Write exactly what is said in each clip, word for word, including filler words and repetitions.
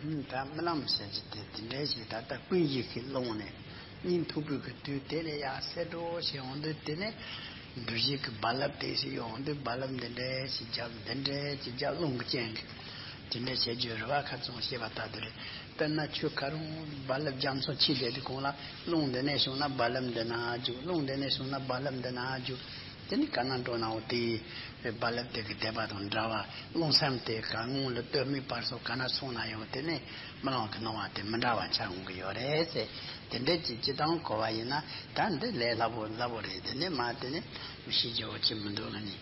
ད་རྨི་ལམ་ཟེར་གྱི་དེ་དེ་འདྲའི་ཞིག་ད་ལྟ་ཀུན་གཞི་ཞིག་ལོངས་ནས་སྙིང་ཐུག་པའི་གི་དུས་དེ་ལས་ཡར་གསལ་འགྲོ་ཞིག་འོང་དུས། དེ་ནས་འདུ་བྱེད་ཀྱི་རྦ་རླབས་དེ་ཞིག་ཡོང་དུས། རྦ་རླབས་འདི་འདྲའི་ཞིག་རྒྱབ། འདི་འདྲའི་ཞིག་རྒྱབ། རླུང་གི་རྐྱེན་གྱིས་དེ་འདྲའི་བྱེད་རྒྱུ་རེད་བ། ཁ་ཚོན་བྱེད་པ་ལྟ་དེ་རེད། དཔེར་ན་ཆུ་ཁ་རུང་རྦ་རླབས་རྒྱ་མཚོ་ཆེ་དེ་དེ་གོང་ལ་རླུང་འདི་ནས་བྱུང་ན་རྦ་རླབས་འདི་ན་རྒྱུག། རླུང་འདི་ནས་བྱུང་ན་རྦ་རླབས་འདི་ན་རྒྱུག། དེ་ནི་ག་ན་འགྲོ་ནའང་དེའི་རྦ་རླབས་དེ་གི་བདེ་བ་དང་འདྲ་བ། རླུང་སེམས་དེ་ག་སྔོན་ལ་སྟོད་སྨད་བར་གསུམ་ག་ན་སོང་ན་ཡང་དེ་ནི་རྨི་ལམ་གྱི་སྣང་བ་དེ་མི་འདྲ་བ་འཆར་འོང་གི་ཡོད་རེད་ཟེར། དེ་འདྲའི་ཅིག་ཅི་དང་གོ་བ་ཡིན་ན་ད་འདི་ལས་སླ་པོ་སླ་པོ་རེད། དེ་ནི་མ་དེ་ནི་ཤེས་རྒྱུ་ཅི་མི་འདུག་ལ་ནི།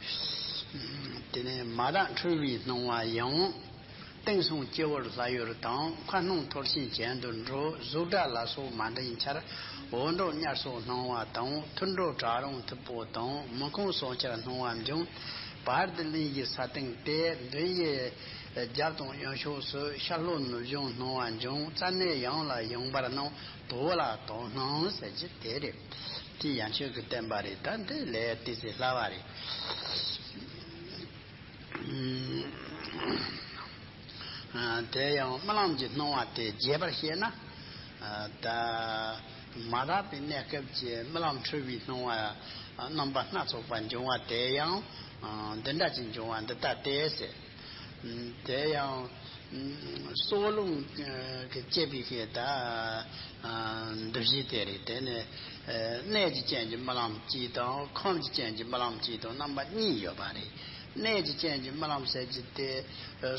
དེ་ནི་མ་དག་འཁྲུལ་བའི་སྣང་བ་ཡང་། སྟེང་སོང་སྤྱི་བོར་སླར་གཡོར་དང་། ཁ་སྣང་འཐོར་ཞིང་གྱེན་དུ་འགྲོ། གཟུགས་སྒྲ་ལ་སོགས་མ་འདྲེས་འཆར། འོད་འདྲོག་དམྱལ་སོགས་སྣང་བ་དང་། ཐུར་འགྲོ་བྲག་རོང་མཐུག་པོ་དང་། མི་ཁོམ་སྲོག་ཆགས་སྣང་བ་འབྱུང་། བར་དུ་གླིང་བཞི་ས་སྟེང་སྟེ། མདུན་བཞི་རྒྱབ་དང་གཡོན་ཕྱོགས་སུ། ཤར་ལྷོ་ནུབ་བྱང་སྣང་བ་འབྱུང་། རྩ་ནས་ཡང་ལ་ཡང་བར་སྣང་། དོགས་ལ་དོགས་སྣང་ཟེར་གྱི་དེ་རེད། དེ་ཡན་ཆོད་ཀྱི་བསྟན་པ་རེད། ད་འདི་ལས་ཏི་སེ་སླ་བ་རེད། དེ་ཡང་རྨི་ལམ་གྱི་སྣང་བ་དེ་རྒྱས་པར་བཤད་ན། ད་མ་དག་པའི་གནས་སྐབས་ཀྱི་རྨི་ལམ་འཁྲུལ་བའི་སྣང་བ་རྣམ་པ་སྣ་ཚོགས་པ་འབྱུང་བ་དེ་ཡང་འདི་འདྲ་ཅིག་འབྱུང་བ་འདི་ལྟ་སྟེ་ཟེར། དེ་ཡང་སྲོག་རླུང་གི་བཅས་པའི་གི་ད་འདུ་བྱེད་དེ་རེད། དེ་ནི་གནས་ཀྱི་རྐྱེན་གྱིས་རྨི་ལམ་གཅིག་དང་། ཁམས་ཀྱི་རྐྱེན་གྱིས་རྨི་ལམ་གཅིག་དང་རྣམ་པ་གཉིས་ཡོད་པ་རེད། གནས་ཀྱི་རྐྱེན་གྱིས་རྨི་ལམ་ཟེར་གྱི་དེ་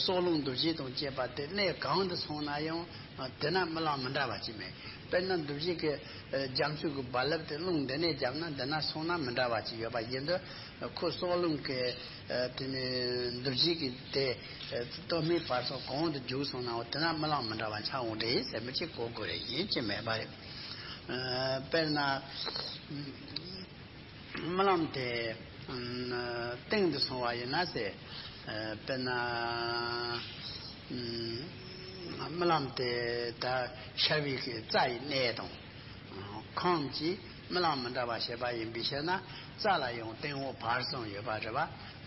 སྲོག་རླུང་འདུ་བྱེད་དང་བཅས་པ་དེ་གནས་གང་དུ་སོང་ན་ཡང་དེ་ན་རྨི་ལམ་མི་འདྲ་བ་ཅིག་མེད། དཔེར་ན་འདུ་བྱེད་ཀྱི་རྒྱ་མཚོའི་གི་རྦ་རླབས་དེ་རླུང་འདི་ནས་བརྒྱབ་ན་འདི་ན་སོང་ན་མི་འདྲ་བ་ཅིག་ཡོད་པ་ཡིན་དུས། ཁོ་སྲོག་རླུང་གི་དེ་ནི་འདུ་བྱེད་ཀྱི་དེ་སྟོད་སྨད་བར་གསུམ་གང་དུ་རྒྱུག་སོང་ནའང་དེ་ན་རྨི་ལམ་མི་འདྲ་བ་འཆར་འོང་རེད་ཟེར་མི་གཅིག་གོ་དགོས་རེད། ཡིན་གཅིག་མེད་པ་རེད། དཔེར་ན། རྨི་ལམ་དེ་སྟེང་དུ་སོང་བ་ཡིན་ན་ཟེར། དཔེར་ན་རྨི་ལམ་དེ་ད་ཤར་བའི་གི་རྩ་ཡི་གནས་དང་། ཁམས་ཀྱི་རྨི་ལམ་མི་འདྲ་བ་བྱེད་པ་ཡིན་པའི་ཕྱིར་ན། རྩ་ལ་ཡང་སྟེང་འོག་བར་གསུམ་ཡོད་པ་རེད་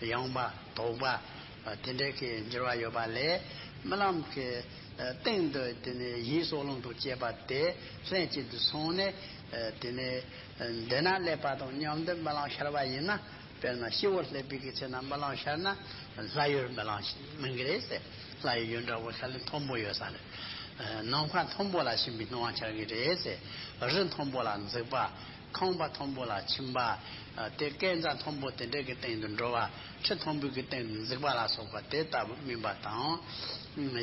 པ། ཡངས་པ་དོག་པ་དེ་འདྲའི་གི་འགྱུར་བ་ཡོད་པ་ལས། རྨི་ལམ་གྱི་སྟེང་དུ་དེ་ནས་ཡིད་སྲོག་རླུང་དང་བཅས་པ་དེ་ལྷན་ཅིག་ཏུ་སོང་ནས། དེ་ནས་འདི་ན་སླེབས་པ་དང་མཉམ་དུ་རྨི་ལམ་ཤར་བ་ཡིན་ན། དཔེར་ན་སྤྱི་བོར་སླེབས་པའི་གི་ཚེ་ན་རྨི་ལམ་ཤར་ན་སླར་གཡོར་རྨི་ལམ་མིན་གི་རེད་ཟེར། སླར་གཡོར་འདྲ་བོ་ཤར་ལེ་མཐོན་པོ་ཡོད་ས་ལ། ནམ་མཁའ་མཐོན་པོ་ལ་ཕྱིན་པའི་སྣང་བ་འཆར་གི་རེད་ཟེར། རི་མཐོན་པོ་ལ་འཛེགས་པ། ཁང་པ་མཐོན་པོ་ལ་ཕྱིན་པ། དེ་སྐས་འཛེག་མཐོན་པོ་དེ་འདྲའི་གི་སྟེང་དུ་འགྲོ་བ། ཁྲི་མཐོན་པོའི་གི་སྟེང་དུ་འཛེགས་པ་ལ་སོགས་པ་དེ་ལྟ་བུ་སྨིན་པ་དང་།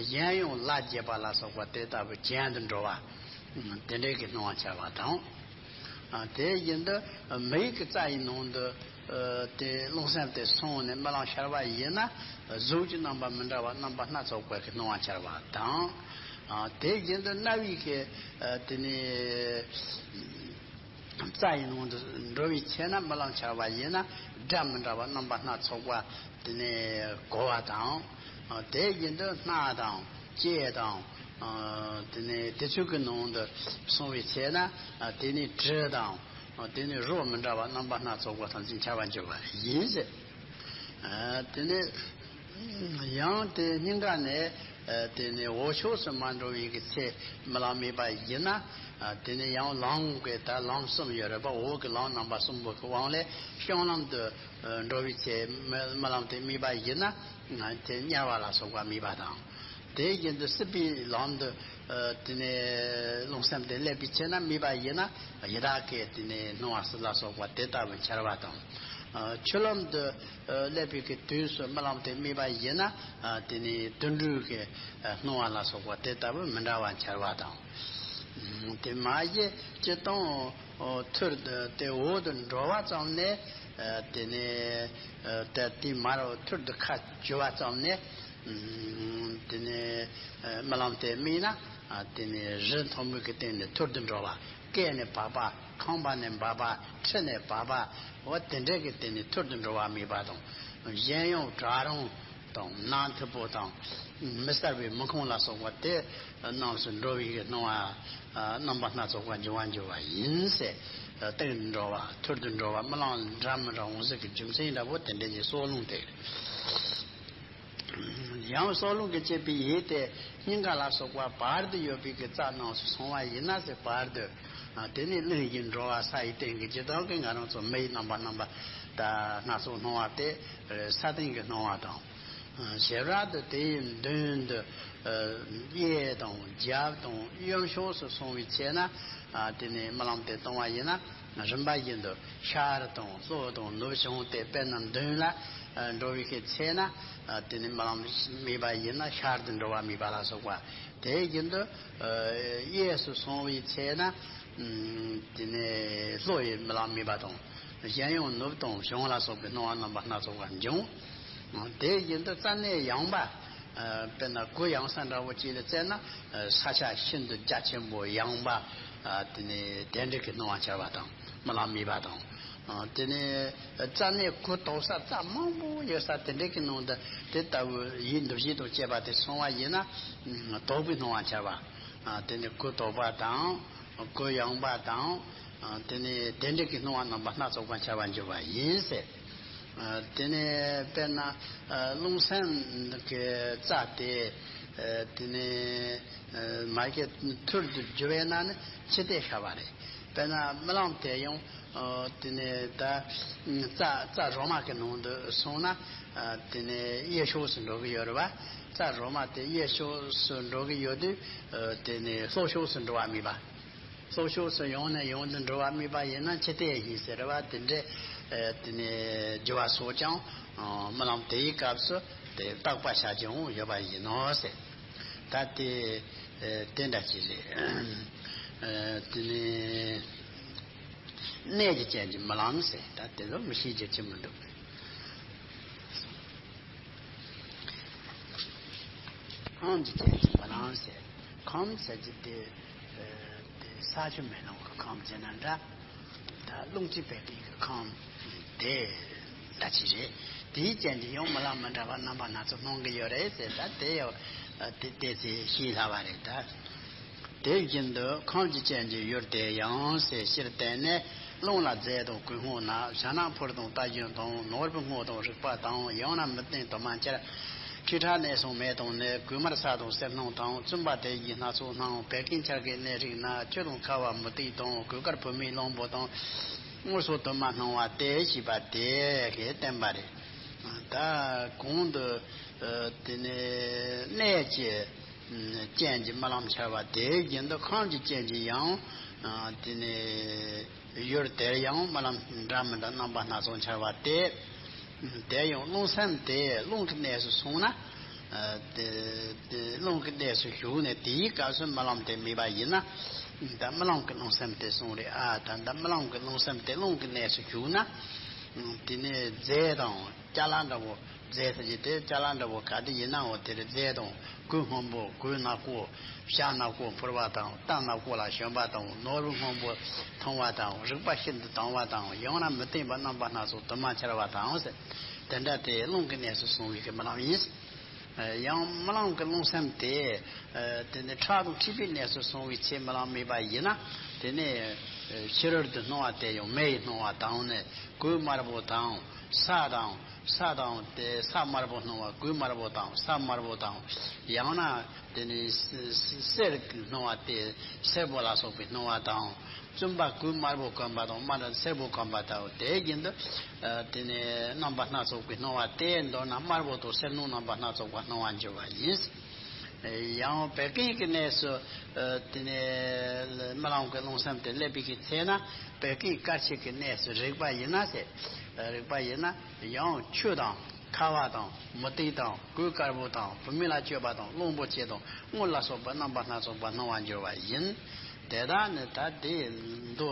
གཞན་ཡང་ལ་རྒྱས་པ་ལ་སོགས་པ་དེ་ལྟ་བུ་གྱེན་དུ་འགྲོ་བ། དེ་འདྲའི་གི་སྣང་བ་འཆར་བ་དང་། དེ་བཞིན་དུ་མི་ཡི་གི་རྩ་ཡི་ནང་དུ། དེ་རླུང་སེམས་དེ་སོང་ནས་རྨི་ལམ་ཤར་བ་ཡིན་ན། གཟུགས་ཀྱི་རྣམ་པ་མི་འདྲ་བ་རྣམ་པ་སྣ་ཚོགས་པའི་གི་སྣང་བ་འཆར་བ་དང་། དེ་བཞིན་དུ་རྣ་བའི་གི་དེ་ནི་རྩ་ཡི་ནང་དུ་འགྲོ་བའི་ཚེ་ན་རྨི་ལམ་འཆར་བ་ཡིན་ན། སྒྲ་མི་འདྲ་བ་རྣམ་པ་སྣ་ཚོགས་པ་དེ་ནི་གོ་བ་དང་། དེ་བཞིན་དུ་སྣ་དང་ལྕེ་དང་། དེ་ནི་དེ་ཚོའི་གི་ནང་དུ་སོང་བའི་ཚེ་ན། དེ་ནི་དྲི་དང་། དེ་ནི་རོ་མི་འདྲ་བ་རྣམ་པ་སྣ་ཚོགས་པ་ཐམས་ཅད་འཆར་བར་འགྱུར་བ་ཡིན་ཟེར། དེ་ནི་ཡང་དེ་སྙིང་ག་ནས་དེ་ནི་འོག་ཕྱོགས་སུ་མ་འགྲོ་བའི་གི་ཚེ་རྨི་ལམ་རྨིས་པ་ཡིན་ན། དེ་ནི་ཡང་ལམ་གི་ད་ལམ་གསུམ་ཡོད་རེད་པ། འོག་གི་ལམ་རྣམ་པ་གསུམ་པོ་གི་དབང་ལས་བྱང་ལམ་དུ་འགྲོ་བའི་ཚེ་རྨི་ལམ་དེ་རྨིས་པ་ཡིན་ན། དེ་དམྱལ་བ་ལ་སོགས་པ་རྨིས་པ་དང་། དེ་བཞིན་དུ་སྲིད་པའི་ལམ་དུ་དེ་ནས་རླུང་སེམས་དེ་སླེབས་པའི་ཚེ་ན་རྨིས་པ་ཡིན་ན། ཡི་དྭགས་ཀྱི་དེ་ནས་སྣང་བ་སྲིད་ལ་སོགས་པ་དེ་ལྟ་བུ་འཆར་བ་དང་། ཆུ་ལམ་དུ་སླེབས་པའི་གི་དུས་སུ་རྨི་ལམ་དེ་རྨིས་པ་ཡིན་ན། དེ་ནས་དུད་འགྲོའི་གི་སྣང་བ་ལ་སོགས་པ་དེ་ལྟ་བུ་མི་འདྲ་བ་འཆར་བ་དང་། དེ་མ་གཞི་སྤྱིར་བཏང་། ཐུར་དུ་དེ་འོག་ཏུ་འགྲོ་བ་ཙམ་ནས། དེ་ནས་དེ་དེ་མར་ཐུར་དུ་ཁ་འཇུ་བ་ཙམ་ནས། དེ་ནས་རྨི་ལམ་དེ་རྨིས་ན། དེ་ནས་རི་མཐོན་པོའི་གི་སྟེང་ནས་ཐུར་དུ་འགྲོ་བ། སྐས་ནས་བབས་པ། ཁང་པ་ནས་བབས་པ། ཁྲི་ནས་བབས་པ། འོ་དེ་འདྲའི་གི་སྟེང་ནས་ཐུར་དུ་འགྲོ་བ་རྨིས་པ་དང་། གཞན་ཡང་བྲག་རོང་དང་ནགས་མཐུག་པོ་དང་། མི་གསལ་བའི་མུ་ཁམས་ལ་སོགས་པ་དེ་རྣམས་སུ་འགྲོ་བའི་གི་སྣང་བ་རྣམ་པ་སྣ་ཚོགས་པ་འབྱུང་བར་འགྱུར་བ་ཡིན་ཟེར། སྟེང་དུ་འགྲོ་བ། ཐུར་དུ་འགྲོ་བ། རྨི་ལམ་འདྲ་མི་འདྲ་འོང་ས་གི་རྒྱུ་མཚན་འདྲ་པོ་དེ་འདྲ་ཞིག་སྲོག་རླུང་དེ། ཡང་སྲོག་རླུང་གིས་བསྐྱེད་པའི་ཡིད་དེ་སྙིང་ག་ལ་སོགས་པ་བར་དུ་ཡོད་པའི་གི་རྩ་རྣམས་སུ་སོང་བ་ཡིན་ན་ཟེར། བར་དུ། ཨ། དེ་ནས་རླུང་གི་འགྲོ་བ་ས་ཡི་སྟེང་གི་ཇི་ལྟར་གི་ང་རང་ཚོ་མེ་ཡི་རྣམ་པ་རྣམ་པ་ད་སྣ་ཚོགས་སྣང་བ་དེ་ས་སྟེང་གི་སྣང་བ་དང་། ཨ། ཞེས་རབ་ཏུ་དེ་ཡི་མདུན་དུ། ཨ། གཡས་དང་རྒྱབ་དང་གཡོན་ཕྱོགས་སུ་སོང་བའི་ཚེ་ན། ཨ། དེ་ནས་རྨི་ལམ་དེ་བཏང་བ་ཡིན་ན། རིམ་པ་བཞིན་དུ་ཤར་དང་ལྷོ་དང་ནུབ་བྱུང་སྟེ། དཔེར་ན་མདུན་ལ་འགྲོ་བའི་ཤེས་ཚེ་ན། དེ་ནི་རྨི་ལམ་རྨིས་པ་ཡིན་ན་ཤར་དུ་འགྲོ་བ་རྨིས་པ་ལ་སོགས་པ། དེ་བཞིན་དུ་གཡས་སུ་སོང་བའི་ཚེ་ན། དེ་ནི་ལྷོ་ཡི་རྨི་ལམ་རྨིས་པ་དང་། གཞན་ཡང་ནུབ་དང་བྱང་ལ་སོགས་པའི་སྣང་བ་རྣམ་པ་སྣ་ཚོགས་པ་འབྱུང་། དེ་བཞིན་དུ་རྩ་གནས་ཡངས་པ། ཨ། དཔེར་ན་གུ་ཡངས་ས་འདྲ་བོ་ཅིག་ལ་བཙལ་ན། ཨ། ས་ཆ་ཤིན་ཏུ་རྒྱ་ཆེན་པོ་ཡངས་པ། ཨ། དེ་ནས་དེ་འདྲ་གི་སྣང་བ་འཆར་བ་དང་རྨི་ལམ་རྨིས་པ་དང་། ཨ། དེ་ནས་རྩ་གནས་གུ་དོག་ས་རྩ་མང་པོ་ཡོད་ས་དེ་འདྲ་གི་ནང་དུ་དེ་ལྟ་བུ་ཡིད་འདུ་བྱེད་དང་བཅས་པ་དེ་སོང་བ་ཡིན་ན། ཨ། དོག་པའི་སྣང་བ་འཆར་བ། ཨ། དེ་ནས་གུ་དོག་པ་དང་། གུ་ཡངས་པ་དང་། ཨ། དེ་ནས་དེ་འདྲ་གི་སྣང་བ་རྣམ་པ་སྣ་ཚོགས་པ་འཆར་བ་འགྱུར་བ་ཡིན་ཟེར། ཨ། དེ་ནས་དཔེར་ན། ཨ། རླུང་སེམས་ཀྱི་རྩ་དེ། ཨ། དེ་ནས། ཨ། མ་གི་ཐུར་དུ་རྒྱུ་བས་ན་ནི་ཕྱི་བལྟས་ཤར་བ་རེད། དཔེར་ན་རྨི་ལམ་དེ་ཡང་། ཨ། དེ་ནས་ད་རྩ་རྩ་རོ་མ་གི་ནང་དུ་སོང་ན། ཨ། དེ་ནས་གཡས་ཕྱོགས་སུ་འགྲོ་གི་ཡོད་རེད་བ། རྩ་རོ་མ་དེ་གཡས་ཕྱོགས་སུ་འགྲོ་གི་ཡོད་དུས། ཨ། དེ་ནས་ལྷོ་ཕྱོགས་སུ་འགྲོ་བ་རྨིས་པ། ལྷོ་ཕྱོགས་སུ་ཡང་ནས་ཡང་དུ་འགྲོ་བ་རྨིས་པ་ཡིན་ན་ཕྱི་བལྟས་ཡིན་ཟེར་བ་དེ་འདྲའི། ཨ། དེ་ནས་རྒྱུ་བ་སོགས་ཀྱང་། ཨ། རྨི་ལམ་དེའི་སྐབས་སུ་དེ་བརྟག་པ་བྱ་རྒྱུ་ཡོད་པ་ཡིན་ནོ་ཟེར། ད་དེ། ཨ། དེ་འདྲ་ཅིག་རེད། ཨ། དེ་ནས་གནས་ཀྱི་རྐྱེན་གྱིས་རྨི་ལམ་ཟེར། ད་དེ་ལ་མི་ཤེས་རྒྱུ་ཅི་མི་འདུག་ཁམས་ཀྱི་རྐྱེན་གྱིས་རྨི་ལམ་ཟེར། ཁམས་ཟེར་རྒྱུ་དེ། ཨ། དེ་ས་ཆུ་མེ་རླུང་གི་ཁམས་ཟེར་ན་འདྲ། ད་རླུང་མཁྲིས་བད་ཀན་གྱི་ཁམས་དེ་འདྲ་ཅིག་རེད། དེའི་རྐྱེན་གྱིས་ཡང་རྨི་ལམ་མི་འདྲ་བ་རྣམ་པ་སྣ་ཚོགས་སྣང་གི་ཡོད་རེད་ཟེར། ད་དེ་ཡང་དེ་ཏོག་ཙམ་ཤེས་སླ་བ་རེད་ད། དེ་བཞིན་དུ་ཁམས་ཀྱི་རྐྱེན་གྱིས་ཡུལ་དེ་ཡང་ཟེར། སྤྱིར་བསྟན་ནས་རླུང་ལ་རྫས་དང་སྐུལ་སྔོ་ནག་བྱ་ནག་ཕུར་དང་རྟ་རྒྱུག་དང་ནོར་བུ་སྔོ་དང་རིག་པ་དང་། ཡང་ན་མུ་ཏིག་དུ་མ་འཁྱར། ཁྲིག་ཁྲག་གནས་སུ་མེ་དང་ནི། གོས་དམར་ས་དང་སེར་སྣུམ་དང་། བཙུན་པ་དེ་ཡི་སྣ་ཚོགས་སྣང་། བད་ཀན་འཁྱར་གྱི་གནས་རིགས་ན། ཆུ་དང་ཁ་བ་མུ་ཏིག་དང་། གོས་དཀར་བུད་མེད་གླང་པོ་དང་། དངོས་སུ་དུ་མ་སྣང་བ་སྟེ་ཞེས་པ་དེ་གིས་བསྟན་པ་རེད། ད་གོང་དུ། ཨ། དེ་ནས་གནས་ཀྱི་རྐྱེན་གྱིས་རྨི་ལམ་འཆར་བ་དེ་བཞིན་དུ་ཁམས་ཀྱི་རྐྱེན་གྱིས་ཡང་། ཨ། དེ་ནས་ཡུལ་དེར་ཡང་རྨི་ལམ་འདྲ་མི་འདྲ་རྣམ་པ་སྣ་ཚོགས་འཆར་བ་སྟེ། དེ་ཡང་རླུང་སེམས་དེ་རླུང་གི་གནས་སུ་སོང་ན། ཨ། དེ་དེ་རླུང་གི་གནས་སུ་ཞུགས་ནས་དེའི་སྐབས་སུ་རྨི་ལམ་དེ་རྨིས་པ་ཡིན་ན། ད་རྨི་ལམ་གྱི་རླུང་སེམས་དེ་སོང་རེད། ཨ། ད་ད་རྨི་ལམ་གྱི་རླུང་སེམས་དེ་རླུང་གི་གནས་སུ་ཞུགས་ན། དེ་ནས་རྫས་དང་ཅ་ལག་འདྲ་བོ། རྫས་ཟེར་གྱི་དེ་ཅ་ལག་འདྲ་བོ་ག་དེ་ཡིན་ནའང་དེར་རྫས་དང་། གོས་སྔོན་པོ། གོས་ནག་པོ། བྱ་ནག་པོ་ཕུར་བ་དང་། རྟ་ནག་པོ་ལ་ཞོན་པ་དང་། ནོར་བུ་སྔོན་པོ་མཐོང་བ་དང་། རིག་པ་ཤིན་ཏུ་དྭངས་པ་དང་། ཡང་ན་མི་བསྟན་པ་རྣམ་པ་སྣ་ཚོགས་དུ་མ་འཆར་བ་དང་ཟེར། དེ་འདྲ་དེ་རླུང་གི་གནས་སུ་སོང་བའི་གི་རྨི་ལམ་ཡིན། ཡང་རྨི་ལམ་གྱི་རླུང་སེམས་དེ། དེ་ནས་ཁྲག་དང་མཁྲིས་པའི་གནས་སུ་སོང་བའི་ཚེ་རྨི་ལམ་རྨིས་པ་ཡིན་ན། དེ་ནས་ཕྱི་རོལ་དུ་སྣང་བ་དེ་ཡང་མེ་ཡི་སྣང་བ་དང་ནི། གོས་དམར་པོ་དང་ས་དང་། ས་དང་དེ་ས་དམར་པོ་སྣང་བ། གོས་དམར་པོ་དང་ས་དམར་པོ་དང་། ཡང་ན་དེ་ནི་གསེར་གྱི་སྣང་བ་དེ་སེར་པོ་ལ་སོགས་པའི་སྣང་བ་དང་། བཙུན་པ་གོས་དམར་པོ་གོན་པ་དང་དམར་སེར་པོ་གོན་པ་དང་། དེ་བཞིན་དུ། ཨ། དེ་ནས་རྣམ་པ་སྣ་ཚོགས་པའི་སྣང་བ་དེ། མདོར་ན་དམར་པོ་དང་སེར་སྣང་རྣམ་པ་སྣ་ཚོགས་པ་སྣང་བར་འགྱུར་བ་ཡིན། ཡང་བད་ཀན་གྱི་གནས་སུ། ཨ། དེ་ནས་རྨི་ལམ་གྱི་རླུང་སེམས་དེ་སླེབས་པའི་གི་ཚེ་ན། བད་ཀན་དཀར་ཆིལ་གྱི་གནས་སུ་རེག་པ་ཡིན་ན་ཟེར། རེག་པ་ཡིན་ན་ཡང་ཆུ་དང་ཁ་བ་དང་མུ་ཏིག་དང་གོས་དཀར་པོ་དང་བུད་མེད་ལ་སྤྱོད་པ་དང་གླང་པོ་ཆེ་དང་དངུལ་ལ་སོགས་པ་རྣམ་པ་སྣ་ཚོགས་པ་སྣང་བར་འགྱུར་བ་ཡིན། དེ་དག་ནི་ད་དེ་མདོ་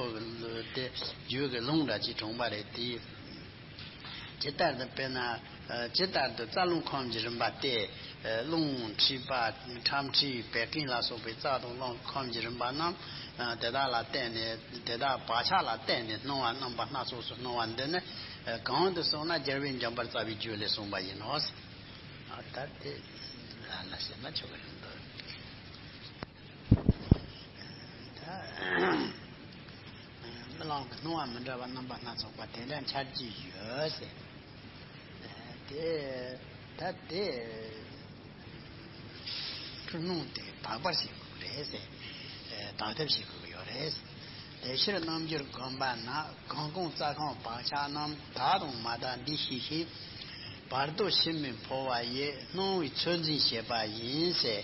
དེ་རྒྱུད་ཀྱི་ལུང་འདྲ་ཅིག་དྲངས་པ་རེད་དེ། ཇི་ལྟར་དུ་དཔེར་ན། ཇི་ལྟར་དུ་རྩ་རླུང་ཁམས་ཀྱི་རིམ་པ་སྟེ། རླུང་མཁྲིས་པ་ཁྲག་མཁྲིས་བད་ཀན་ལ་སོགས་པའི་རྩ་དང་རླུང་ཁམས་ཀྱི་རིམ་པ་རྣམས། དེ་དག་ལ་བརྟེན་ནས་དེ་དག་བག་ཆགས་ལ་བརྟེན་ནས་སྣང་བ་རྣམ་པ་སྣ་ཚོགས་སུ་སྣང་བ་འདི་ནི། གང་དུ་སོང་ན་རྒྱལ་བས་འཇོམས་པར་བྱ་བའི་རྒྱུད་ལས་གསུངས་པ་ཡིན་ནོ། ད་དེ་ལ་ལ་ཞེ་ན་ཆོག་གི་རེད་འདུག་ད་རྨི་ལམ་གྱི་སྣང་བ་མི་འདྲ་བ་རྣམ་པ་སྣ་ཚོགས་པ་དེ་འདྲ་འཆར་གྱི་ཡོད་ཟེར། དེ་ད་དེ་ སྣང་དེ་དག་པར་བྱེད་དགོས་རེད་ཟེར། ཨེ་དག་ཐབས་བྱེད་དགོས་ཀྱི་ཡོད་རེད། དེ་ཕྱིར་རྣམ་འགྱུར་བསྒོམ་པ་ན་གང་གང་རྩ་ཁམས་བག་ཆགས་རྣམས་དག་དང་མ་དག་འདི་ཤེས་ཤིང་། བར་དོ་ཕྱི་མའི་འཕོ་བ་ཡི་སྣང་བའི་ཚོད་འཛིན་བྱེད་པ་ཡིན་ཟེར།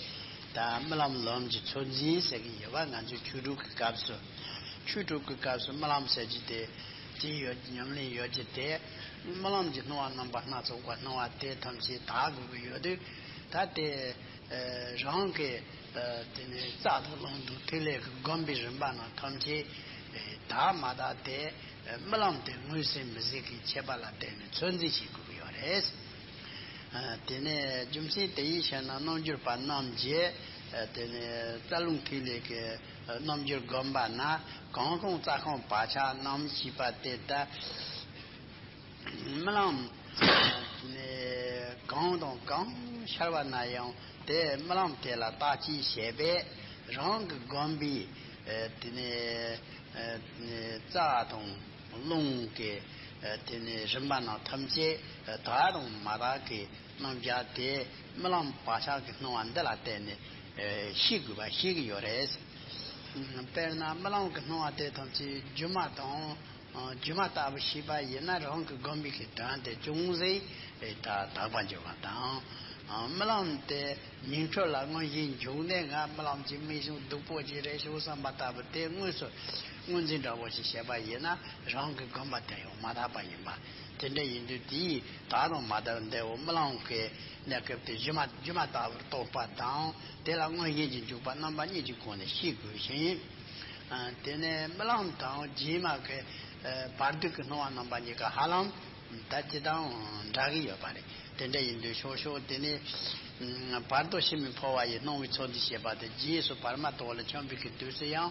ད་རྨི་ལམ་ལམ་གྱི་ཚོད་འཛིན་ཟེར་གྱི་ཡོད་པ། ང་ཚོའི་ཆོས་དྲུག་གི་སྐབས་སུ། ཆོས་དྲུག་གི་སྐབས་སུ་རྨི་ལམ་ཟེར་གྱི་དེ། དེ་ཡོད། ཉམས་ལེན་ཡོད་ཀྱི་དེ། རྨི་ལམ་གྱི་སྣང་བ་རྣམ་པ་སྣ་ཚོགས་པ་སྣང་བ་དེ་ཐམས་ཅད་དག་དགོས་ཀྱི་ཡོད་དུས། ད་དེ་ཨ་རང་གི་ཨ་དེ་ནས་རྩ་དང་རླུང་དང་ཐིག་ལེ་གི་སྒོམ་པའི་རིམ་པ་རྣམས་ཐམས་ཅད་ཨ་དག་མ་དག་དེ། ཨ་རྨི་ལམ་དེ་ངོས་ཟིན་མི་ཟིན་གྱི་ཁྱད་པར་ལ་བརྟེན་ནས་ཚོད་འཛིན་བྱེད་དགོས་ཀྱི་ཡོད་རེད། ཨ་དེ་ནས་རྒྱུ་མཚན་དེ་ཡིས་ཤེ་ན་རྣམ་འགྱུར་བ་རྣམས་ཀྱིས་ཨ་དེ་ནས་རྩ་རླུང་ཐིག་ལེ་གི་ཨ་རྣམ་འགྱུར་བསྒོམ་པ་ན་གང་གང་རྩ་ཁམས་བག་ཆགས་རྣམས་ཞེས་པ་དེ་ལྟ། རྨི་ལམ་ནས་གང་དང་གང་ཤར་བ་ན་ཡང་དེ་རྨི་ལམ་དེ་ལ་བརྟག་དཔྱད་བྱས་པས་རང་གི་སྒོམ་པའི་ཨ་དེ་ནས་ཨ་རྩ་དང་རླུང་གི་ཨ་དེ་ནས་རིམ་པ་རྣམས་ཐམས་ཅད་ཨ་དག་དང་མ་དག་གི་རྣམ་གཞག་དེ་རྨི་ལམ་བག་ཆགས་ཀྱི་སྣང་བ་འདི་ལ་བརྟེན་ནས་ཨ་ཤེས་དགོས་པ་ཤེས་ཀྱི་ཡོད་རེད། དཔེར་ན་རྨི་ལམ་གྱི་སྣང་བ་དེ་ཐམས་ཅད་སྒྱུ་མ་དང་། ཨ་སྒྱུ་མ་ལྟ་བུ་ཤེས་པ་ཡིན་ན་རང་གི་སྒོམ་པའི་གི་དོན་དེ་ཅུང་ཟད་ཨེ་ད་དག་པར་འགྱུར་བ་དང་། ཨ་རྨི་ལམ་དེ་ཉིང་ཁྲི་ལ་མངོན་ཞེན་འཇུག་ནས་ང་རྨི་ལམ་གྱི་མིག་ཟུང་སྡུག་པོ་ཅིག་རེད་ཤག་བསམ་པ་ལྟ་བུ་དེ་དངོས་སུ་ངོས་འཛིན་འདྲ་བོ་ཞིག་བྱས་པ་ཡིན་ན་རང་གི་སྒོམ་པ་དེ་ཡང་མ་དག་པ་ཡིན་པ། དེ་འདྲ་ཡིན་དུས་དེའི་དག་དང་མ་དག་འདི་འོ་རྨི་ལམ་གྱི་གནས་སྐབས་དེ་སྒྱུ་མ་སྒྱུ་མ་ལྟ་བུར་རྟོགས་པ་དང་དེ་ལ་མངོན་ཞེན་གྱི་འཇུག་པ་རྣམ་པ་གཉིས་ཀྱི་སྒོ་ནས་ཤེས་དགོས་ཤིང་། ཨ་དེ་ནས་རྨི་ལམ་དང་རྗེས་མ་གི་ཨ་བར་དོ་གི་སྣང་བ་རྣམ་པ་གཉིས་ཀ་ཧ་ལམ་ད་ཅི་དང་འདྲ་གི་ཡོད་པ་རེད། དེ་འདྲ་ཡིན་དུས་ཤོག་ཤོག་དེ་ནས་ཨ་བར་དོ་ཕྱི་མའི་འཕོ་བ་ཡི་སྣང་བའི་ཚོད་འཛིན་བྱེད་པ་དེ་རྗེས་སུ་བར་མ་དོ་ལ་འཁྱམས་པའི་གི་དུས་སུ་ཡང་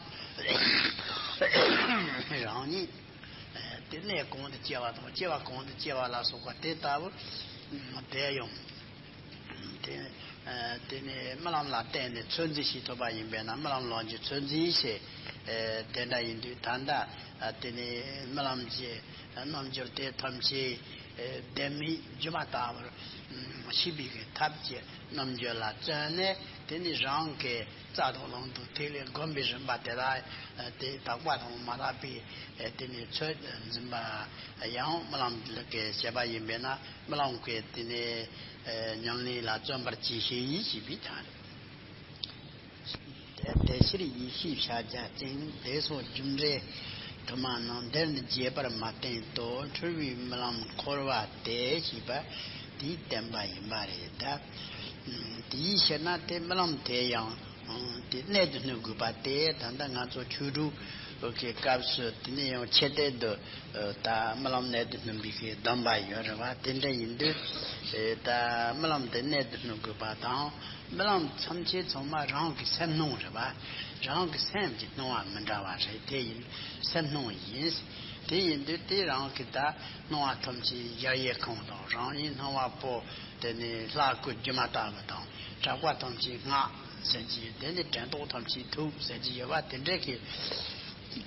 རང་ཉིད་དེ་གནས་གང་དུ་སྐྱེ་བ་དང་སྐྱེ་བ་གང་དུ་སྐྱེ་བ་ལ་སོགས་པ་དེ་ལྟ་བུ་དེ་ཡང་དེ་ཨ་དེ་ནས་རྨི་ལམ་ལ་བརྟེན་ནས་ཚོད་འཛིན་བྱེད་ཐུབ་པ་ཡིན་པས་ན་རྨི་ལམ་ལམ་གྱི་ཚོད་འཛིན་ཞེས་ཨ་དེ་འདྲ་ཡིན་དུས་ད་ལྟ་ཨ་དེ་ནས་རྨི་ལམ་གྱི་རྣམ་འགྱུར་དེ་ཐམས་ཅད་ཨ་བདེན་མེད་སྒྱུ་མ་ལྟ་བུར་ཤེས་པའི་གི་ཐབས་ཀྱི་རྣམ་འགྱུར་ལ་བརྩོན་ནས་དེ་ནས་རང་གི་རྩ་དང་རླུང་དང་ཐིག་ལེ་སྒོམ་པའི་རིམ་པ་དེ་ལ་ཨ་དེ་དག་པ་དང་མ་དག་པའི་ཨ་དེ་ནས་ཚོད་འཛིན་པ་ཡང་རྨི་ལམ་གྱི་བྱེད་པ་ཡིན་པས་ན་རྨི་ལམ་གྱི་དེ་ནས་ཨ་ཉམས་ལེན་ལ་བརྩོན་པར་གྱིས་ཤིག་ཞེས་པའི་དོན་རེད། དེ་ཕྱིར་ཡེ་ཤེས་ཕྱག་རྒྱ་ཅན། དེ་སོགས་རྒྱུ་འབྲས་དུ་མ་རྣམས་འདིར་ནི་རྒྱས་པར་མ་བསྟན་ཏོ། འཁྲུལ་བའི་རྨི་ལམ་འཁོར་བ་སྟེ་ཞེས་པ་དེའི་བསྟན་པ་ཡིན་པ་རེད་ད། དེའི་ཕྱིར་ན་དེ་རྨི་ལམ་དེ་ཡང་དེ་གནད་དུ་སྣུན་དགོས་པ་དེ་ད་ལྟ་ང་ཚོ་ཆོས་དྲུག་གི་སྐབས་སུ་དེ་ནས་ཡང་ཆེ་གཏད་དུ་ད་རྨི་ལམ་གནད་དུ་སྣུན་པའི་གི་སྡོམ་པ་ཡོད་རེད་བ། དེ་འདྲ་ཡིན་དུས་ད་རྨི་ལམ་དེ་གནད་དུ་སྣུན་དགོས་པ་དང་། རྨི་ལམ་ཐམས་ཅད་ཚང་མ་རང་གི་སེམས་སྣང་རེད་བ། རང་གི་སེམས་ཀྱི་སྣང་བ་མི་འདྲ་བ་རེད། དེ་ཡིན་སེམས་སྣང་ཡིན། དེ་ཡིན་དུས་དེ་རང་གི་ད་སྣང་བ་ཐམས་ཅད་གཞལ་ཡས་ཁང་དང་རང་ཉིད་སྣང་བ་པོ་དེ་ནས་ལྷ་སྐུ་སྒྱུ་མ་ལྟ་བུ་དང་གྲགས་པ་ཐམས་ཅད་སྔགས་ཟེར་གྱི་ཡོད། དེ་ནས་དྲན་རྟོག་ཐམས་ཅད་ཐུགས་ཟེར་གྱི་ཡོད་བ། དེ་འདྲའི་གི་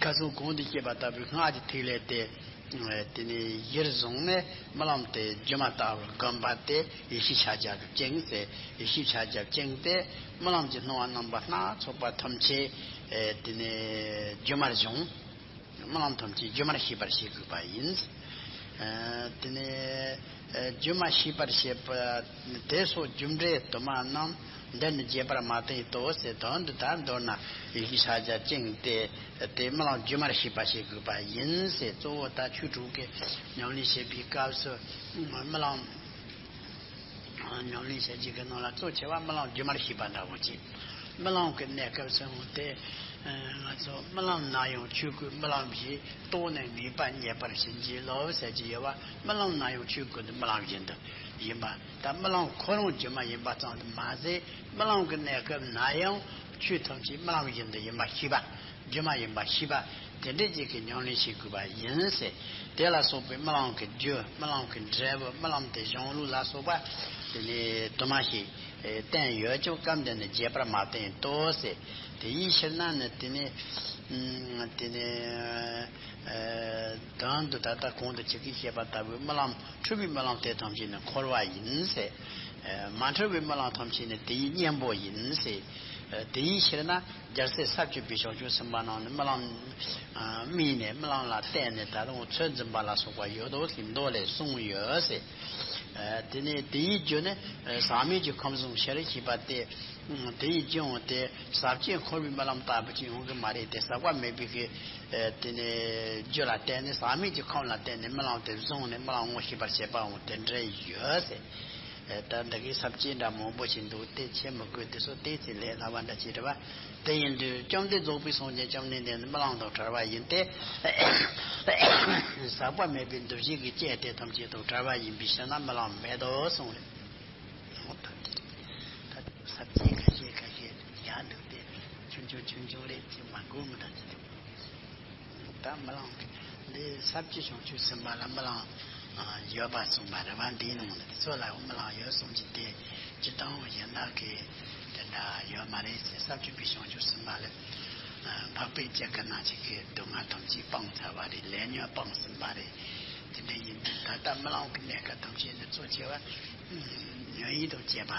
ཁ་སང་གོང་དུ་བཤད་པ་ལྟ་བུའི་སྔགས་ཀྱི་ཐིག་ལེ་དེ། དེ་ནས་གཞིར་བཟུང་ནས་རྨི་ལམ་དེ་སྒྱུ་མ་ལྟ་བུར་བསྒོམ་པ་དེ་ཡེ་ཤེས་ཕྱག་རྒྱ་གི་བཅིངས་ཟེར། ཡེ་ཤེས་ཕྱག་རྒྱ་བཅིངས་ཏེ་རྨི་ལམ་གྱི་སྣང་བ་རྣམ་པ་སྣ་ཚོགས་པ་ཐམས་ཅད་དེ་ནས་སྒྱུ་མར་བྱུང་། རྨི་ལམ་ཐམས་ཅད་སྒྱུ་མར་ཤེས་པར་བྱེད་དགོས་པ་ཡིན། དེ་ནས་སྒྱུ་མར་ཤེས་པར་བྱེད་པ་དེ་སོགས་རྒྱུ་འབྲས་དུ་མ་རྣམས་འདིར་ནི་རྒྱས་པར་མ་བསྟན་ཏོ་ཟེར། དོན་དུ་ད་མདོར་ན་ཡེ་ཤེས་ཕྱག་རྒྱ་བཅིངས་ཏེ། དེ་རྨི་ལམ་སྒྱུ་མར་ཤེས་པ་བྱེད་དགོས་པ་ཡིན་ཟེར། གཙོ་བོ་ད་ཆོས་དྲུག་གི་ཉམས་ལེན་བྱེད་པའི་སྐབས་སུ་རྨི་ལམ་ཉམས་ལེན་བྱེད་ཀྱི་གི་ནང་ལ་གཙོ་ཆེ་བ་རྨི་ལམ་སྒྱུ་མར་ཤེས་པ་འདྲ་བོ་ཅིག་རྨི་ལམ་གྱི་གནས་སྐབས་སུ་འོང་སྟེ། ང་ཚོ་རྨི་ལམ་ན་ཡང་ཆོས་སྐུའི་རྨི་ལམ་བཞིན་རྟོགས་ནས་ངེས་པ་རྙེད་པར་བྱིན་གྱིས་རློབས་ཟེར་གྱི་ཡོད་པ། རྨི་ལམ་ན་ཡང་ཆོས་སྐུ་འདི་རྨི་ལམ་བཞིན་དུ་ཡིན་པ། ད་རྨི་ལམ་ཁོ་རང་སྒྱུ་མ་ཡིན་པ་ཙམ་དུ་མ་ཟད། རྨི་ལམ་གྱི་གནས་སྐབས་ན་ཡང་ཆོས་ཐམས་ཅད་རྨི་ལམ་བཞིན་དུ་ཡིན་པ་ཤེས་པ། སྒྱུ་མ་ཡིན་པ་ཤེས་པ། དེ་འདྲའི་ཅིག་གི་ཉམས་ལེན་བྱེད་དགོས་པ་ཡིན་ཟེར། དེ་ལ་སོགས་པའི་རྨི་ལམ་གྱི་རྒྱུ། རྨི་ལམ་གྱི་འབྲས་བུ། རྨི་ལམ་དེ་གཞུང་ལུགས་ལ་སོགས་པ་དེ་ནས་དུ་མ་ཞིག་བསྟན་ཡོད་ཀྱང་སྐབས་འདི་ནི་རྒྱས་པར་མ་བསྟན་ཏོ་ཟེར། དེ་ཡི་ཕྱིར་ན་ནི་དེ་ནི་དེ་ནི་དོན་དུ་ད་ལྟ་གོང་དུ་ཇི་སྐད་བཤད་པ་ལྟ་བུའི་རྨི་ལམ། འཁྲུལ་པའི་རྨི་ལམ་དེ་ཐམས་ཅད་ནི་འཁོར་བ་ཡིན་ཟེར། མ་འཁྲུལ་བའི་རྨི་ལམ་ཐམས་ཅད་ནི་དེ་ཡི་གཉེན་པོ་ཡིན་ཟེར། དེ་ཡི་ཕྱིར་ན་རྒྱལ་སྲས་ས་བཅུ་པའི་བྱང་ཆུབ་སེམས་དཔའ་རྣམས་ནི་རྨི་ལམ་རྨིས་ནས་རྨི་ལམ་ལ་བལྟས་ནས་ད་རུང་ཚོད་འཛིན་པ་ལ་སོགས་པ་ཡོད་དོ་ཞེས་མདོ་ལས་གསུངས་ཡོད་ཟེར། དེ་ནས་དེ་ཡི་རྒྱུ་ནི་ཟག་མེད་ཀྱི་ཁམས་བཟུང་ཕྱིར་ཞེས་པ་སྟེ། དེ་ཡི་རྒྱུའང་དེ་ཟག་བཅས་འཁོར་བའི་རྨི་ལམ་ལྟ་བུ་ཅིག་ཡོང་གི་མ་རེད་དེ། ཟག་པ་མེད་པའི་གི་དེ་ནས་རྒྱུ་ལ་བརྟེན་ནས་ཟག་མེད་ཀྱི་ཁམས་ལ་བརྟེན་ནས་རྨི་ལམ་དེ་བཟུང་ནས་རྨི་ལམ་ངོ་ཤེས་པར་བྱེད་པའང་དེ་འདྲ་ཡོད་ཟེར། ད་འདི་གའི་ས་བཅད་འདྲ་མང་པོ་ཞིག་འདུག་དེ་ཆེ་མི་དགོས། དེ་ཚོ་ཏོག་ཙམ་ལས་སླ་བ་འདྲ་ཅིག་རེད་པ། དེ་ཡིན་དུས་བཅོམ་ལྡན་རྫོགས་པའི་སངས་རྒྱས་བཅོམ་ལྡན་འདས་ནི་རྨི་ལམ་དང་བྲལ་བ་ཡིན་ཏེ། ཟག་པ་མེད་པའི་འདུ་ཤེས་ཀྱི་རྐྱེན་དེ་ཐམས་ཅད་དང་བྲལ་བ་ཡིན་པའི་ཕྱིར་ན་རྨི་ལམ་མེད་དོ་གསུངས་རེད། ད་ས་བཅད་ཁ་ཤས་ཁ་ཤས་ཡར་འདུག་སྟེ་ཆུང་ཆུང་ཆུང་ཆུང་རེད་ཅེས་མ་དགོས་མི་འདྲ་ཅིག་འདུག་ད་རྨི་ལམ་འདི་ས་བཅུ་བྱང་ཆུབ་སེམས་དཔའ་ལ་རྨི་ལམ་ཡོད་པ་གསུངས་པ་རེད་པ། འདིའི་ནང་ལ་དེ་ཚོ་ལ་རྨི་ལམ་ཡོད་གསུངས་ཀྱི་དེ་སྤྱིར་བཏང་གཞན་དག་གི་དེ་འདྲ་ཡོད་མ་རེད་ཟེར། ས་བཅུ་པའི་བྱང་ཆུབ་སེམས་དཔའ་ལ་འཕགས་པའི་སྐྱེ་རྒ་ན་འཆི་གི་སྡུག་བསྔལ་ཐམས་ཅད་སྤངས་ཚར་བ་རེད། ལས་ཉོན་སྤངས་ཟིན་པ་རེད། དེ་འདྲ་ཡིན་དུས་ད་ལྟ་རྨི་ལམ་གྱི་གནས་སྐབས་ཐམས་ཅད་འདི་གཙོ་ཆེ་བ་ཉོན་ཡིད་དང་བཅས་པ་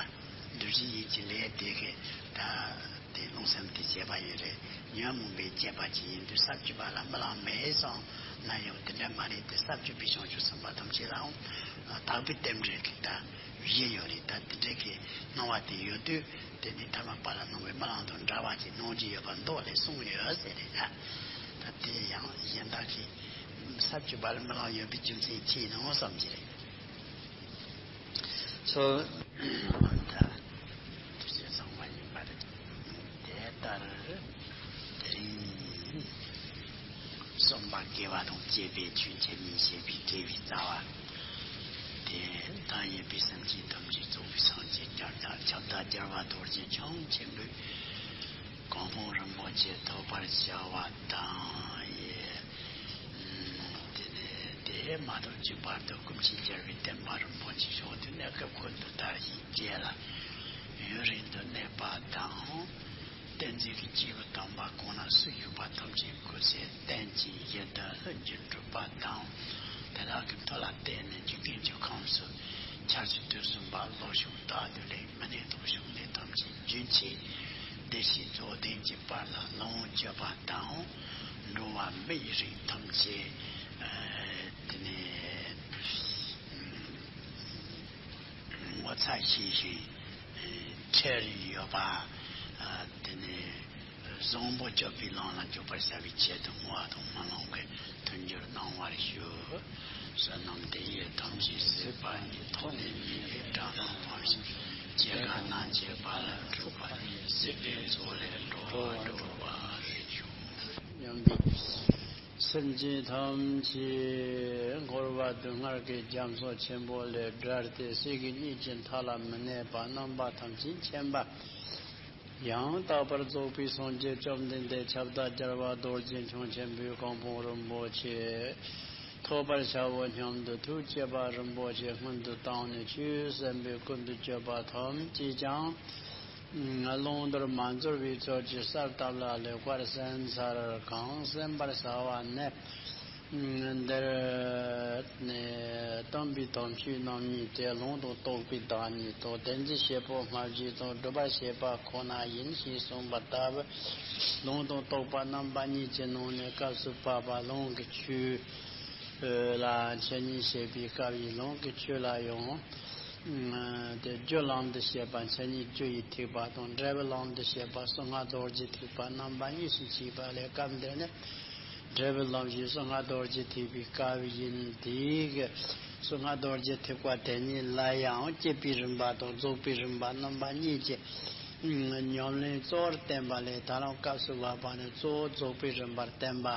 འདུ་ཤེས་ཡིད་ཀྱི་ལས་དེ་གི་ད་དེ་རླུང་སེམས་དེ་བྱས་པ་ཡིན་རེད། ཉོན་མོངས་པས་བསྐྱེད་པ་ཅིག་ཡིན་དུས་ས་བཅུ་པ་ལ་རྨི་ལམ་མེད་གསུངས་ན་ཡང་དེ་འདྲ་མ་རེད་དེ། ས་བཅུ་པའི་བྱང་ཆུབ་སེམས་དཔའ་ཐམས་ཅད་ལའང་དག་པའི་རྟེན་འབྲེལ་གྱི་ད་བཞི་ཡོད་རེད། ད་དེ་འདྲ་གི་སྣང་བ་དེ་ཡོད་དུས་དེ་ནི་ཐ་མལ་པ་ལ་སྣང་བའི་རྨི་ལམ་དང་འདྲ་བ་ཅིག་སྣང་རྒྱུ་ཡོད་པ་མདོ་ལས་གསུངས་ཡོད་ཟེར་རེད་ཡ། ད་དེ་ཡང་གཞན་དག་གིས་ས་བཅུ་པ་ལ་རྨི་ལམ་ཡོད་པའི་རྒྱུ་མཚན་ཅི་ཡིན་ནམ་བསམ་གྱི་རེད། སོ། ད་དུས་ཚོད་ཚང་བ་ཡིན་པ་རེད། དེ་ལྟར་དེ་རིང་གསུམ་པ་དགེ་བ་དང་བཅས་པའི་ཆོས་འཆད་ཉན་བྱེད་པའི་དགེ་བའི་རྩ་བ། དེ་མཐའ་ཡས་པའི་སེམས་ཅན་ཐམས་ཅད་རྫོགས་པའི་སངས་རྒྱས་བསྐྱངས་དང་ཁྱབ་བདག་རྒྱལ་བ་རྡོ་རྗེ་འཆང་ཆེན་པོའི་གོ་འཕང་རིན་པོ་ཆེ་ཐོབ་པར་བྱ་བ་དང་། དེ་ནས་དེ་མ་ཐོབ་ཀྱི་བར་དུ་སྐུ་མཆེད་རྒྱལ་བའི་བསྟན་པ་རིན་པོ་ཆེ་མཆོག་ཏུ་གནས་སྐབས་ཀུན་ཏུ་དར་ཞིང་རྒྱས་ལ་ཡུན་རིང་དུ་གནས་པ་དང་། བསྟན་འཛིན་གྱི་སྐྱེས་བུ་དམ་པ་གང་ན་སུ་བཞུགས་པ་ཐམས་ཅད་སྐུ་ཚེ་བརྟན་ཅིང་ཡོན་ཏན་ལྷུན་གྱིས་གྲུབ་པ་དང་། དེ་དག་གི་མཐུ་ལ་བརྟེན་ནས་འཇིག་རྟེན་གྱི་ཁམས་སུ་ཆར་ཆུ་དུས་གསུམ་པ་ལོ་ཕྱུགས་རྟག་ཏུ་ལེགས། མི་ནད་དང་གཤོག་ལན་ཐམས་ཅད་རྒྱུན་ཆད། བདེ་གཤེགས་རྫོགས་ལྡན་གྱི་དཔལ་ལ་ལོངས་སྤྱོད་པ་དང་། འགྲོ་བ་མི་ཡི་རིགས་ཐམས་ཅད་དེ་ནས་ངོ་ཚ་ཤེས་ཤིང་ཁྲེལ་ཡོད་པ། དེ་ནས་བཟང་པོ་སྤྱོད་པའི་ལམ་ལ་འཇུག་པར་བྱ་བའི་ཆེད་དུ་བསྔོ་བ་དང་སྨོན་ལམ་གྱི་མཐུན་འགྱུར་གནང་བར་ཞུ། བསོད་ནམས་འདི་ཡིས་ཐམས་ཅད་གཟིགས་པ་ཉིད། ཐོབ་ནས་ཉེས་པའི་དགྲ་རྣམས་ཕམ་ཞིང་། སྐྱེ་རྒ་ན་འཆིའི་རྦ་རླབས་འཁྲུགས་པ་ཉིད། སྲིད་པའི་མཚོ་ལས་འགྲོ་བ་སྒྲོལ་བར་ཤོག། སེམས་ཅན་ཐམས་ཅད་འཁོར་བ་སྡུག་བསྔལ་གྱི་རྒྱ་མཚོ་ཆེན་པོ་ལས་བསྒྲལ་ཏེ་སྲིད་ཀྱི་གཉིད་ཀྱི་མཐའ་ལ་མི་གནས་པ་རྣམ་པ་ཐམས་ཅད་མཁྱེན་པ། ཡང་དག་པར་རྫོགས་པའི་སངས་རྒྱས་བཅོམ་ལྡན་འདས་ཁྱབ་བདག་རྒྱལ་བ་རྡོ་རྗེ་འཆང་ཆེན་པོའི་གོ་འཕང་རིན་པོ་ཆེ་ཐོབ་པར་བྱའོ་སྙམ་དུ་ཐུགས་བསྐྱེད་པ་རིན་པོ་ཆེ་སྔོན་དུ་བཏང་ནས་ཆོས་གསན་པའི་ཀུན་ཏུ་སྤྱོད་པ་ཐམས་ཅད་ཀྱང་བླང་དོར་མ་འཛོལ་བའི་ཚུལ་གྱིས་གསལ་བཏབ་ལ་ལེགས་པར་གསན་ཚར། གང་གསན་པར་བྱ་བ་ནི། འདིར་ནི་སྟོན་པའི་དམ་ཆོས་རྣམ་གཉིས་ཏེ། ལུང་དང་རྟོགས་པའི་བདག་ཉིད་དང་། དེ་འཛིན་བྱེད་པོ་སྨྲ་བརྗོད་དང་། སྒྲུབ་པར་བྱེད་པ་ཁོ་ན་ཡིན་ཞེས་གསུངས་པ་ལྟ་བུ། ལུང་དང་རྟོགས་པ་རྣམ་པ་གཉིས་ཀྱི་ནང་ནས་སྐབས་སུ་བབ་པ་ལུང་གི་ཆོས་ལ་འཆད་ཉན་བྱེད་པའི་སྐབས་ཡིན། ལུང་གི་ཆོས་ལ་ཡང་ཏེ་རྒྱུ་ལམ་དུ་བྱེད་པ་འཆད་ཉན་རྒྱུ་ཡི་ཐེག་པ་དང་། འབྲས་བུ་ལམ་དུ་བྱེད་པ་གསང་སྔགས་རྡོ་རྗེ་ཐེག་པ་རྣམ་པ་གཉིས་སུ་ཕྱེ་བ་ལས། སྐབས་འདིར་ནི། འབྲས་བུ་ལམ་ཞེས་གསང་སྔགས་རྡོ་རྗེ་ཐེག་པའི་སྐབས་ཡིན། དེའི་གསང་སྔགས་རྡོ་རྗེ་ཐེག་པ་དེ་ཉིད་ལ་ཡང་སྐྱེས་པའི་རིམ་པ་དང་རྫོགས་པའི་རིམ་པ་རྣམ་པ་གཉིས་ཀྱི་ཉམས་ལེན་གཙོ་བོར་བསྟན་པ་ལས། ད་རུང་སྐབས་སུ་བབ་པ་ནི་གཙོ་བོ་རྫོགས་པའི་རིམ་པར་བསྟན་པ།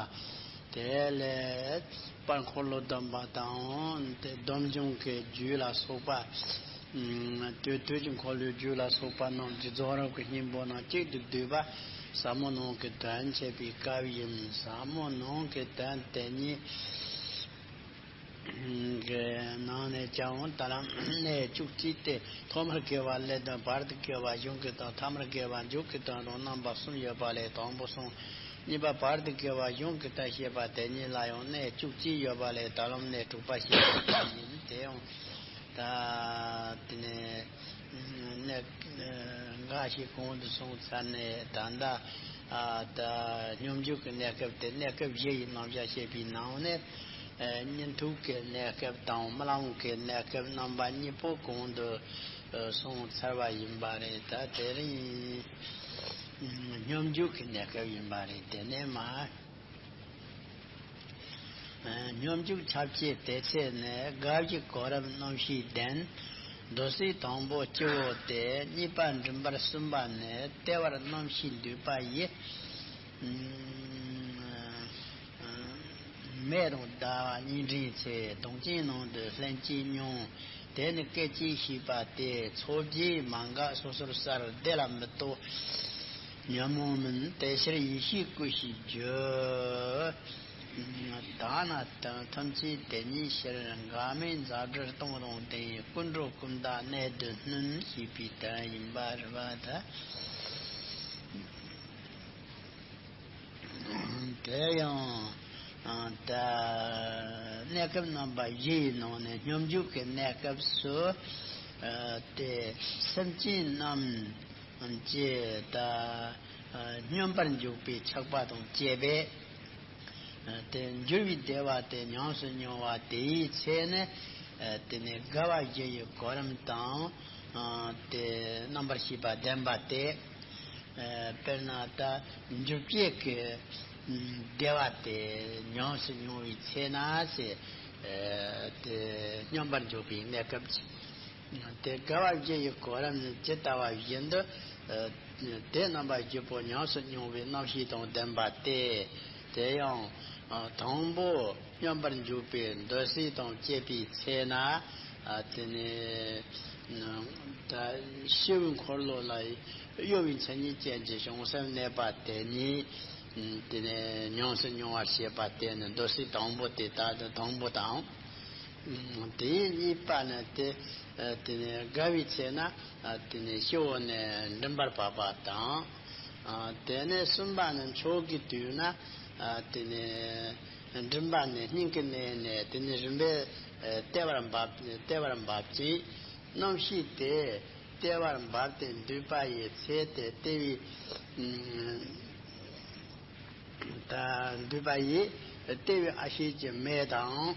དེ་ལས་དཔལ་འཁོར་ལོ་སྡོམ་པ་དང་། དེ་སྡོམ་འབྱུང་གི་རྒྱུད་ལ་སོགས་པ། དུས་དུས་ཀྱི་འཁོར་ལོའི་རྒྱུད་ལ་སོགས་པ་རྣམས་ཀྱི་རྫོགས་རིམ་གྱི་སྙིང་པོ་རྣམས་གཅིག་ཏུ་བསྡུས་པ་ཟབ་མོ་ནང་གི་དོན་འཆད་པའི་སྐབས་ཡིན། ཟབ་མོ་ནང་གི་དོན་དེ་ཉིད་ཀྱི་ནང་ནས་ཀྱང་ད་ལམ་གནད་བཅུ་གཅིག་སྟེ། ཐོག་མར་དགེ་བ་སླད་དང་། བར་དུ་དགེ་བ་གཞུང་གི་དོན། ཐ་མར་དགེ་བ་མཇུག་གི་དོན་དང་རྣམ་པ་གསུམ་ཡོད་པ་ལས་དང་པོ་གསུངས། གཉིས་པ་བར་དུ་དགེ་བ་གཞུང་གི་དོན་བཤད་པ་དེ་ཉིད་ལ་ཡང་གནད་བཅུ་གཅིག་ཡོད་པ་ལས་ད་ལམ་གནད་དྲུག་པ་བཤད་པ་ཡིན། དེ་ཡང་ད་དེ་ནས་ གནས་འགའ་ཞིག་གོང་དུ་སོང་ཚར་ནས། ད་ལྟ་ཨ་ད་སྙོམས་འཇུག་གི་གནས་སྐབས་དེ། གནས་སྐབས་བཞི་ཡི་རྣམ་གཞག་བཤད་པའི་ནང་ནས། ཨ་གཉིད་འཐུག་གི་གནས་སྐབས་དང་རྨི་ལམ་གྱི་གནས་སྐབས་རྣམ་པ་གཉིས་པོ་གོང་དུ་ཨ་སོང་ཚར་བ་ཡིན་པ་རེད། ད་དེ་རིང་སྙོམས་འཇུག་གི་གནས་སྐབས་ཡིན་པ་རེད། དེ་ནས་མ། སྙོམས་འཇུག་ཁྱབ་བྱེད་དེ་ཚེ་ནི། དགའ་བཞི་གོ་རིམ་རྣམ་ཤེས་ལྡན། འདོད་སྲེད་དང་པོ་སྤྱི་བོ་སྟེ། གཉིས་པ་མགྲིན་པར། གསུམ་པ་ནི་ལྟེ་བར། རྣམ་ཤེས་འདུས་པ་ཡི། མེ་དང་ཟླ་བ་གཉིས་འདྲེས་ཚེ། གདོང་ཅན་ནང་དུ་ལྷན་ཅིག་མྱོང་། དེ་ནི་སྐད་ཅིག་ཤེས་པ་སྟེ། ཚོར་བྱེད་མ་འགགས་སོ་སོར་གསལ། བདེ་ལ་མི་ལྟོ་ཉོན་མོངས་མིན། དེ་ཕྱིར་ཡེ་ཤེས་སྐུ་ཞེས་བརྗོད། དག་ན་ཐམས་ཅད་དེ་ཉིད་ཕྱིར། འགག་མེད་འཛག་བསྒྲིབས་སྟོང་དང་ལྡན། ཀུན་འགྲོ་ཀུན་བདག་གནད་དུ་བསྣུན། ཞེས་པའི་དོན་ཡིན་པར་བ་དང་། དེ་ཡང་ད་གནས་སྐབས་རྣམ་པ་བཞི་ཡི་ནང་ནས་སྙོམས་འཇུག་གི་གནས་སྐབས་སུ། ཨ་དེ་སེམས་ཅན་རྣམས་ཀྱི་ད་ཨ་སྙོམས་པར་འཇུག་པའི་ཆགས་པ་དང་བཅས་པས། ཨ་དེ་འགྱུར་བའི་བདེ་བ་དེ་ཉམས་སུ་མྱོང་བ་དེའི་ཚེ་ནི། ཨ་དེ་ནི་དགའ་བ་བཞི་ཡི་གོ་རིམ་དང་། ཨ་དེ་རྣམ་པར་ཤེས་པ་ལྡན་པ་སྟེ། ཨ་དཔེར་ན་ད་འགྱུར་བྱེད་ཀྱི་བདེ་བ་དེ་ཉམས་སུ་མྱོང་བའི་ཚེ་ན་ཟེར། ཨ་དེ་སྙོམས་པར་འཇུག་པའི་གནས་སྐབས་ཀྱི། དེ་དགའ་བ་བཞི་ཡི་གོ་རིམ་ནི་ཇི་ལྟ་བ་བཞིན་དུ། ཨ་དེ་རྣམ་པ་བཞི་པོ་ཉམས་སུ་མྱོང་བའི་རྣམ་ཤེས་དང་ལྡན་པ་སྟེ། དེ་ཡང་ཨ་དང་པོ་སྙོམས་པར་འཇུག་པའི་འདོད་སྲེད་དང་བཅས་པའི་ཚེ་ན། ཨ་དེ་ནི་ད་སྤྱི་བོའི་འཁོར་ལོ་ལ་གཡོ་བའི་མཚན་ཉིད་ཅན་གྱི་བྱང་སེམས་གནས་པ་དེ་ཉིད། དེ་ནས་ཉམས་སུ་མྱོང་བར་བྱེད་པ་དེ་ནི་འདོད་སྲེད་དང་པོ་དེ་དག་དང་། དང་པོ་དང་། དེའི་གཉིས་པ་ནི་དེ། དེ་ནས་དགའ་བའི་ཚེ་ན། དེ་ནས་སྤྱི་བོ་ནས་མགྲིན་པར་བབས་པ་དང་། དེ་ནས་གསུམ་པ་ནི་མཆོག་གི་དུས་ན། དེ་ནས་མགྲིན་པ་ནས་སྙིང་གི་གནས་ནས། དེ་ནས་རིམ་པས་ལྟེ་བར་འབབ། ལྟེ་བར་འབབ་ཅིང་། རྣམ་ཤེས་དེ་ལྟེ་བར་འབབ་སྟེ་འདུས་པ་ཡི་ཚེ་སྟེ། ལྟེ་བའི་ད་འདུས་པ་ཡི་ལྟེ་བའི་ཨ་ཤད་ཀྱི་མེ་དང་།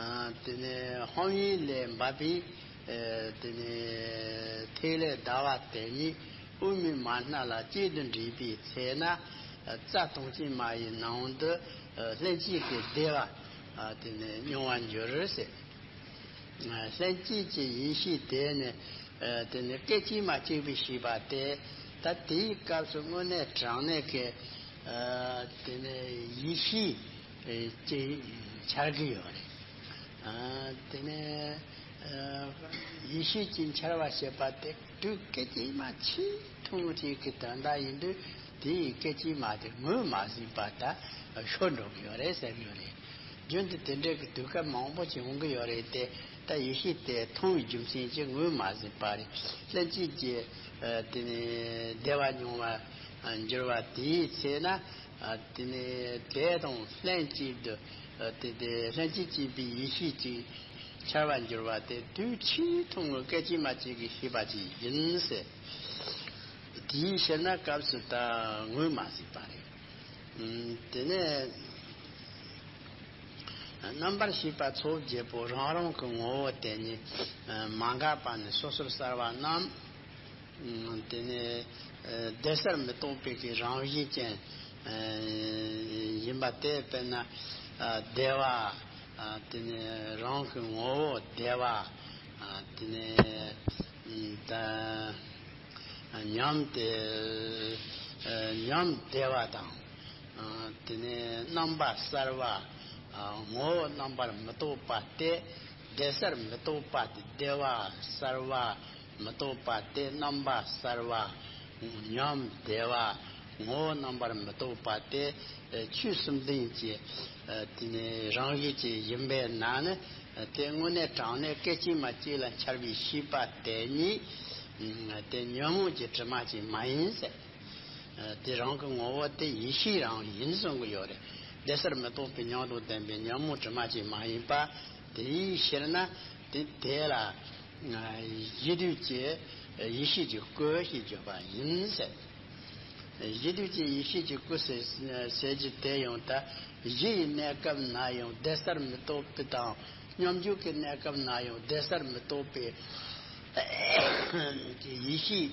ཨ་དེ་ནས་ཧོམ་ཡིག་ལས་འབབ་པའི། ཨ་དེ་ནས་ཐིག་ལེ་ཟླ་བ་དེ་ཉིད་དབུ་མའི་མ་སྣ་ལ་གཅིག་ཏུ་འདྲེས་པའི་ཚེ་ན། ཨ་རྩ་གདོང་ཅན་མ་ཡི་ནང་དུ་ཨ་ལྷན་སྐྱེས་ཀྱི་བདེ་བ་ཨ་དེ་ནས་མྱོང་བར་འགྱུར་ཟེར། ལྷན་སྐྱེས་ཀྱི་ཡེ་ཤེས་དེ་ནི། ཨ་དེ་ནི་སྐད་ཅིག་མ་གཅིག་པའི་ཤེས་པ་སྟེ། ད་དེའི་སྐབས་སུ་དངོས་གནས་དྲང་གནས་ཀྱི་ཨ་དེ་ནི་ཡེ་ཤེས་ཨེ་ཅིག་འཆར་གྱི་ཡོད་རེད། ཨ་དེ་ནི་ཨ་ཡེ་ཤེས་ཀྱི་འཆར་བ་ཞེས་པ་དེ་དུས་སྐད་ཅིག་མ་ཆེས་ཐུང་ངུ་ཅིག་གི་དོན་དག་ཡིན་དུས། དེའི་སྐད་ཅིག་མ་དེ་ངོས་མ་ཟིན་པ་ད་ཤོར་འགྲོ་གི་ཡོད་རེད་ཟེར་གྱི་ཡོད་རེད། རྒྱུན་དུ་དེ་འདྲའི་གི་དུས་སྐབས་མང་པོ་ཞིག་འོང་གི་ཡོད་རེད་དེ། ད་ཡེ་ཤེས་དེ་ཐུང་བའི་རྒྱུ་མཚན་གྱིས་ངོས་མ་ཟིན་པ་རེད། ལྷན་སྐྱེས་ཀྱི་ཨ་དེ་ནི་བདེ་བ་མྱོང་བར་འགྱུར་བ་དེའི་ཚེ་ན། ཨ་དེ་ནི་དེ་དང་ལྷན་ཅིག་ཏུ་ཨ་དེ་དེ་ལྷན་ཅིག་སྐྱེས་པའི་ཡེ་ཤེས་ཀྱི་འཆར་བར་འགྱུར་བ་དེ་དུས་ཆེས་ཐུང་ངུ་སྐད་ཅིག་མ་གཅིག་གི་ཤེས་པ་ཅིག་ཡིན་ཟེར། དེའི་ཕྱིར་ན་སྐབས་སུ་ད་ངོས་མ་ཟིན་པ་རེད། ཨ་དེ་ནས་རྣམ་པར་ཤེས་པ་ཚོགས་བརྒྱད་པོ་རང་རང་གི་ངོ་བོ་དེ་ཉིད་མ་འགགས་པ་ནི་སོ་སོར་གསལ་བ་རྣམས། དེ་ནས་བདེ་གསལ་མི་རྟོག་པའི་གི་རང་བཞིན་ཅན་ཡིན་པ་སྟེ། དཔེར་ན་བདེ་བ། དེ་ནས་རང་གི་ངོ་བོ་བདེ་བ། དེ་ནས་ད་ཉམས་དེ་ཉམས་བདེ་བ་དང་། དེ་ནས་རྣམ་པ་གསལ་བ། ངོ་བོ་རྣམ་པར་མི་རྟོག་པ་སྟེ། བདེ་གསལ་མི་རྟོག་པ་སྟེ། བདེ་བ་གསལ་བ་མི་རྟོག་པ་སྟེ། རྣམ་པ་གསལ་བ། ཉམས་བདེ་བ། ངོ་བོ་རྣམ་པར་མི་རྟོག་པ་སྟེ། ཆོས་གསུམ་ལྡན་གྱི་དེ་ནས་རང་བཞིན་གྱི་ཡིན་པས་ན་ནི། དེ་དངོས་གནས་དྲང་གནས་སྐད་ཅིག་མ་གཅིག་ལ་འཆར་བའི་ཤེས་པ་དེ་ཉིད་དེ་ཉོན་མོངས་ཀྱི་དྲི་མ་ཅིག་མ་ཡིན་ཟེར། དེ་རང་གི་ངོ་བོ་དེ་ཡེ་ཤེས་རང་ཡིན་གསུང་གི་ཡོད་རེད། བདེ་གསལ་མི་རྟོག་པའི་ཉམས་དང་ལྡན་པའི་ཉོན་མོངས་དྲི་མ་ཅིག་མ་ཡིན་པ། དེའི་ཕྱིར་ན་དེ་དེ་ལ་ གཞི་དུས་ཀྱི་ཡེ་ཤེས་ཀྱི་སྐུ་ཞེས་བརྗོད་པ་ཡིན་ཟེར། གཞི་དུས་ཀྱི་ཡེ་ཤེས་ཀྱི་སྐུ་ཟེར་ཟེར་རྒྱུ་དེ་ཡང་ད་གཞི་ཡི་གནས་སྐབས་ན་ཡང་བདེ་གསལ་མི་རྟོག་པའི་དང་སྙོམས་འཇུག་གི་གནས་སྐབས་ན་ཡང་བདེ་གསལ་མི་རྟོག་པའི་ཀྱི་ཡེ་ཤེས་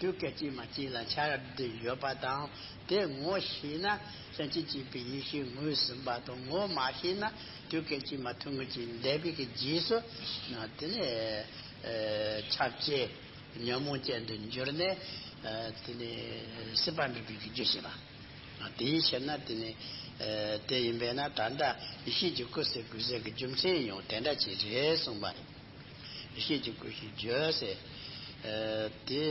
དུས་སྐད་ཅིག་མ་གཅིག་ལ་འཆར་བསྡད་ཡོད་པ་དང་དེ་ངོ་ཤེས་ན་ལྷན་ཅིག་སྐྱེས་པའི་ཡེ་ཤེས་ངོས་ཟིན་པ་དང་ངོ་མ་ཤེས་ན་དུས་སྐད་ཅིག་མ་ཐུན་མོང་གཅིག་འདས་པའི་གི་རྗེས་སུ་དེ་ནས་ཁྱབ་བྱེད་ཉོན་མོངས་ཅན་དུ་འགྱུར་ནས་དེ་ནས་སྲིད་པ་འདྲེན་པའི་གི་རྒྱུ་བྱེད་པ། དེའི་ཕྱིར་ན་དེ་ནི་དེ་ཡིན་པས་ན་ད་ལྟ་ཡེ་ཤེས་ཀྱི་སྐུ་ཟེར་དགོས་ཟེར་གྱི་རྒྱུ་མཚན་ཡང་དེ་འདྲ་ཅིག་རེད་གསུངས་པ་རེད། ཡེ་ཤེས་ཀྱི་སྐུ་ཞེས་བརྗོད་ཟེར་དེ་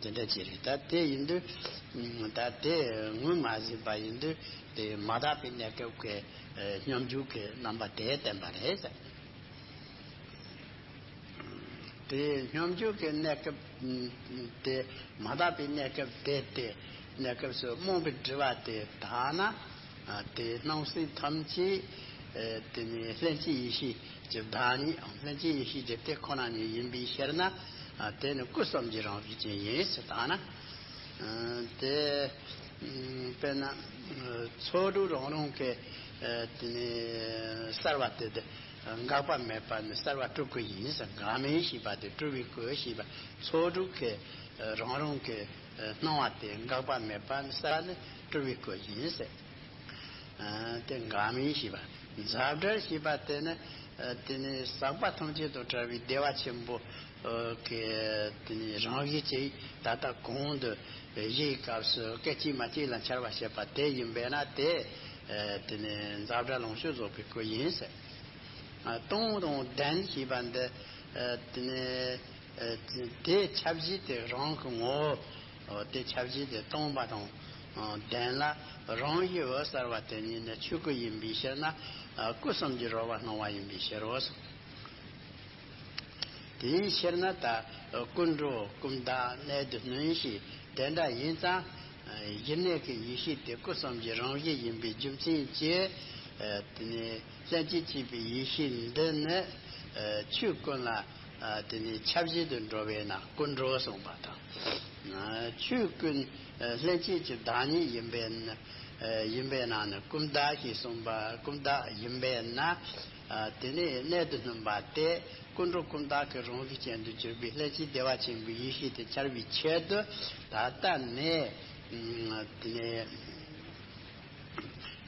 དེ་འདྲ་ཅིག་རེད། ད་དེ་ཡིན་དུས་ད་དེ་ངོས་མ་ཟིན་པ་ཡིན་དུས་དེ་མ་དག་པའི་གནས་སྐབས་ཀྱི་སྙོམས་འཇུག་གི་རྣམ་པ་དེ་བསྟན་པ་རེད་ཟེར། དེ་སྙོམས་འཇུག་གི་གནས་སྐབས་དེ་མ་དག་པའི་གནས་སྐབས་དེ་སྟེ་གནས་སྐབས་སུ་རྨོངས་པའི་སྒྲིབ་པ་དེ་དག་ན་དེ་སྣང་སྲིད་ཐམས་ཅད་དེ་ནི་ལྷན་སྐྱེས་ཡེ་ཤེས་ཀྱི་བདག་ཉིད་ལྷན་སྐྱེས་ཡེ་ཤེས་ཀྱི་དེ་ཁོ་ན་ཉིད་ཡིན་པའི་ཕྱིར་ན་དེ་ནི་སྐུ་གསུམ་གྱི་རང་བཞིན་ཅན་ཡིན་ཟེར་དག་ན། དེ་དཔེར་ན་ཚོགས་དྲུག་རང་རང་གི་དེ་ནི་གསལ་བ་དེ་དེ་འགག་པ་མེད་པ་ནི་གསལ་བ་སྤྲུལ་སྐུ་ཡིན་ཟེར། འགག་མིན་ཞེས་པ་དེ་སྤྲུལ་པའི་སྐུ་ཞེས་པ་ཚོགས་དྲུག་གི་རང་རང་གི་སྣང་བ་དེ་འགག་པ་མེད་པ་ནི་གསལ་བ་ནི་སྤྲུལ་པའི་སྐུ་ཡིན་ཟེར། དེ་འགག་མིན་ཞེས་པ། འཛག་བྲལ་ཞེས་པ་དེ་ནི་དེ་ནི་ཟག་པ་ཐམས་ཅད་དང་བྲལ་བའི་བདེ་བ་ཆེན་པོ་གི་དེ་ནི་རང་བཞིན་གྱིས་ད་ལྟ་གོང་དུ་བཞིའི་སྐབས་སུ་སྐད་ཅིག་མ་གཅིག་ལ་འཆར་བར་བྱེད་པ་དེ་ཡིན་པས་ན་དེ་དེ་ནི་འཛག་བྲལ་ལོངས་སྤྱོད་རྫོགས་པའི་སྐུ་ཡིན་ཟེར། སྟོང་དང་ལྡན་ཞེས་པ་འདི་དེ་ནི་དེ་ཁྱབ་བྱེད་དེ་རང་གི་ངོ་བོ་དེ་ཁྱབ་བྱེད་དེ་སྟོང་པ་དང་ལྡན་ལ་རང་བཞིན་འོད་གསལ་བ་དེ་ཉིད་ནི་ཆོས་སྐུ་ཡིན་པའི་ཕྱིར་ན་སྐུ་གསུམ་གྱི་རོལ་པ་སྣང་བ་ཡིན་པའི་ཕྱིར་རོ། དེའི་ཕྱིར་ན་ད་ཀུན་འགྲོ་ཀུན་བདག་གནས་དུ་བསྣུན་ཞེས་དེ་འདྲ་ཡིན་ཙང་གཞི་གནས་ཀྱི་ཡེ་ཤེས་དེ་སྐུ་གསུམ་གྱི་རང་བཞིན་ཡིན་པའི་རྒྱུ་མཚན་གྱིས་དེ་ནི་ལྷན་ཅིག་སྐྱེས་པའི་ཡེ་ཤེས་འདི་ནི་ཆོས་ཀུན་ལ་དེ་ནི་ཁྱབ་བྱེད་དུ་འགྲོ་བས་ན་ཀུན་འགྲོ་གསུངས་པ་དང་། ཆོས་ཀུན་ལྷན་སྐྱེས་ཀྱི་བདག་ཉིད་ཡིན་པས་ན་ཡིན་པས་ན་ནི་ཀུན་བདག་ཞེས་གསུངས་པ་ཀུན་བདག་ཡིན་པས་ན། དེ་ནས་གནས་དུ་བསྣུན་པ་སྟེ་ཀུན་འགྲོ་ཀུན་བདག་གི་རང་བཞིན་ཅན་དུ་གྱུར་པའི་ལྷན་སྐྱེས་བདེ་བ་ཆེན་པོའི་ཡེ་ཤེས་དེ་འཆར་བའི་ཆེད་དུ་ད་ལྟ་ནས་དེ་ནས་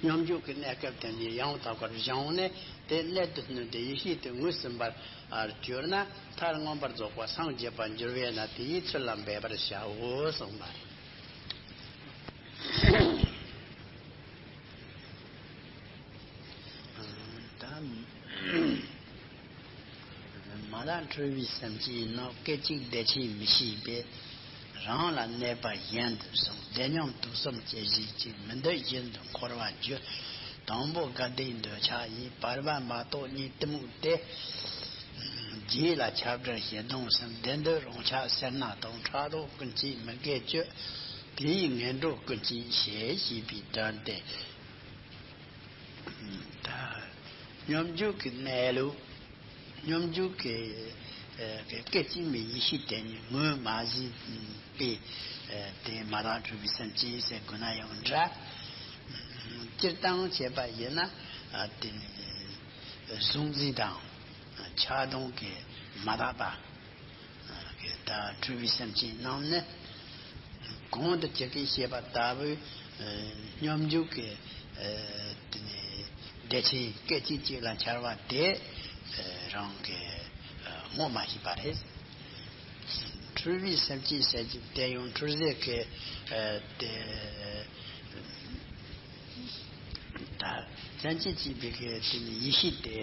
སྙོམས་འཇུག་གི་གནས་སྐབས་དེ་ནས་ཡང་དག་པར་སྦྱངས་ནས་དེ་གནད་དུ་བསྣུན་ཏེ་ཡེ་ཤེས་དེ་ངོས་ཟིན་པར་གྱུར་ན་མཐར་མངོན་པར་རྫོགས་པར་སངས་རྒྱས་པར་འགྱུར་བས་ན་དེའི་ཚུལ་ལ་འབད་པར་བྱའོ་གསུངས་པ་རེད། ད་མ་ལ་འཁྲུལ་བའི་སེམས་ཅན་ནི་སྐད་ཅིག་བདེ་ཆེན་མི་ཤེས་པས། རང་ལ་གནས་པ་གཞན་དུ་སོང་། བདེ་མཉམ་དུག་གསུམ་སྐྱེ་བཞིན་ཅིང་། མི་འདོད་གཞན་དུ་འཁོར་བར་འགྱུར། དང་པོ་དགའ་བདེའི་འདོད་ཆགས་ཡིན། བར་པ་མ་རྟོགས་གཉིད་གཏི་མུག་སྟེ། རྗེས་ལ་ཁྱབ་བྲལ་ཞེ་སྡང་གསུམ། བདེ་འདོད་རང་ཆགས་སེར་སྣ་དང་། ཕྲག་དོག་ཀུན་གྱིས་མི་དགེ་བཅུ། དེ་ཡི་ངན་འགྲོ་ཀུན་གྱིས་ཞེས་བྱས་པའི་དོན་ཏེ། ད་སྙོམས་འཇུག་གི་གནས་ལུགས། སྙོམས་འཇུག་གི་ཨ་གི་སྐད་ཅིག་མའི་ཡེ་ཤེས་དེ་ཉིད་ངོས་མ་ཟིན་པའི་ཨ་དེ་མ་དག་འཁྲུལ་པའི་སེམས་ཅན་ཟེར་དགོས་ན་ཡང་འདྲ། སྤྱིར་བཏང་བྱས་པ་ཡིན་ན་ཨ་དེ་ནི་གཟུང་འཛིན་དང་ཆགས་སྡང་གི་མ་དག་པ། ད་འཁྲུལ་པའི་སེམས་ཅན་རྣམས་ནི་གོང་དུ་ཇི་སྐད་བཤད་པ་ལྟ་བུའི་སྙོམས་འཇུག་གི་དེ་ནི་བདེ་ཆེན་སྐད་ཅིག་གཅིག་ལ་འཆར་བ་དེ་རང་གི་ངོ་མ་ཤེས་པ་རེད། འཁྲུལ་པའི་སེམས་ཅན་ཟེར་གྱི་དེ་ཡང་འཁྲུལ་ཟེར་གི་དེ། ད་ལྷན་ཅིག་སྐྱེས་པའི་གི་དེ་ནི་ཡེ་ཤེས་དེ་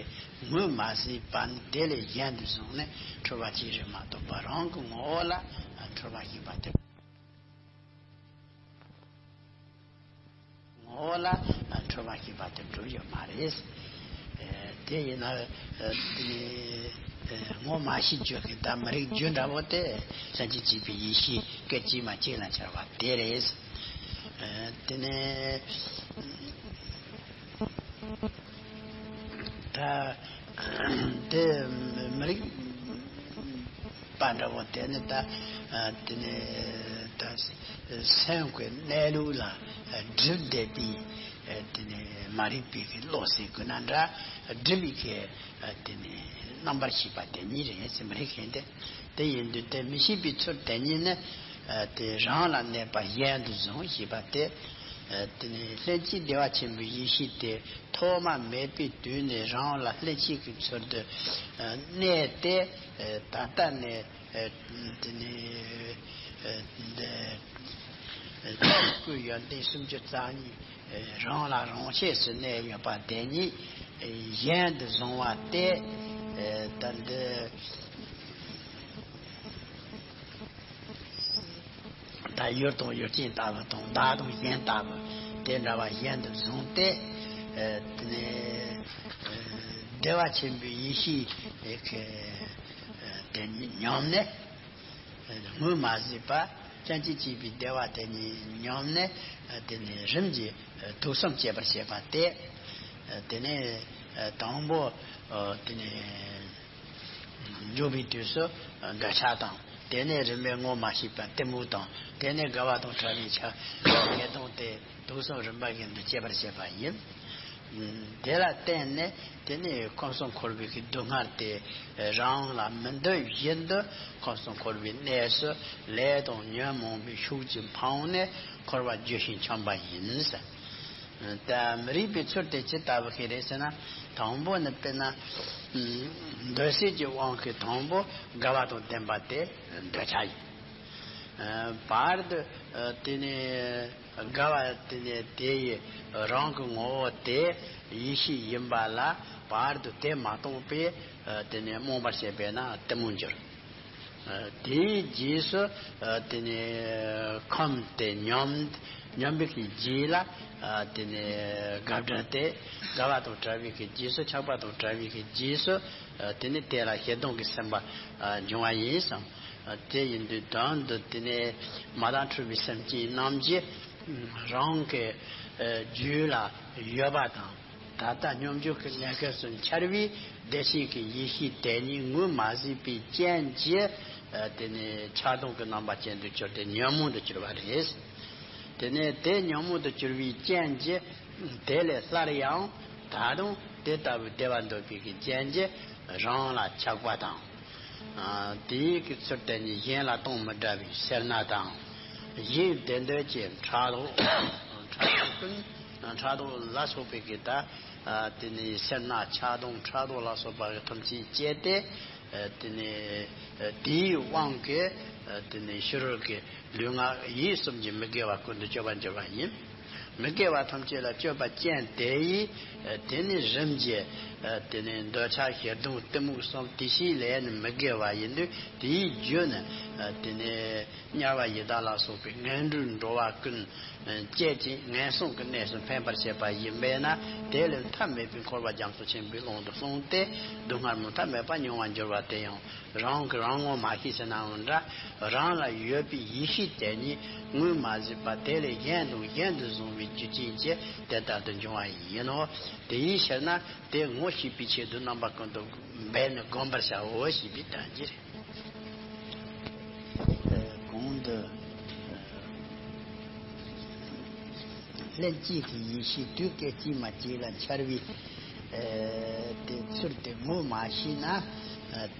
ངོས་མ་ཟིན་པ་ནི་དེ་ལས་གཞན་དུ་བཟུང་ནས་འཁྲུལ་པ་ཅིག་རེད་མ་གཏོགས་པ་རང་གི་ངོ་བོ་ལ་འཁྲུལ་པ་ཞིག་པ་དེ་ངོ་བོ་ལ་འཁྲུལ་པ་ཞིག་པ་དེ་གྲུབ་ཡོད་མ་རེད། དེ་ཡིན་ན་དེ་ངོ་མ་ཤེས་རྒྱུ་གི་ད་མི་རིགས་རྒྱུ་འདྲ་བོ་དེ་ལྷན་ཅིག་སྐྱེས་པའི་ཡེ་ཤེས་སྐད་ཅིག་མ་གཅིག་ལ་འཆར་བ་དེ་རེད། དེ་ནས་ད་ དེ་མི་རིགས་པ་འདྲ་བོ་དེ་ནི་ད་དེ་ནི་ད་སེམས་ཀྱི་གནས་ལུགས་ལ་སྒྲིབ་བསྡད་པའི་དེ་ནི་མ་རིག་པའི་གི་བློ་ཟེར་དགོས་ན་འདྲ། སྒྲིབ་པའི་གི་དེ་ནི་རྣམ་པར་ཤེས་པ་དེ་ཉིད་རེད་ཟེར། མི་རིགས་ཤིག་དེ། དེ་ཡིན་དུས་དེ་མི་ཤེས་པའི་ཚུལ་དེ་ཉིད་ནི། ཨ་དེ་རང་ལ་གནས་པ་གཞན་དུ་བཟུང་ཞེས་པ་སྟེ། ཨ་དེ་ནི་ལྷན་ཅིག་བདེ་བ་ཆེན་པོའི་ཡེ་ཤེས་དེ་ཐོག་མ་མེད་པའི་དུས་ནས་རང་ལ་ལྷན་ཅིག་གི་ཚུལ་དུ་ཨ་གནས་ཏེ། ཨ་ད་ལྟ་ནས་ཨ་དེ་ནི་ཨ་འདི་ཨ་སྐུ་ཡོན་ཏན་སུམ་ཅུ་རྩ་གཉིས་རང་ལ་རང་ཆས་སུ་གནས་ཡོད་པ་དེ་ཉིད་གཞན་དུ་བཟུང་བ་སྟེ། ཨ་ད་འདི། ད་ཡུལ་དང་ཡུལ་ཅན་ལྟ་བུ་དང་བདག་དང་གཞན་ལྟ་བུ་དེ་འདྲ་བ་གཞན་དུ་བཟུང་སྟེ། ཨ་དེ་ནས་ཨ་བདེ་བ་ཆེན་པོའི་ཡེ་ཤེས་ཨ་དེ་ཉིད་ཉམས་ནས། ཨ་ངོས་མ་ཟིན་པ་སྐྱེ་མཆེད་མེད་པའི་བདེ་བ་དེ་ཉིད་ཉམས་ནས། ཨ་དེ་ནས་རིམ་གྱིས་ཨ་དུག་གསུམ་སྐྱེད་པར་བྱེད་པ་སྟེ། ཨ་དེ་ནས་ཨ་དང་པོ་ཨ་དེ་ནས། འཇུག་པའི་དུས་སུ་འདོད་ཆགས་དང་། དེ་ནས་རིམ་པས་ངོ་མ་ཤེས་པ་གཏི་མུག་དང་། དེ་ནས་དགའ་བ་དང་བྲལ་བའི་ཆ་ཉེས་ལྟུང་སྟེ་དུག་གསུམ་རིམ་པ་བཞིན་དུ་སྐྱེད་པར་བྱེད་པ་ཡིན། དེ་ལ་བརྟེན་ནས་དེ་ནས་ཁམས་གསུམ་འཁོར་བའི་གི་སྡུག་བསྔལ་དེ་རང་ལ་མི་འདོད་བཞིན་དུ་ཁམས་གསུམ་འཁོར་བའི་གནས་སུ་ལས་དང་ཉོན་མོངས་པའི་ཤུགས་ཀྱིས་འཕངས་ནས་འཁོར་བ་རྒྱུ་ཞིང་འཁྱམས་པ་ཡིན། ད་མི་རིགས་པའི་ཚུལ་དེ་ཇི་ལྟ་བུ་ཞིག་རེད་ཟེར་ན། དང་པོ་ནི་དཔེར་ན། འདོད་སྲེད་ཀྱི་དབང་གིས་དང་པོ་དགའ་བ་དང་ལྡན་པ་དེ་འདོད་ཆགས་ཡིན། བར་དུ་དེ་ནས་དགའ་བ་དེ་ནས་དེ་ཡི་རང་གི་ངོ་བོ་དེ་ཡེ་ཤེས་ཡིན་པ་ལ། བར་དུ་དེ་མ་སྟོངས་པས་དེ་ནས་རྨོངས་པར་བྱས་པས་ན་གཏི་མུག་འགྱུར། དེའི་རྗེས་སུ་དེ་ནས་ཁམས་དེ་ཉམས། ཉམས་པའི་གི་རྗེས་ལ་དེ་ནས་དགའ་བྲལ་ཏེ། དགའ་བ་དང་བྲལ་བའི་གི་རྗེས་སུ། ཆགས་པ་དང་བྲལ་བའི་གི་རྗེས་སུ་དེ་ནས་དེ་ལ་ཞེ་སྡང་གི་སེམས་པ་འབྱུང་བ་ཡིན་ཙང་། དེ་ཡིན་དུས་དོན་དུ་དེ་ནས་མ་དག་འཁྲུལ་པའི་སེམས་ཅན་རྣམས་ཀྱིས་རང་གི་རྒྱུད་ལ་ཡོད་པ་དང་། ད་ལྟ་སྙོམས་འཇུག་གི་གནས་སྐབས་སུ་འཆར་བའི་བདེ་གཤེགས་ཀྱི་ཡེ་ཤེས་དེ་ཉིད་ངོས་མ་ཟིན་པའི་རྐྱེན་གྱིས། ཨ་དེ་ནས་ཆགས་སྡང་གི་རྣམ་པ་ཅན་དུ་གྱུར་ཏེ་ཉོན་མོངས་དུ་གྱུར་པ་རེད། དེ་ནས་དེ་ཉོན་མོངས་དུ་གྱུར་པའི་རྐྱེན་གྱིས། དེ་ལས་སླར་ཡང་ད་དུང་དེ་ལྟ་བུའི་བདེ་བ་འདོད་པའི་གི་རྐྱེན་གྱིས་རང་ལ་ཆགས་པ་དང་། ཨ་དེའི་གི་ཚུལ་དེ་ཉིད་གཞན་ལ་གཏོང་མི་བྲལ་བའི་སེར་སྣ་དང་། གཞན་བདེ་འདོད་ཀྱི་ཕྲག་དོག་ཕྲག་དོག་ཀུན། ཕྲག་དོག་ལ་སོགས་པའི་གི་ད། ཨ་དེ་ནས་སེར་སྣ་ཆགས་སྡང་ཕྲག་དོག་ལ་སོགས་པ་གི་ཐམས་ཅད་སྐྱེས་ཏེ། ཨ་དེ་ནས་ཨ་དེའི་དབང་གིས་ཨ་དེ་ནས་ཕྱི་རོལ་གྱི་ལུས་ངག་ཡིད་གསུམ་གྱི་མི་དགེ་བ་ཀུན་ཏུ་སྤྱོད་པར་འགྱུར་བ་ཡིན། མི་དགེ་བ་ཐམས་ཅད་ལ་སྤྱོད་པ་ཅན་དེ་ཡིས་ཨ་དེ་ནས་རིམ་གྱིས་ཨ་དེ་ནས་འདོད་ཆགས་ཞེ་སྡང་གཏི་མུག་གསུམ་དེ་བཞིའི་ལས་ནི་མི་དགེ་བ་ཡིན་དུས། དེའི་རྒྱུ་ནི་ཨ་དེ་ནས་དམྱལ་བ་ཡི་དྭགས་ལ་སོགས་པའི་ངན་འགྲོའི་འགྲོ་བ་ཀུན་སྐྱེད་ཅིང་ངན་སོང་གི་གནས་སུ་འཕེན་པར་བྱེད་པ་ཡིན་པས་ན། དེ་ལས་མཐའ་མེད་པའི་འཁོར་བ་རྒྱ་མཚོ་ཆེན་པོའི་ཀློང་དུ་ལྷུང་སྟེ་སྡུག་བསྔལ་མུ་མཐའ་མེད་པ་མྱོང་བར་འགྱུར་བ་དེ་ཡང་རང་གིས་རང་ངོ་མ་ཤེས་ཟེར་ནའང་འདྲ། རང་ལ་ཡོད་པའི་ཡེ་ཤེས་དེ་ཉིད་ངོས་མ་ཟིན་པ་དེ་ལས་གཞན་དང་གཞན་དུ་བཟུང་བའི་རྒྱུ་རྐྱེན་གྱིས་དེ་ལྟར་དུ་འབྱུང་བ་ཡིན་ནོ། དེའི་ཕྱིར་ན་དེ་ངོ་ཤེས་པའི་ཆེད་དུ་རྣམ་པ་ཀུན་ཏུ་འབད་ནས་བསྒོམ་པར་བྱའོ་ཞེས་པའི་དོན་གྱིས། གོང་དུ་ལྷན་སྐྱེས་ཀྱི་ཡེ་ཤེས་དུས་སྐད་ཅིག་མ་གཅིག་ལ་འཆར་བའི་དེ་ཚུལ་དེ་ངོ་མ་ཤེས་ན།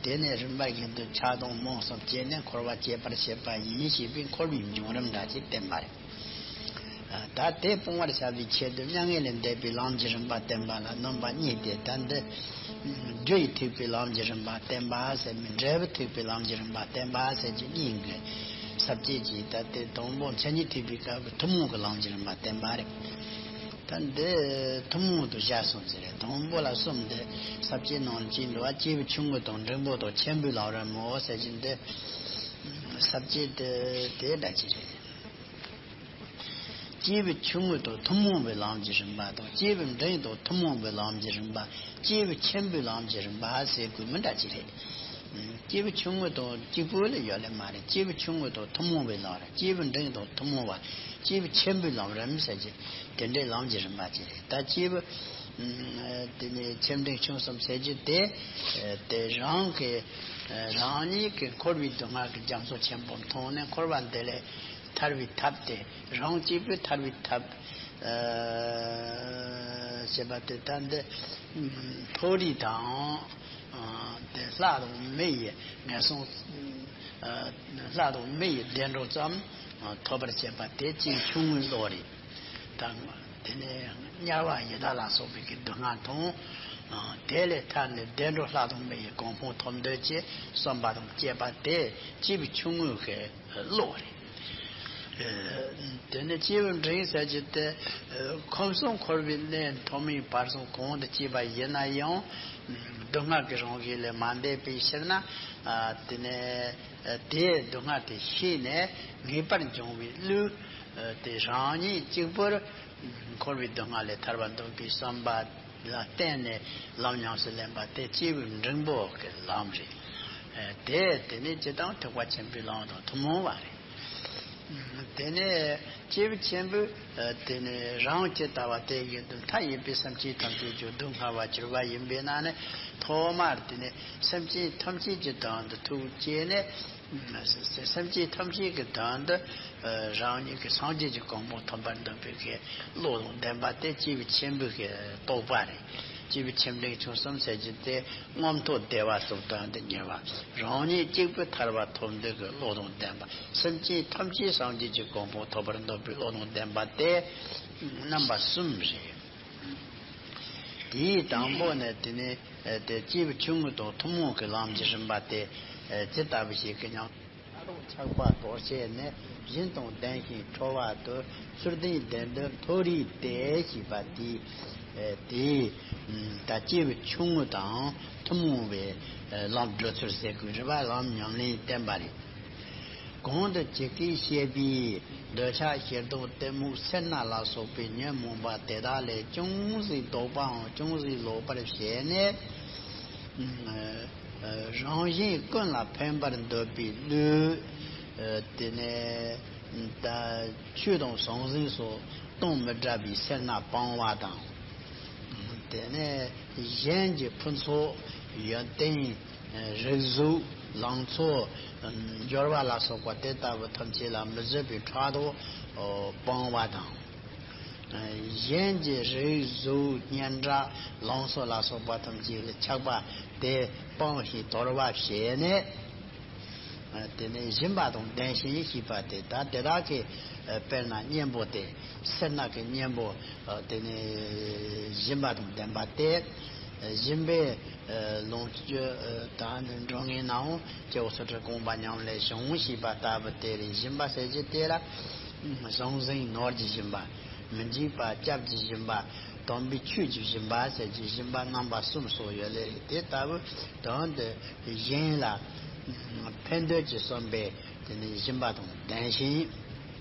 དེ་ནས་རིམ་པ་བཞིན་དུ་ཆགས་སྡང་རྨོངས་གསུམ་སྐྱེས་ནས་འཁོར་བ་སྐྱེད་པར་བྱེད་པ་ཡིན་ཞེས་པའི་འཁོར་བའི་འབྱུང་རིམ་འདྲ་ཞིག་བསྟན་པ་རེད། ད་དེ་སྤོང་བར་བྱ་བའི་ཆེད་དུ་མྱ་ངན་ལས་འདས་པའི་ལམ་གྱི་རིམ་པ་བསྟན་པ་ལ་སྣོན་པ་གཉིས་ཏེ། ད་འདི་རྒྱུ་ཡིས་ཐེག་པའི་ལམ་གྱི་རིམ་པ་བསྟན་པ་ཟེར་མི། འབྲས་བུ་ཐེག་པའི་ལམ་གྱི་རིམ་པ་བསྟན་པ་ཟེར་གྱི་གཉིས་ཀྱི་ས་བཅད་ཀྱིས། ད་དེ་དང་པོ་མཚན་ཉིད་ཐེག་པའི་སྐབས་ཀྱི་ཐུན་མོང་གི་ལམ་གྱི་རིམ་པ་བསྟན་པ་རེད། ད་འདི་ཐུན་མོང་དུ་བཞག་སོང་ཟེར་རེད། དང་པོ་ལ་གསུམ་འདི་ས་བཅད་ནང་ལ་བྲིས་འདུག་བ། སྐྱེས་བུ་ཆུང་ངུ་དང་འབྲིང་པོ་དང་ཆེན་པོའི་ལམ་རིམ་མོ་ཟེར་གྱི་འདི་ས་བཅད་དེ་དེ་འདྲ་ཅིག་རེད། སྐྱེས་བུ་ཆུང་ངུ་དང་ཐུན་མོང་བའི་ལམ་གྱི་རིམ་པ་དང་། སྐྱེས་བུ་འབྲིང་དང་ཐུན་མོང་བའི་ལམ་གྱི་རིམ་པ། སྐྱེས་བུ་ཆེན་པོའི་ལམ་གྱི་རིམ་པ་ཟེར་དགོས་མི་འདྲ་ཅིག་རེད། སྐྱེས་བུ་ཆུང་ངུ་དང་གཅིག་པོ་ལ་ཡོད་ལེ་མ་རེད། སྐྱེས་བུ་ཆུང་ངུ་དང་ཐུན་མོང་བའི་ལམ་རེད། སྐྱེས་བུ་འབྲིང་དང་ཐུན་མོང་བ། སྐྱེས་བུ་ཆེན་པོའི་ལམ་རིམ་ཟེར་གྱི་དེ་འདྲའི་ལམ་གྱི་རིམ་པ་ཅིག་རེད། ད་སྐྱེས་བུ་ དེ་ནས་ཆེ་འབྲིང་ཆུང་གསུམ་ཟེར་རྒྱུ་དེ། དེ་རང་གི་རང་ཉིད་ཀྱི་འཁོར་བའི་སྡུག་བསྔལ་གྱི་རྒྱ་མཚོ་ཆེན་པོ་མཐོང་ནས་འཁོར་བ་འདི་ལས་ཐར་བའི་ཐབས་དེ། རང་གཅིག་པུས་ཐར་བའི་ཐབས་ཞེས་པ་དེ་ལྟར་འདི་མཐོ་རིས་དང་། དེ་ལྷ་དང་མི་ཡི་ངན་སོང་། ལྷ་དང་མི་ཡི་བདེ་འགྲོ་ཙམ་ཐོབ་པར་བྱེད་པ་དེ་ཅིག་ཆུང་ངུའི་བློ་རེད། དང་། དེ་ནས་དམྱལ་བ་ཡི་དྭགས་ལ་སོགས་པའི་གི་སྡུག་བསྔལ་མཐོང་། དེ་ལས་ཐར་ནས་བདེ་འགྲོ་ལྷ་དང་མི་ཡི་གོ་འཕང་ཐོབ་འདོད་ཅེས་བསམ་པ་དང་བཅས་པ་དེ་སྐྱེས་བུ་ཆུང་ངུའི་གི་བློ་རེད། དེ་ནས་སྐྱེས་བུ་འབྲིང་ཟེར་རྒྱུ་དེ། ཁམས་གསུམ་འཁོར་བའི་གནས་ཐོག་མའི་བར་གསུམ་གང་དུ་སྐྱེས་པ་ཡིན་ན་ཡང་། སྡུག་བསྔལ་གྱི་རང་བཞིན་ལས་མ་འདས་པའི་ཕྱིར་ན། དེ་ནས་དེའི་སྡུག་བསྔལ་དེ་ཤེས་ནས་ངེས་པར་འབྱུང་བའི་བློས། དེ་རང་ཉིད་གཅིག་པུར་འཁོར་བའི་སྡུག་བསྔལ་ལས་ཐར་བར་འདོད་པའི་བསམ་པ་ལ་བརྟེན་ནས་ལམ་ཉམས་སུ་ལེན་པ་དེ་སྐྱེས་བུ་འབྲིང་པོ་གི་ལམ་རེད། དེ་དེ་ནས་སྤྱིར་བཏང་ཐེག་པ་ཆེན་པོའི་ལམ་དང་ཐུན་མོང་བ་རེད། དེ་ནས་སྐྱེས་བུ་ཆེན་པོས་དེ་ནས་རང་ཇི་ལྟ་བ་དེ་བཞིན་དུ་མཐའ་ཡས་པའི་སེམས་ཅན་ཐམས་ཅད་ཀྱི་སྡུག་བསྔལ་བ་གྱུར་པ་ཡིན་པས་ན་ནི། ཐོག་མར་དེ་ནས་སེམས་ཅན་ཐམས་ཅད་ཀྱི་དོན་དུ་ཐུགས་བསྐྱེད་ནས། སེམས་ཅན་ཐམས་ཅད་ཀྱི་དོན་དུ་རང་ཉིད་ཀྱི་སངས་རྒྱས་ཀྱི་གོ་འཕང་ཐོབ་པར་འདོད་པའི་གི་བློ་དང་ལྡན་པ་དེ་སྐྱེས་བུ་ཆེན་པོའི་གི་རྟོགས་པ་རེད། སྐྱེས་བུ་ཆེ་འབྲིང་ཆུང་གསུམ་ཟེར་རྒྱུ་དེ། མངོན་མཐོ་བདེ་བ་སོགས་དོན་དུ་གཉེར་བ། རང་ཉིད་གཅིག་པུ་ཐར་པ་ཐོབ་འདོད་ཀྱི་བློ་དང་ལྡན་པ། སེམས་ཅན་ཐམས་ཅད་སངས་རྒྱས་ཀྱི་གོ་འཕང་ཐོབ་པར་འདོད་པའི་བློ་དང་ལྡན་པ་དེ་རྣམ་པ་གསུམ་རེད། དེའི་དང་པོ་ནི་དེ་ནི་དེ་སྐྱེས་བུ་ཆུང་ངུ་དང་ཐུན་མོང་གི་ལམ་གྱི་རིམ་པ་དེ་ཇི་ལྟ་བུ་ཞིག་གི་སྙིང་། ཆགས་པ་རྟོག་བཅས་ནས་བཞིན་དང་ལྡན་ཞིང་ཁྲོ་བ་དང་ཚུར་ལྡན་ལྡན་དུ་མཐོ་རིས་ཏེ་ཞེས་པ་དེས། དེས་ད་སྐྱེས་བུ་ཆུང་ངུ་དང་ཐུན་མོང་བའི་ལམ་བགྲོད་ཚུལ་ཟེར་དགོས་རེད་པ། ལམ་ཉམས་ལེན་བསྟན་པ་རེད། གོང་དུ་ཇི་སྐད་བཤད་པའི་འདོད་ཆགས་ཞེ་སྡང་གཏི་མུག་སེར་སྣ་ལ་སོགས་པའི་ཉོན་མོངས་པ་དེ་དག་ལས་ཅུང་ཟད་ལྡོག་པའམ་ཅུང་ཟད་ལོག་པར་བྱས་ནས། རང་གཞན་ཀུན་ལ་ཕན་པར་འདོད་པའི་བློས། དེ་ནས་ད་ཆོས་དང་ཟང་ཟིང་སོགས་དོན་མི་འདྲ་བའི་སེར་སྣ་སྤང་བ་དང་། དེ་ནས་གཞན་གྱི་ཕུན་ཚོགས་ཡོན་ཏན་རིགས་གཟུགས་ལང་ཚོ་འབྱོར་བ་ལ་སོགས་པ་དེ་ལྟ་བུ་ཐམས་ཅད་ལ་མི་བཟོད་པའི་ཕྲག་དོག་སྤང་བ་དང་། གཞན་གྱི་རིགས་གཟུགས་སྙན་གྲགས་ལང་ཚོ་ལ་སོགས་པ་ཐམས་ཅད་ལ་ཆགས་པ་དེ་སྤངས་ཤིང་དོར་བ་བྱས་ནས། དེ་ནས་སྦྱིན་པ་དང་ལྡན་ཞིང་ཞེས་པ་དེ་ད་དེ་དག་གི་དཔེར་ན་གཉེན་པོ་དེ་སེར་སྣ་གི་གཉེན་པོ། དེ་ནས་སྦྱིན་པ་དང་ལྡན་པ་སྟེ། སྦྱིན་པས་ལོངས་སྤྱོད་དང་འགྲོ་ངེས་ནའང་སྐྱེ་བོ་སོ་སོར་གོམས་པ་ཉམས་ལེན་བྱུང་ཞེས་པ་ལྟ་བུ་དེ་རེད། སྦྱིན་པ་ཟེར་རྒྱུ་དེ་ལ་ཟང་ཟིང་ནོར་གྱི་སྦྱིན་པ། མི་འཇིགས་པ་སྐྱབས་ཀྱི་སྦྱིན་པ། དམ་པའི་ཆོས་ཀྱི་སྦྱིན་པ་ཟེར་གྱི་སྦྱིན་པ་རྣམ་པ་གསུམ་སོགས་ཡོད་ལེ་རེད། དེ་ལྟ་བུ་དོན་དུ་གཞན་ལ་ཕན་འདོད་ཀྱི་བསམ་པས་དེ་ནི་སྦྱིན་པ་དང་ལྡན་ཞིང་།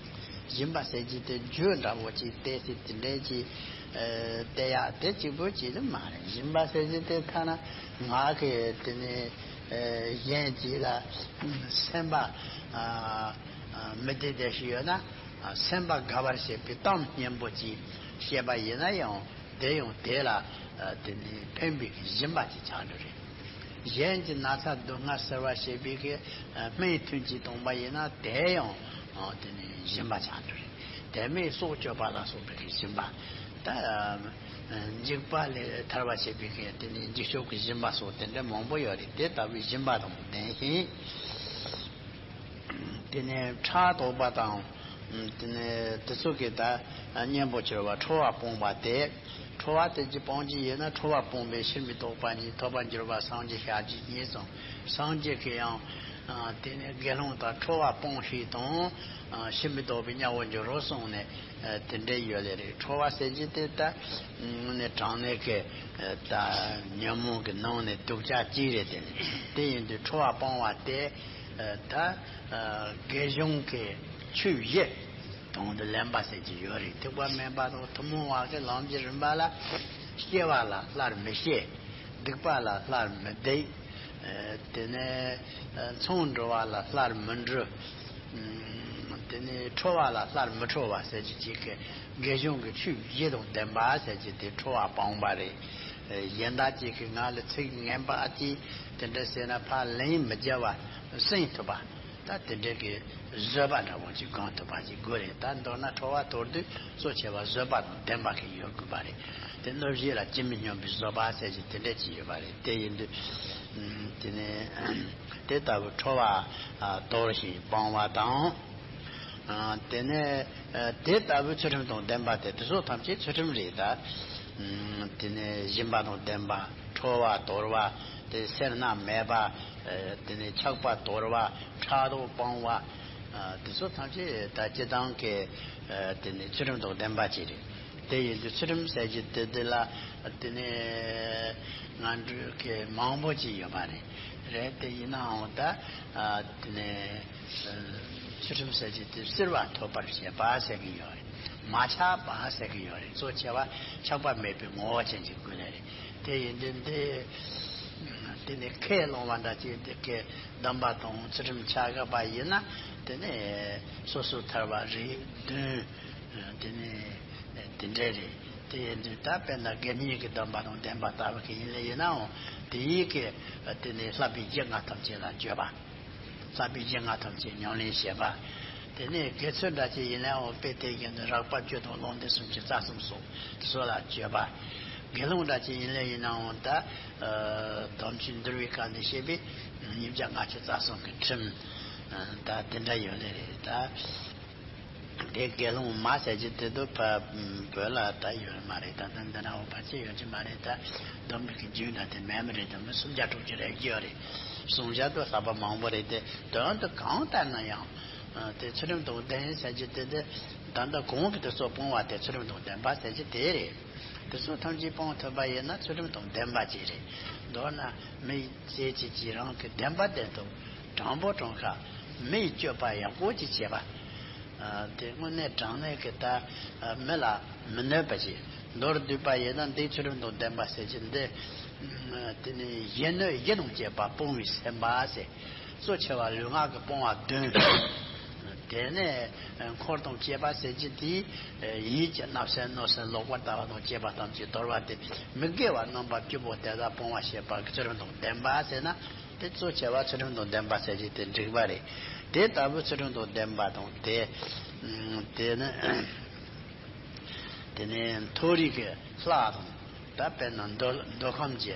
སྦྱིན་པ་ཟེར་གྱི་དེ་རྒྱུ་འདྲ་བོ་ཅིག་བལྟས་ཚེ་དེ་འདྲའི་ཅིག་བལྟས་ཡག་དེ་གཅིག་པོ་ཅིག་ལ་མ་རེད། སྦྱིན་པ་ཟེར་གྱི་དེ་ཐ་ན་ང་གི་དེ་ནི་གཞན་ཅིག་ལ་སེམས་པ་མི་བདེ་བདེ་ཞིག་ཡོད་ན། སེམས་པ་དགའ་བར་བྱེད་པའི་གཏམ་སྙན་པོ་ཅིག་བཤད་པ་ཡིན་ན་ཡང་དེ་ཡང་དེ་ལ་དེ་ནི་ཕན་པའི་སྦྱིན་པ་ཅིག་ཆགས་འགྲོ་རེད། གཞན་གྱི་ན་ཚ་སྡུག་བསྔལ་སེལ་བར་བྱེད་པའི་གི་སྨན་ཐུན་གཅིག་བཏུངས་པ་ཡིན་ན་དེ་ཡང་དེ་ནི་སྦྱིན་པ་ཆགས་འགྲོ་རེད། དེ་མིན་སྲོག་གཅོད་པ་ལ་སོགས་པའི་གི་སྦྱིན་པ། ད་འཇིགས་པ་ལས་ཐར་བར་བྱེད་པའི་གི་དེ་ནི་འཇིགས་སྐྱོབ་ཀྱི་སྦྱིན་པ་སོགས་དེ་འདྲ་མང་པོ་ཡོད་རེད། དེ་ལྟ་བུའི་སྦྱིན་པ་དང་ལྡན་ཞིང་། དེ་ནས་ཕྲག་དོག་པ་དང་། དེ་ནས་དེ་ཚོ་གི་ད་གཉེན་པོ་གྱུར་པ་ཁྲོ་བ་སྤོང་བ་སྟེ། ཁྲོ་བ་དེ་ཅིག་སྤོང་རྒྱུ་ཡིན་ན་ཁྲོ་བ་སྤོང་བའི་ཕྱིར་མི་ལྡོག་པ་ཉིད་ཐོབ་པར་འགྱུར་བ་སངས་རྒྱས་ཞལ་གྱི་ཉིད་གསུངས། སངས་རྒྱས་ཀྱིས་ཡང་དེ་ནས་དགེ་སློང་དག་ཁྲོ་བ་སྤོངས་ཤིག་དང་། ཕྱིར་མི་ལྡོག་པའི་དམྱལ་བར་འགྱུར་རོ་གསུངས་ནས་དེ་འདྲའི་ཡོད་ལེ་རེད། ཁྲོ་བ་ཟེར་རྒྱུ་དེ་ད་ནི་དྲང་གནས་ཀྱི་ད་ཉོན་མོངས་ཀྱི་ནང་ནས་སྡུག་ཅག་གཅིག་རེད། དེ་ནི་དེ་ཡིན་དུས་ཁྲོ་བ་སྤོང་བ་དེ། ད་དགེ་སྦྱོང་གི་ཆོས་བཞི་དང་དུ་ལེན་པ་ཟེར་གྱི་ཡོད་རེད། ཐེག་པ་དམན་པ་དང་ཐུན་མོང་བ་གི་ལམ་གྱི་རིམ་པ་ལ། སྐྱེ་བ་ལ་སླར་མི་སྐྱེ། སྡིག་པ་ལ་སླར་མི་སྡིག། དེ་ནས་མཚང་འདྲུ་བ་ལ་སླར་མི་འདྲུ། དེ་ནས་ཁྲོ་བ་ལ་སླར་མི་འཁྲོ་བ་ཟེར་གྱི་ཅིག་གི་དགེ་སྦྱོང་གི་ཆོས་བཞི་དང་ལྡན་པ་ཟེར་གྱི་དེ་ཁྲོ་བ་སྤངས་པ་རེད། གཞན་དག་ཅིག་གི་ང་ལ་ཚིག་ངན་པ་ཅིག་དེ་འདྲ་ཟེར་ན་ཕར་ལན་མི་རྒྱག་པ་སེམས་ཐུབ་པ། ད་དེ་འདྲ་གི་བཟོད་པ་འདྲ་བོ་ཅིག་སྒོམ་ཐུབ་པ་ཅིག་དགོས་རེད། ད་མདོར་ན་ཁྲོ་བ་དོར་དུས་གཙོ་ཆེ་བ་བཟོད་པ་དང་ལྡན་པ་གི་ཡོད་དགོས་པ་རེད། དེ་གནོད་བྱེད་ལ་ཇི་མི་སྙམ་པའི་བཟོད་པ་ཟེར་གྱི་དེ་འདྲ་ཅིག་ཡོད་པ་རེད། དེ་ཡིན་དུས་དེ་ནས་དེ་ལྟ་བུ་ཁྲོ་བ་དོར་ཞིང་སྤང་བ་དང་། ཨ། དེ་ནས་ཨ། དེ་ལྟ་བུའི་ཚུལ་ཁྲིམས་དང་ལྡན་པ་དེ་དེ་སོགས་ཐམས་ཅད་ཚུལ་ཁྲིམས་རེད་ད། ཨ། དེ་ནས་སྦྱིན་པ་དང་ལྡན་པ། ཁྲོ་བ་དོར་བ། དེ་སེར་སྣ་མེད་པ། ཨ། དེ་ནས་ཆགས་པ་དོར་བ། ཕྲག་དོག་སྤང་བ། ཨ། དེ་སོགས་ཐམས་ཅད་ད་སྤྱིར་བཏང་གི་ཨ། དེ་ནས་ཚུལ་ཁྲིམས་དང་ལྡན་པ་ཅིག་རེད། དེ་ཡིན་དུས་ཚུལ་ཁྲིམས་ཟེར་གྱི་དེ་དེ་ལ་དེ་ནས་ངན་འགྲོའི་གི་མང་པོ་ཅིག་ཡོད་པ་རེད། རེད། དེ་ཡིན་ནའང་ད་ཨ། དེ་ནས་ཚུལ་ཁྲིམས་ཟེར་གྱི་དེ་བསིལ་བ་ཐོབ་པར་བྱེད་པ་ཟེར་གྱི་ཡོད་རེད། མ་ཆགས་པ་ཟེར་གྱི་ཡོད་རེད། གཙོ་ཆེ་བ་ཆགས་པ་མེད་པའི་ངོ་བོ་ཅན་གྱི་སྐུ་ལས་རེད། དེ་ཡིན་དུས་འདི་དེ་ནས་ཁས་བླངས་པ་འདྲ་བྱས་ཏེ་ཁས་བླངས་པ་དང་ཚུལ་ཁྲིམས་ཆ་བཞག་པ་ཡིན་ན་དེ་ནས་སོ་སོ་ཐར་བ་རེ་བདུན། དེ་ནས་དེ་འདྲ་རེད། དེ་ཡིན་དུས་ད་དཔེར་ན་དགེ་བསྙེན་གྱི་སྡོམ་པ་དང་ལྡན་པ་ལྟ་བུ་གི་ཡིན་ལེ་ཡིན་ནའང་དེ་ཡིས་ཀྱི་དེ་ནས་བསླབ་པའི་རྒྱུ་ལྔ་ཐམས་ཅད་ལ་སྤྱོད་པ། བསླབ་པའི་རྒྱུ་ལྔ་ཐམས་ཅད་ཉམས་ལེན་བྱེད་པ། དེ་ནས་དགེ་ཚུལ་འདྲ་ཅིག་ཡིན་ནའང་དཔེ་དེ་བཞིན་དུ་རེག་པ་བཅུ་དང་རློམ་འདས་སུམ་ཅུ་རྩ་གསུམ་སོགས་དེ་ཚོ་ལ་སྤྱོད་པ། དགེ་སློང་འདྲ་ཅིག་ཡིན་ལེ་ཡིན་ནའང་ད་ཨ། དམ་ཆོས་འདུལ་བའི་སྐབས་ནས་བཤད་པའི་ཉིས་བརྒྱ་ལྔ་བཅུ་རྩ་གསུམ་གྱི་ཁྲིམས་ད་དེ་འདྲ་ཡོད་ལེ་རེད་ད། དེ་དགེ་སློང་མ་ཟེར་གྱི་དེ་དུ་བ་བོད་ལ་ད་ཡོད་མ་རེད། ད་ལྟ་འདི་ན་འོ་ཕལ་ཆེར་ཡོད་ཀྱི་མ་རེད། ད་སྡོམ་པའི་གི་རྒྱུན་ད་དེ་མེད་མ་རེད། ད་མི་སུམ་བརྒྱ་དྲུག་ཅུ་རེ་བརྒྱད་རེད། སུམ་བརྒྱ་དུ་ལྷག་པ་མང་པོ་རེད། དེ་དོན་དུ་གང་ལྟར་ན་ཡང་དེ་ཚུལ་ཁྲིམས་དང་ལྡན་ཟེར་གྱི་དེ་དེ་ད་ལྟ་གོང་གི་དེ་ཚོ་སྤོང་བ་དེ་ཚུལ་ཁྲིམས་དང་ལྡན་པ་ཟེར་གྱི་དེ་རེད། དེ་ཚོ་ཐམས་ཅད་སྤོང་ཐུབ་པ་ཡིན་ན་ཚུལ་ཁྲིམས་དང་ལྡན་པ་ཅིག་རེད། མདོར་ན་མི་ཚེ་གཅིག་གིས་རང་གི་བདེན་པ་བདེན་ཐོབ་དྲང་པོ་དྲང་ཁ་མི་ཡི་སྤྱོད་པ་ཡག་པོ་ཅིག་བྱེད་པ། ཨ། དེ་དངོས་གནས་དྲང་གནས་ཀྱི་ད་ཨ། མི་ལ་མི་གནོད་པ་ཅིག་མདོར་བསྡུས་པ་ཡིན་ན་འདི་ཚུལ་ཁྲིམས་དང་ལྡན་པ་ཟེར་གྱི་འདི། ཨ། དེ་ནི་གཞན་གནོད་བཞི་དང་བཅས་པ་སྤོང་བའི་སེམས་པ་ཟེར། གཙོ་ཆེ་བ་ལུས་ངག་གི་སྤོང་བ་བདུན། དེ་ནས་འཁོར་དང་བཅས་པ་ཟེར་གྱི་དེ་ཡིད་ཀྱི་བརྣབ་སེམས་གནོད་སེམས་ལོག་པར་ལྟ་བ་དང་བཅས་པ་ཐམས་ཅད་དོར་བ་སྟེ་མི་དགེ་བ་རྣམ་པ་བཅུ་པོ་དེ་དག་སྤོང་བར་བྱེད་པ་གི་ཚུལ་ཁྲིམས་དང་ལྡན་པ་ཟེར་ན། དེ་གཙོ་ཆེ་བ་ཚུལ་ཁྲིམས་དང་ལྡན་པ་ཟེར་གྱི་དེ་འགྲིག་པ་རེད། དེ་ལྟ་བུ་ཚུལ་ཁྲིམས་དང་ལྡན་པ་དང་དེ། དེ་ནི། དེ་ནས་མཐོ་རིས་ཀྱི་ལྷ་དང་། ད་དཔེར་ན་མདོ་མདོ་ཁམས་ཀྱི་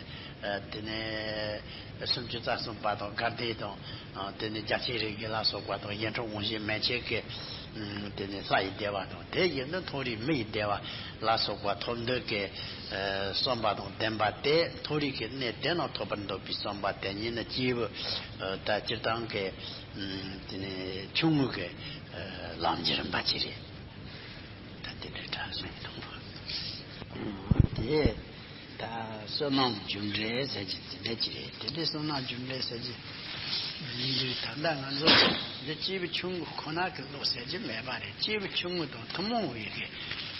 དེ་ནས་སུམ་ཅུ་རྩ་གསུམ་པ་དང་དགའ་ལྡན་དང་། དེ་ནས་རྒྱ་ཆེན་རིགས་བརྒྱུད་ལ་སོགས་པ་དང་། གཞན་འཕྲུལ་དབང་བཞི་མན་ཆད་ཀྱི་དེ་ནས་ལྷ་ཡི་བདེ་བ་དང་། དེ་བཞིན་དུ་མཐོ་རིས་མི་ཡི་བདེ་བ་ལ་སོགས་པ་ཐོབ་འདོད་ཀྱི་བསམ་པ་དང་ལྡན་པ་སྟེ། མཐོ་རིས་ཀྱི་གནས་དེ་རྣམས་ཐོབ་པར་འདོད་པའི་བསམ་པ་དེ་ཉིད་ནི་སྐྱེས་བུ་ད་སྤྱིར་བཏང་གི་དེ་ནས་ཆུང་ངུ་གི་ལམ་གྱི་རིམ་པ་ཅིག་རེད། ད་དེ་འདྲའི་གྲྭ་བཙུན་དང་པོ། དེ་ད་བསོད་ནམས་རྒྱུ་འབྲས་ཟེར་གྱི་དེ་འདྲ་ཅིག་རེད། དེ་འདྲའི་བསོད་ནམས་རྒྱུ་འབྲས་ཟེར་གྱི་ཡིན་དུས་ད་ལྟ་ང་ཚོ་འདི་སྐྱེས་བུ་ཆུང་ངུ་ཁོ་ན་གི་བློ་ཟེར་གྱི་མེད་པ་རེད། སྐྱེས་བུ་ཆུང་ངུ་དང་ཐུན་མོང་བའི་གི་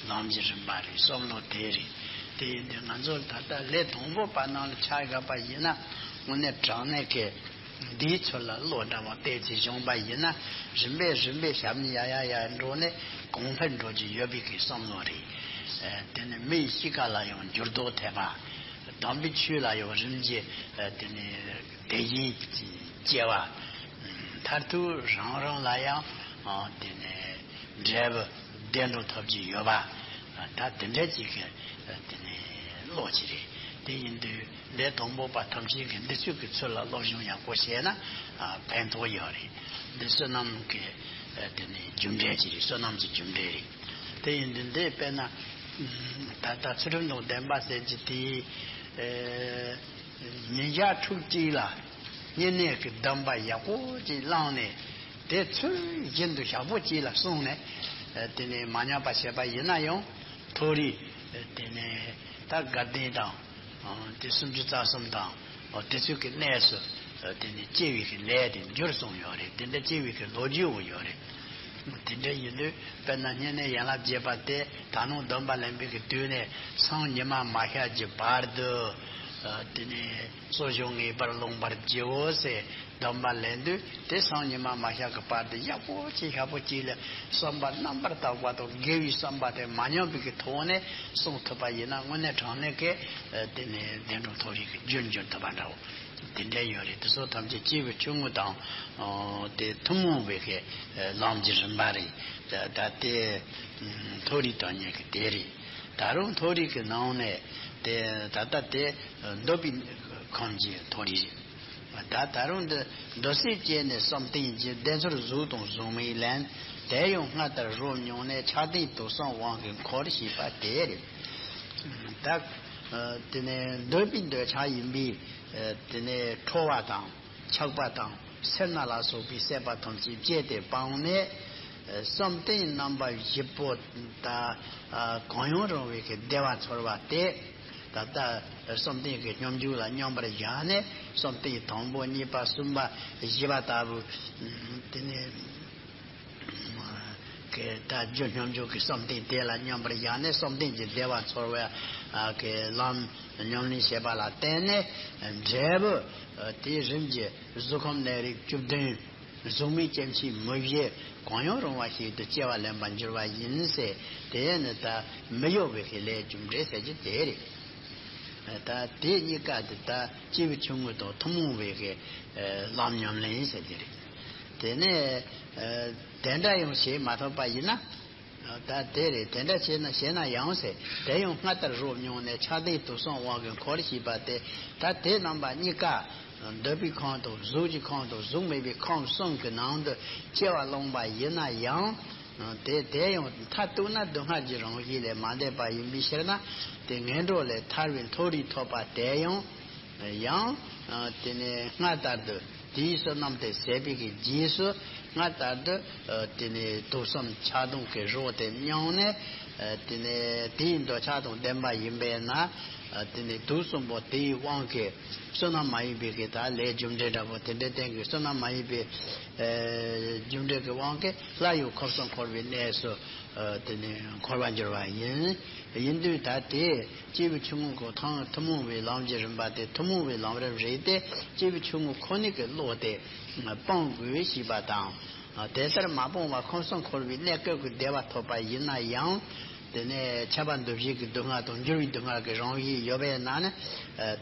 ལམ་གྱི་རིམ་པ་རེད། བསམ་བློ་དེ་རེད། དེ་ཡིན་དུས་ང་ཚོ་ད་ལྟ་ལས་དང་པོ་པ་ནང་ལ་ཆ་བཞག་པ་ཡིན་ན་དངོས་གནས་དྲང་གནས་ཀྱི། འདིའི་ཚུལ་ལ་བློ་འདྲ་བ་གཏད་ཚེ་སྦྱངས་པ་ཡིན་ན་རིམ་པས་རིམ་པས་ཞབས་ནི་ཡ་ཡ་ཡ་འགྲོ་ནས་གོང་འཕེལ་འགྲོ་རྒྱུ་ཡོད་པའི་གི་བསམ་བློ་རེད། ཨ། དེ་ནི་མི་ཡི་གཤིས་ཀ་ལ་ཡང་འགྱུར་ལྡོག་ཐེབས་པ། དམ་པའི་ཆོས་ལ་ཡང་རིམ་གྱིས་ཨ། དེ་ནི་དད་ཞེན་སྐྱེ་བ། མཐར་ཐུག་རང་རང་ལ་ཡང་ཨ། དེ་ནི་འབྲས་བུ་བདེ་འགྲོ་ཐོབ་ཀྱི་ཡོད་པ། ད་དེ་འདྲ་ཅིག་གི་དེ་ནས་བློ་ཅིག་རེད། དེ་ཡིན་དུས་ལས་དང་པོ་པ་ཐམས་ཅད་ཀྱིས་འདི་ཚོའི་གི་ཚུལ་ལ་སློབ་སྦྱོང་ཡག་པོ་བྱས་ན་ཕན་ཐོགས་ཡོད་རེད། འདི་བསོད་ནམས་ཀྱི་དེ་ནས་རྒྱུ་འབྲས་ཅིག་རེད། བསོད་ནམས་ཀྱི་རྒྱུ་འབྲས་རེད། དེ་ཡིན་དུས་འདི་དཔེར་ན་ད་ལྟ་ཚུལ་ཁྲིམས་དང་ལྡན་པ་ཟེར་གྱི་དེ། ཉིན་ཞག་ཕྲུགས་གཅིག་ལ་བསྙེན་གནས་ཀྱི་སྡོམ་པ་ཡག་པོ་ཅིག་བླངས་ནས་དེ་ཚུལ་བཞིན་དུ་ཞག་པོ་གཅིག་ལ་བསྲུངས་ནས་དེ་ནས་མ་ཉམས་པ་བྱས་པ་ཡིན་ན་ཡང་མཐོ་རིས་དེ་ནས་ད་དགའ་ལྡན་དང་དེ་སུམ་ཅུ་རྩ་གསུམ་དང་དེ་ཚོའི་གི་གནས་སུ་དེ་ནས་སྐྱེ་བའི་གི་ལས་དེ་འགྱུར་སོང་ཡོད་རེད། དེ་འདྲ་སྐྱེ་བའི་གི་ལོ་རྒྱུས་འོ་ཡོད་རེད། དེ་འདྲ་ཡིན་དུས་དཔེར་ན་བསྙེན་གནས་ཡན་ལག་བརྒྱད་པ་དེ་ད་ནངས་སྡོམ་པ་ལེན་པའི་གི་དུས་ནས་སང་ཉི་མ་མ་ཤར་གྱི་བར་དུ་དེ་ནས་གསོ་སྦྱོང་ངེས་པར་ལོངས་པར་བགྱིའོ་ཟེར་ སྡོམ་པ་ལེན་དུས་དེ་སང་ཉི་མ་མ་ཤར་གྱི་བར་དུ་ཡག་པོ་ཅིག་ཞག་པོ་གཅིག་ལ་བསམ་པ་རྣམ་པར་དག་པ་དང་དགེ་བའི་བསམ་པ་དེ་མ་ཉམས་པའི་གི་ཐོག་ནས་བསྲུང་ཐུབ་པ་ཡིན་ན་དངོས་གནས་དྲང་གནས་ཀྱི་དེ་ནས་བདེན་གྲུབ་མཐོ་རིས་ཀྱི་རྒྱུར་འགྱུར་ཐུབ་པ་འདྲ་བོ་དེ་འདྲ་ཡོད་རེད། དེ་ཚོ་ཐམས་ཅད་སྐྱེས་བུ་ཆུང་ངུ་དང་དེ་ཐུན་མོང་བའི་གི་ལམ་གྱི་རིམ་པ་རེད། ད་ལྟ་དེ་མཐོ་རིས་དོན་གཉེར་གྱི་དེ་རེད། ད་རུང་མཐོ་རིས་ཀྱི་ནང་ནས་དེ་ད་ལྟ་དེ་འདོད་པའི་ཁམས་ཀྱི་མཐོ་རིས་རེད། ད་ད་རུང་འདི་འདོད་སྲེད་བཅད་ནས་བསམ་གཏན་གྱི་བདེ་འཚོར་གཟུགས་དང་གཟུགས་མེད་ལེན། དེ་ཡང་སྔར་ལྟར་རོ་མྱོང་ནས་ཆགས་ལྡན་དུག་གསུམ་དབང་གིས་འཁོར་ཞེས་པ་དེ་རེད། ད་དེ་ནས་འདོད་པའི་འདོད་ཆགས་ཡིན་པས་དེ་ནས་ཁྲོ་བ་དང་ཆགས་པ་དང་སེར་སྣ་ལ་སོགས་པའི་སྲེད་པ་ཐམས་ཅད་བཅད་དེ་སྤངས་ནས། བསམ་གཏན་རྣམ་པ་བཞི་པོ་ད་གང་ཡང་རུང་བའི་གི་བདེ་བ་ཚོར་བ་སྟེ། ད་ལྟ་བསམ་གཏན་གྱི་སྙོམས་འཇུག་ལ་མཉམ་པར་བཞག་ནས་བསམ་གཏན་དང་པོ་གཉིས་པ་གསུམ་པ་བཞི་པ་ལྟ་བུ་དེ་ནས་གི་ད་རྒྱུ་སྙོམས་འཇུག་གི་བསམ་གཏན་དེ་ལ་མཉམ་པར་བཞག་ནས་བསམ་གཏན་གྱི་བདེ་བ་ཚོར་བ་གི་ལམ་ཉམས་ལེན་བྱེད་པ་ལ་བརྟེན་ནས་འབྲས་བུ་དེའི་རིམ་གྱིས་གཟུགས་ཁམས་ནད་རིགས་བཅུ་བདུན། གཟུགས་མེད་སྐྱེ་མཆེད་མུ་བཞི་གང་ཡང་རུང་བ་ཞིག་ཏུ་སྐྱེ་བ་ལེན་པར་འགྱུར་བ་ཡིན་ཟེར། དེ་ནི་ད་མི་གཡོ་བའི་གི་ལས་རྒྱུ་འབྲས་ཟེར་རྒྱུ་དེ་རེད། ད་དེ་གཉིས་ཀ་དེ་ད་སྐྱེས་བུ་ཆུང་ངུ་དང་ཐུན་མོང་བའི་གི་ལམ་ཉམས་ལེན་ཟེར་རྒྱུ་རེད། དེ་ནས་དེ་འདྲ་ཡང་བྱེད་མ་ཐུབ་པ་ཡིན་ན། ད་དེ་རེད། དེ་འདྲ་བྱས་ན་བྱས་ན་ཡང་ཟེར། དེ་ཡང་སྔར་ལྟར་རོ་མྱོང་ནས་ཆགས་ལྡན་དུག་གསུམ་དབང་གིས་འཁོར་ཞེས་པ་སྟེ། ད་དེ་རྣམ་པ་གཉིས་ཀ་འདོད་པའི་ཁམས་དང་གཟུགས་ཀྱི་ཁམས་དང་གཟུགས་མེད་པའི་ཁམས་གསུམ་གྱི་ནང་དུ་སྐྱེ་བ་བླངས་པ་ཡིན་ན་ཡང་། དེ་དེ་ཡང་མཐར་གཏུགས་ན་སྡུག་བསྔལ་གྱི་རང་བཞིན་ལས་མ་འདས་པ་ཡིན་པའི་ཕྱིར་ན། དེ་ངན་འགྲོ་ལས་ཐར་བའི་མཐོ་རིས་ཐོབ་པ་དེ་ཡང་། ཡང་། དེ་ནས་སྔར་ལྟར་དུ་དེའི་བསོད་ནམས་དེ་ཟད་པའི་གི་རྗེས་སུ་སྔར་ལྟར་དུ། དེ་ནས་དུག་གསུམ་ཆགས་སྡང་གི་རོ་དེ་མྱོང་ནས། དེ་ནས་དེའི་འདོད་ཆགས་དང་ལྡན་པ་ཡིན་པས་ན། དེ་ནས་དུག་གསུམ་པོ་དེའི་དབང་གིས་བསོད་ནམས་མ་ཡིན་པའི་གི་ད་ལས་རྒྱུ་འབྲས་འདྲ་པོ་དེ་འདྲའི་སྟེང་གི་བསོད་ནམས་མ་ཡིན་པའི་རྒྱུ་འབྲས་ཀྱི་དབང་གིས་སླར་ཡང་འཁོར་གསུམ་འཁོར་བའི་གནས་སུ། དེ་ནས་འཁོར་བར་འགྱུར་བ་ཡིན། ཡིན་དུས་ད་དེ་སྐྱེས་བུ་ཆུང་ངུ་གོ་ཐང་ཐུན་མོང་བའི་ལམ་གྱི་རིམ་པ་དེ་ཐུན་མོང་བའི་ལམ་རིམ་རེད་དེ། སྐྱེས་བུ་ཆུང་ངུ་ཁོ་ནའི་གི་བློ་དེ་སྤང་དགོས་ཞེས་པ་དང་། དེ་ལྟར་མ་སྤངས་པར་ཁམས་གསུམ་འཁོར་བའི་གནས་སྐབས་ཀྱི་བདེ་བ་ཐོབ་པ་ཡིན་ན་ཡང་། དེ་ནས་ཁྱབ་པ་འདུ་བྱེད་ཀྱི་སྡུག་བསྔལ་དང་འགྱུར་བའི་སྡུག་བསྔལ་གྱི་རང་བཞིན་ཡོད་པས་ན་ནི།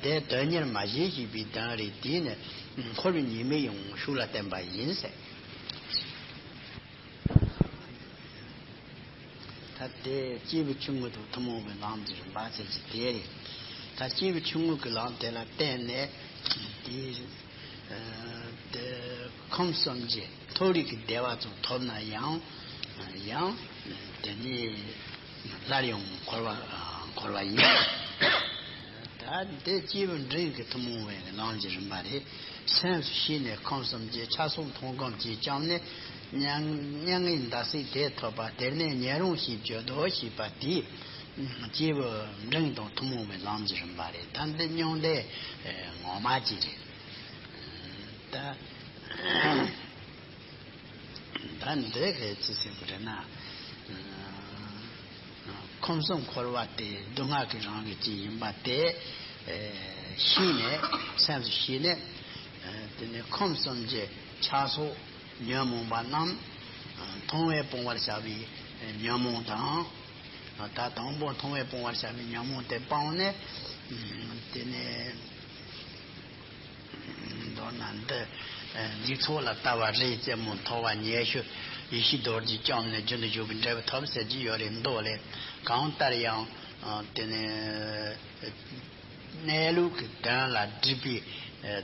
དེ་དོན་གཉེར་མ་བྱས་ཞེས་པའི་དོན་རེད། དེས་ནི་འཁོར་བའི་ཉེས་དམིགས་ཡང་ཤུགས་ལ་བསྟན་པ་ཡིན་ཟེར། ད་དེ་སྐྱེས་བུ་ཆུང་ངུ་དང་ཐུན་མོང་བའི་ལམ་གྱི་རིམ་པ་ཟེར་གྱི་དེ་རེད། ད་སྐྱེས་བུ་ཆུང་ངུ་གི་ལམ་དེ་ལ་བརྟེན་ནས་དེ་དེ་ཁམས་གསུམ་གྱི་མཐོ་རིས་ཀྱི་བདེ་བ་ཙམ་ཐོབ་ན་ཡང་ཡང་དེ་ནི་སླར་ཡང་འཁོར་བ་འཁོར་བ་ཡིན། ད་འདི་སྐྱེས་བུ་འབྲིང་གི་ཐུན་མོང་བའི་ལམ་གྱི་རིམ་པ་རེད། སེམས་སུ་ཤེས་ནས་ཁམས་གསུམ་གྱི་ཆགས་སོགས་མཐོང་སྒོམ་གྱིས་བསྐྱངས་ནས་མྱ་མྱ་ངན་འདའ་སའི་དེ་ཐོབ་པ་དེར་ནི་ཉན་རང་ཞེས་བརྗོད་དོ་ཞེས་པ་དེས་སྐྱེས་བུ་འབྲིང་དང་ཐུན་མོང་བའི་ལམ་གྱི་རིམ་པ་རེད། ད་འདི་མྱང་འདས་ངོ་མ་གཅིག་རེད། ད། ད་འདི་གའི་ཅི་ཟེར་དགོས་རེད་ན། ཁམས་གསུམ་འཁོར་བ་དེ་སྡུག་བསྔལ་གྱི་རང་བཞིན་ཅིག་ཡིན་པ་དེ་ཤེས་ནས་སེམས་སུ་ཤེས་ནས། དེ་ནས་ཁམས་གསུམ་གྱི་ཆགས་སོགས་ཉོན་མོངས་པ་རྣམས་མཐོང་བས་སྤང་བར་བྱ་བའི་ཉོན་མོངས་དང་། ད་དང་པོ་མཐོང་བས་སྤང་བར་བྱ་བའི་ཉོན་མོངས་དེ་སྤངས་ནས། དེ་ནས། མདོར་ན་འདི་འཇིག་ཚོགས་ལ་ལྟ་བ་རེ་རྩེ་མོ་མཐོ་བ་ཉེ་ཤོས་ཡེ་ཤེས་རྡོ་རྗེ་བཅོམ་ནས་རྒྱུན་དུ་ཞུགས་པའི་འབྲས་བུ་ཐོབ་ཟེར་གྱི་ཡོད་རེད། མདོ་ལས་གང་ལྟར་ཡང་དེ་ནས་གནས་ལུགས་ཀྱི་དོན་ལ་སྒྲིབ་པའི་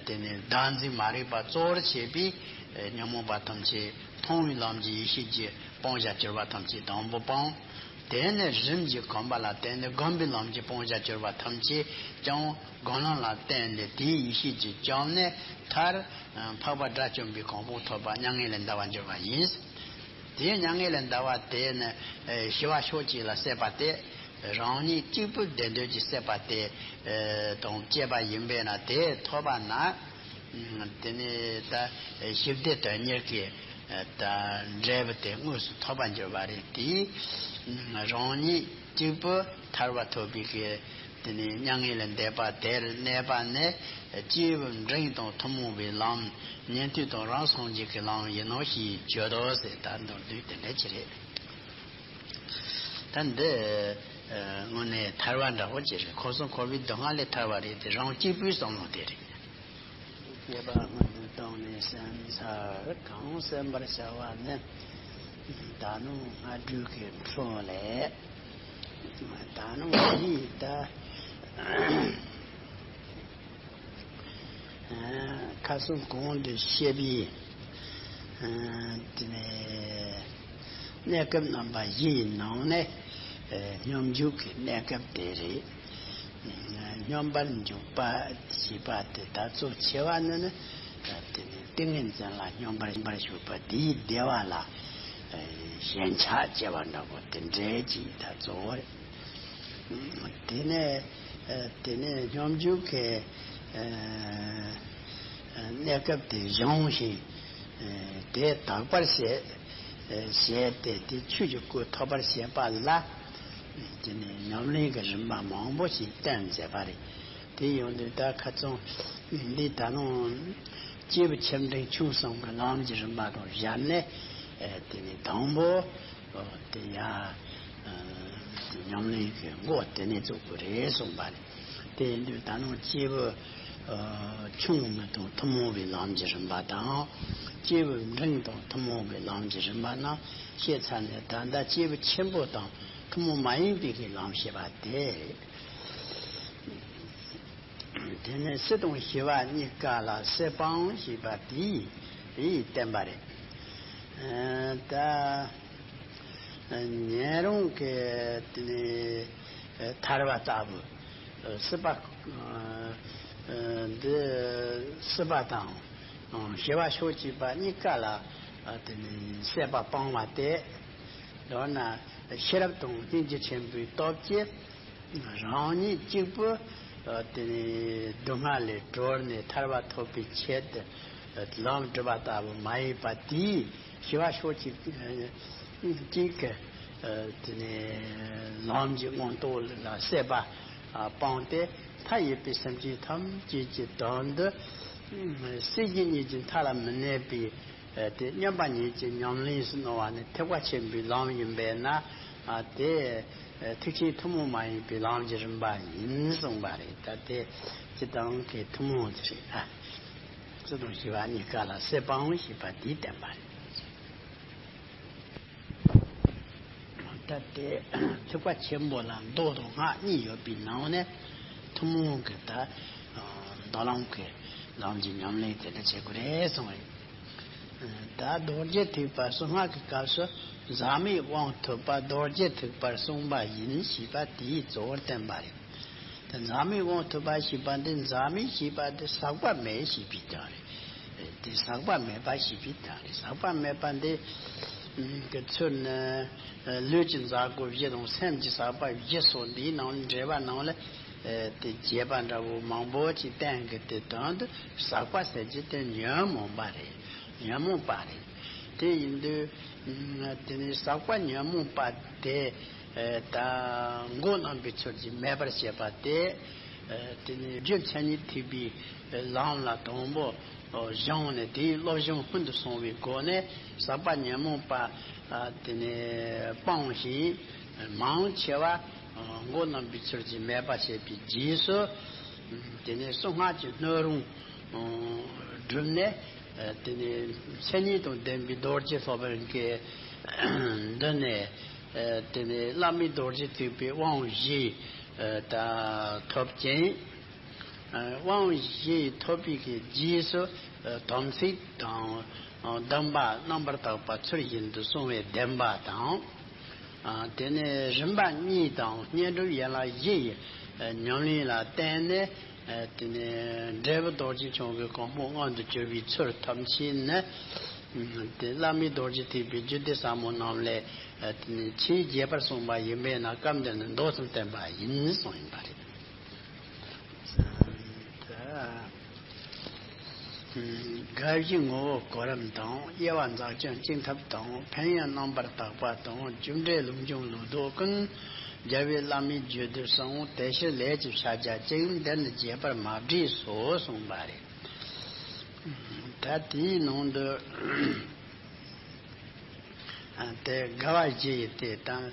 དེ་ནས་བདག་འཛིན་མ་རིག་པ་གཙོ་བོར་བྱེད་པའི་ཉོན་མོངས་པ་ཐམས་ཅད་མཐོང་བའི་ལམ་གྱི་ཡེ་ཤེས་ཀྱིས་སྤང་བྱར་གྱུར་པ་ཐམས་ཅད་དང་པོ་སྤངས། དེ་ནས་རིམ་གྱིས་གོམས་པ་ལ་བརྟེན་ནས་སྒོམ་པའི་ལམ་གྱི་སྤང་བྱར་གྱུར་པ་ཐམས་ཅད་ཀྱང་སྒོམ་ལམ་ལ་བརྟེན་ནས་དེའི་ཡེ་ཤེས་ཀྱིས་བསྐྱངས་ནས་མཐར་འཕགས་པ་དགྲ་བཅོམ་པའི་གོ་འཕང་ཐོབ་པ་མྱ་ངན་ལས་འདའ་བར་འགྱུར་བ་ཡིན། དེའི་མྱ་ངན་ལས་འདའ་བ་དེ་ནི་ཞི་བ་ཕྱོགས་གཅིག་ལ་སྲེད་པ་སྟེ། རང་ཉིད་གཅིག་པུ་བདེ་འདོད་ཀྱི་སྲེད་པ་དེ་དང་བཅས་པ་ཡིན་པས་ན་དེ་ཐོབ་པ་ན། དེ་ནི་ད་ཞི་བདེ་དོན་གཉེར་གྱི་ད་འབྲས་བུ་དེ་དངོས་སུ་ཐོབ་པར་འགྱུར་བ་རེད་དེ། རང་ཉིད་གཅིག་པུ་ཐར་པ་ཐོབ་པའི་གི་ དེ་ནས་མྱ་ངན་ལས་འདས་པ་དེར་གནས་པ་ནི་སྐྱེས་བུ་འབྲིང་དང་ཐུན་མོང་བའི་ལམ། ཉན་ཐོས་དང་རང་སངས་རྒྱས་ཀྱི་ལམ་ཡིན་ནོ་ཞེས་བརྗོད་དོ་ཟེར། ད་མདོར་བསྡུས་དེ་འདྲ་ཅིག་རེད། ད་འདི་དངོས་གནས་ཐར་བ་འདྲ་བོ་ཅིག་རེད། འཁོར་གསུམ་འཁོར་བའི་སྡུག་བསྔལ་ལས་ཐར་བ་རེད་དེ། རང་གཅིག་པུའི་བསམ་བློ་དེ་རེད། སྐྱེས་པ་སྔོན་དུ་བཏང་ནས་གསན་ཚར། གང་གསན་པར་བྱ་བ་ནི། ད་ནུ་སྔ་དྲོས་ཀྱི་འཕྲོ་ལས། ད་ནུ་འདིའི་ད། ཁ་སང་གོང་དུ་བཤད་པའི། དེ་ནས་གནས་སྐབས་རྣམ་པ་བཞིའི་ནང་ནས་སྙོམས་འཇུག་གི་གནས་སྐབས་དེ་རེད། སྙོམས་པར་འཇུག་པ་ཞེས་པ་དེ་ད་གཙོ་ཆེ་བ་ནི་ནི། དེ་ནི་ཏིང་ངེ་འཛིན་ལ་སྙོམས་པར་སྙོམས་པར་ཞུགས་པ་དེའི་བདེ་བ་ལ་ཞེན་ཆགས་སྐྱེ་བ་འདྲ་པོ་དེ་འདྲའི་ཅིག་ད་གཙོ་བོ་རེད། དེ་ནས་དེ་ནས་སྙོམས་འཇུག་གི་གནས་སྐབས་དེ་སྦྱོང་ཞིང་དེ་དག་པར་བྱེད། བྱས་ཏེ་དེ་ཆོས་ཀྱི་སྐུ་ཐོབ་པར་བྱེད་པ་ལ། དེ་ནས་ཉམས་ལེན་གྱི་རིམ་པ་མང་པོ་ཞིག་བསྟན་མཛད་པ་རེད། དེ་ཡོང་དུས་ད་ཁ་ཚང་འདི་ད་ནང་སྐྱེས་བུ་ཆེ་འབྲིང་ཆུང་གསུམ་གྱི་ལམ་གྱི་རིམ་པ་དང་སྦྱར་ནས། དེ་ནས་དང་པོ་དེ་ཡང་ཉམས་ལེན་གྱི་འགོ་དེ་ནས་བཙུགས་པ་རེད་གསུངས་པ་རེད། དེ་ཡིན་དུས་ད་ནང་སྐྱེས་བུ་ཆུང་ངུ་དང་ཐུན་མོང་བའི་ལམ་གྱི་རིམ་པ་དང་། སྐྱེས་བུ་འབྲིང་དང་ཐུན་མོང་བའི་ལམ་གྱི་རིམ་པ་རྣམས་བཤད་ཚར་ནས། ད་ལྟ་སྐྱེས་བུ་ཆེན་པོ་དང་ཐུན་མོང་མ་ཡིན་པའི་གི་ལམ་བཤད་པ་དེ་རེད། དེ་ནས་སྲིད་དང་ཞི་བ་གཉིས་ཀ་ལ་སྲིད་པའང་ཞེས་པ་དེས་བསྟན་པ་རེད། ད་ཉན་རང་གི་དེ་ནས་ཐར་བ་ལྟ་བུ། སྲིད་པ་འདི་སྲིད་པ་དང་ཞི་བ་ཕྱོགས་གཅིག་པ་གཉིས་ཀ་ལ་དེ་ནས་སྲེད་པ་སྤང་བ་སྟེ། མདོར་ན་ཤེས་རབ་དང་སྙིང་རྗེ་ཆེན་པོའི་སྟོབས་ཀྱིས། རང་ཉིད་གཅིག་པུ་དེ་ནས་སྡུག་བསྔལ་ལས་གྲོལ་ནས་ཐར་བ་ཐོབ་པའི་ཆེད་དུ་ལམ་སྒྲུབ་པ་ལྟ་བུ་མ་ཡིན་པ་དེའི་ཞི་བ་ཕྱོགས་གཅིག་གཅིག་གི་དེ་ནས་ལམ་གྱི་མངོན་རྟོགས་ལ་སྲེད་པ་སྤངས་ཏེ། མཐའ་ཡས་པའི་སེམས་ཅན་ཐམས་ཅད་ཀྱི་དོན་དུ་སྲིད་ཞི་གཉིས་ཀྱི་མཐའ་ལ་མི་གནས་པའི། ཨ་དེ་མཉམ་པ་ཉིད་ཀྱི་ཉམས་ལེན་ཞུ་གནང་བ་ནི་ཐེག་པ་ཆེན་པོའི་ལམ་ཡིན་པས་ན། ཨ་དེ་ཐེག་ཆེན་ཐུན་མོང་མ་ཡིན་པའི་ལམ་གྱི་རིམ་པ་ཡིན་གསུངས་པ་རེད། ད་དེ་སྤྱིར་བཏང་གི་ཐུན་མོང་དེ་རེད། ཨ་སྲིད་དང་ཞི་བ་གཉིས་ཀ་ལ་སྲེད་པའང་ཞེས་པ་དེས་བསྟན་པ་རེད། ད་དེ་ཐེག་པ་ཆེན་པོ་ལ་མདོ་དང་སྔགས་གཉིས་ཡོད་པའི་ནང་ནས་ཐུན་མོང་གི་ད་མདོ་ལམ་གྱི་ལམ་གྱི་ཉམས་ལེན་དེ་འདྲ་བྱེད་དགོས་རེད་གསུངས་རེད། ད་རྡོ་རྗེ་ཐེག་པ་གསང་སྔགས་ཀྱི་སྐབས་སུ་ཟག་མེད་དབང་ཐོབ་པ་རྡོ་རྗེ་ཐེག་པར་གསུངས་པ་ཡིན་ཞེས་པ་དེའི་གཙོ་བོར་བསྟན་པ་རེད། ད་ཟག་མེད་དབང་ཐོབ་པ་ཞེས་པ་འདི་ཟག་མེད་ཞེས་པ་འདི་ཟག་པ་མེད་ཞེས་པའི་དོན་རེད། དེ་ཟག་པ་མེད་པ་ཞེས་པའི་དོན་རེད། ཟག་པ་མེད་པ་འདི་གི་ཚུལ་ནི། ལུས་ཀྱི་འཛག་སྒོ་བཞི་དང་སེམས་ཀྱི་ཟག་པ་བཞི་སོགས་འདིའི་ནང་འགྲེལ་པ་ནང་ལ་དེ་རྒྱས་པ་འདྲ་བོ་མང་པོ་ཅིག་བསྟན་གི། དེ་དོན་དུ་ཟག་པ་ཟེར་གྱི་དེ་ཉོན་མོངས་པ་རེད། ཉོན་མོངས་པ་རེད། དེ་ཡིན་དུས་དེ་ནི་ཟག་པ་ཉོན་མོངས་པ་དེ་ད་མགོ་རྣམ་པའི་ཚུལ་གྱིས་མེད་པར་བྱེད་པ་དེ། དེ་ནི་རྒྱུ་མཚན་ཉིད་ཐེག་པའི་ལམ་ལ་དང་པོ། སྦྱངས་ནས་དེའི་སློབ་སྦྱོང་ཀུན་ཏུ་སོང་བའི་སྒོ་ནས་ཟག་པ་ཉོན་མོངས་པ་དེ་ནས་སྤངས་ཤིང་། མང་ཆེ་བ་མགོ་རྣམ་པའི་ཚུལ་གྱིས་མེད་པར་བྱས་པའི་རྗེས་སུ། དེ་ནས་གསང་སྔགས་ཀྱི་སྣོད་རུང་བསྒྲུབས་ནས། དེ་ནས་མཚན་ཉིད་དང་ལྡན་པའི་རྡོ་རྗེ་སློབ་དཔོན་གྱི་མདུན་ནས། དེ་ནས་བླ་མེད་རྡོ་རྗེ་ཐེག་པའི་དབང་བཞི་ད་ཐོབ་ཅིང་། དབང་བཞི་ཐོབ་པའི་གི་རྗེས་སུ་དམ་ཚིག་དང་སྡོམ་པ་རྣམ་པར་དག་པ་ཚུལ་བཞིན་དུ་བསྲུང་བའི་བདེན་པ་དང་། དེ་ནས་རིམ་པ་གཉིས་དང་བསྙེན་སྒྲུབ་ཡན་ལག་བཞི་ཡི་ཉམས་ལེན་ལ་བརྟེན་ནས། དེ་ནས་འབྲས་བུ་རྡོ་རྗེ་འཆང་གི་གོ་འཕང་མངོན་དུ་གྱུར་པའི་ཚུལ་ཐམས་ཅད་ནི། དེ་བླ་མེད་རྡོ་རྗེ་ཐེག་པའི་རྒྱུད་སྡེ་ཟབ་མོ་རྣམས་ལས་དེ་ནས་ཆེས་རྒྱས་པར་གསུངས་པ་ཡིན་པས་ན། སྐབས་འདིར་ནི་མདོ་ཙམ་བསྟན་པ་ཡིན་གསུངས་ཡིན་པ་རེད། དགའ་བཞི་ངོ་བོ་གོ་རིམ་དང་། དབྱེ་བ་འཛག་བཅོམ་བཅིངས་ཐབས་དང་། ཕན་ཡོན་རྣམ་པར་དག་པ་དང་། རྒྱུ་འབྲས་ལུགས་འབྱུང་ལུགས་ལྡོག་ཀུན། རྒྱལ་བའི་བླ་མའི་རྒྱུད་སྡེ་གསུམ་དེ་ཕྱིར་ལས་ཀྱི་ཕྱག་རྒྱ་ཅན་འདི་ནི་རྒྱས་པར་མ་བྲིས་སོ་གསུངས་པ་རེད། ད་དེའི་ནང་དུ་དེ་དགའ་བ་བཞི་ཡི་སྟེ་དང་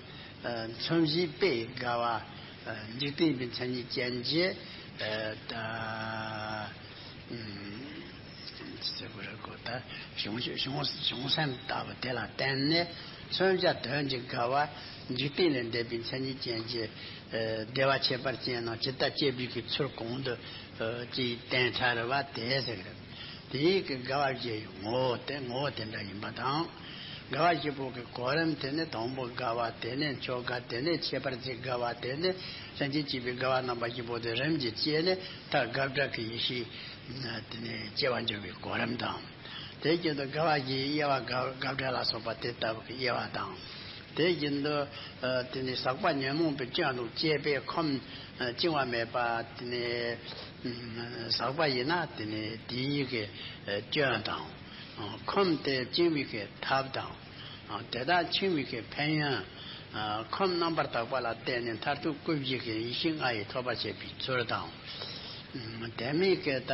མཚོན་བྱེད་དཔེ་དགའ་བ། འཇིག་རྟེན་པའི་མཚན་ཉིད་ཅན་གྱི་ད། ཟེར་བ་རེད་གོ། ད་བྱུང་བྱུང་བྱུང་སེམས་ལྟ་བུ་དེ་ལ་བརྟེན་ནས་མཚོན་བྱ་དོན་གྱི་དགའ་བ། འཇིག་རྟེན་ལས་འདས་པའི་མཚན་ཉིད་ཅན་གྱི་བདེ་བ་ཁྱད་པར་ཅན་རྣམས་ཇི་ལྟར་སྐྱེ་བའི་གི་ཚུལ་གོང་དུ་ཅིག་བསྟན་ཚར་བ་དེ་ཟེར་གི་རེད། དེའི་གི་དགའ་བ་བཞི་ཡི་ངོ་བོ་དེ་ངོ་བོ་དེ་འདྲ་ཡིན་པ་དང་། དགའ་བ་བཞི་པོ་གི་གོ་རིམ་དེ་ནི་དང་པོ་དགའ་བ། དེ་ནས་མཆོག་དགའ། དེ་ནས་ཁྱད་པར་གྱི་དགའ་བ། དེ་ནས་ལྷན་ཅིག་སྐྱེས་པའི་དགའ་བ་རྣམ་པ་བཞི་པོ་དེ་རིམ་གྱིས་སྐྱེས་ནས། ད་དགའ་བྲལ་གྱི་ཡེ་ཤེས་དེ་ནས་སྐྱེ་བར་འགྱུར་བའི་གོ་རིམ་དང་། དེ་བཞིན་དུ་དགའ་བ་བཞིའི་དབྱེ་བ་དགའ་དགའ་བྲལ་ལ་སོགས་པ་དེ་ལྟ་བུ་གི་དབྱེ་བ་དང་། དེ་བཞིན་དུ་དེ་ནས་ཟག་པ་ཉོན་མོངས་པའི་སྐྱོན་དང་བཅས་པའི་ཁམས་བཅིང་བ་མེད་པ། དེ་ནས་ཟག་པ་ཡིན་ན་དེ་ནས་དེའི་གི་སྐྱོན་དང་། ཁམས་དེ་བཅིང་བའི་གི་ཐབས་དང་། དེ་དག་འཆིང་བའི་གི་ཕན་ཡོན། ཁམས་རྣམ་པར་དག་པ་ལ་བརྟེན་ནས་མཐར་ཐུག་སྐུ་བཞི་གི་ཡེ་ཤེས་ལྔ་ཡི་ཐོབ་པར་བྱེད་པའི་ཚུལ་དང་། དེ་མིན་གྱི་ད་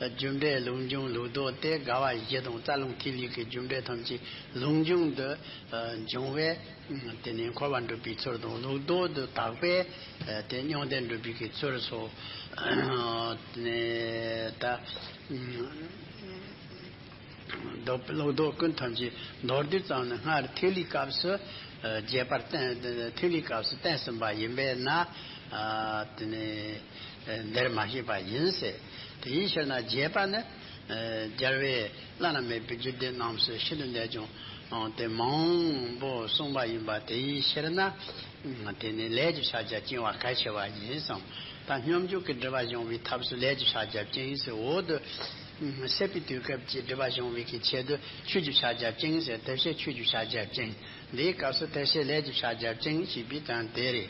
རྒྱུ་འབྲས་ལུགས་འབྱུང་ལུགས་ལྡོག་སྟེ་དགའ་བ་བཞི་དང་རྩ་རླུང་ཐིག་ལེ་གི་རྒྱུ་འབྲས་ཐམས་ཅད་ལུགས་འབྱུང་དུ་འབྱུང་བས། དེ་ནས་འཁོར་བར་འགྲོ་བའི་ཚུལ་དང་། ལུགས་ལྡོག་ཏུ་དག་པས་དེ་མྱང་འདས་འགྲོ་བའི་གི་ཚུལ་སོགས་ད། ལྡོག་ལུགས་ལྡོག་ཀུན་ཐམས་ཅད་མདོར་བསྡུས་ཙམ་ནི་སྔར་ཐིག་ལེའི་སྐབས་སུ་རྒྱས་པར་བསྟན། ཐིག་ལེའི་སྐབས་སུ་བསྟན་ཟིན་པ་ཡིན་པས་ན། དེ་ནས་འདིར་མ་བཤད་པ་ཡིན་ཟེར། དེའི་ཕྱིར་ན་རྒྱས་པ་ནི་རྒྱལ་བས་བླ་ན་མེད་པའི་རྒྱུད་སྡེ་རྣམས་སུ་ཤིན་ཏུ་འདས་ཀྱང་དེ་མང་པོ་གསུངས་པ་ཡིན་པ། དེའི་ཕྱིར་ན། དེ་ནི་ལས་ཀྱི་ཕྱག་རྒྱ་བཅིང་བ་གལ་ཆེ་བ་ཡིན་གསུངས། ད་སྙོམས་འཇུག་གི་སྒྲིབ་པ་སྦྱོང་བའི་ཐབས་སུ་ལས་ཀྱི་ཕྱག་རྒྱ་བཅིང་ཟེར། འོག་ཏུ་སད་པའི་དུས་སྐབས་ཀྱི་སྒྲིབ་པ་སྦྱོང་བའི་གི་ཆེད་དུ་ཆོས་ཀྱི་ཕྱག་རྒྱ་བཅིང་ཟེར། དེ་ཕྱིར་ཆོས་ཀྱི་ཕྱག་རྒྱ་བཅིང་། འདིའི་སྐབས་སུ་དེ་ཕྱིར་ལས་ཀྱི་ཕྱག་རྒྱ་བཅིང་ཞེས་པའི་དོན་དེ་རེད།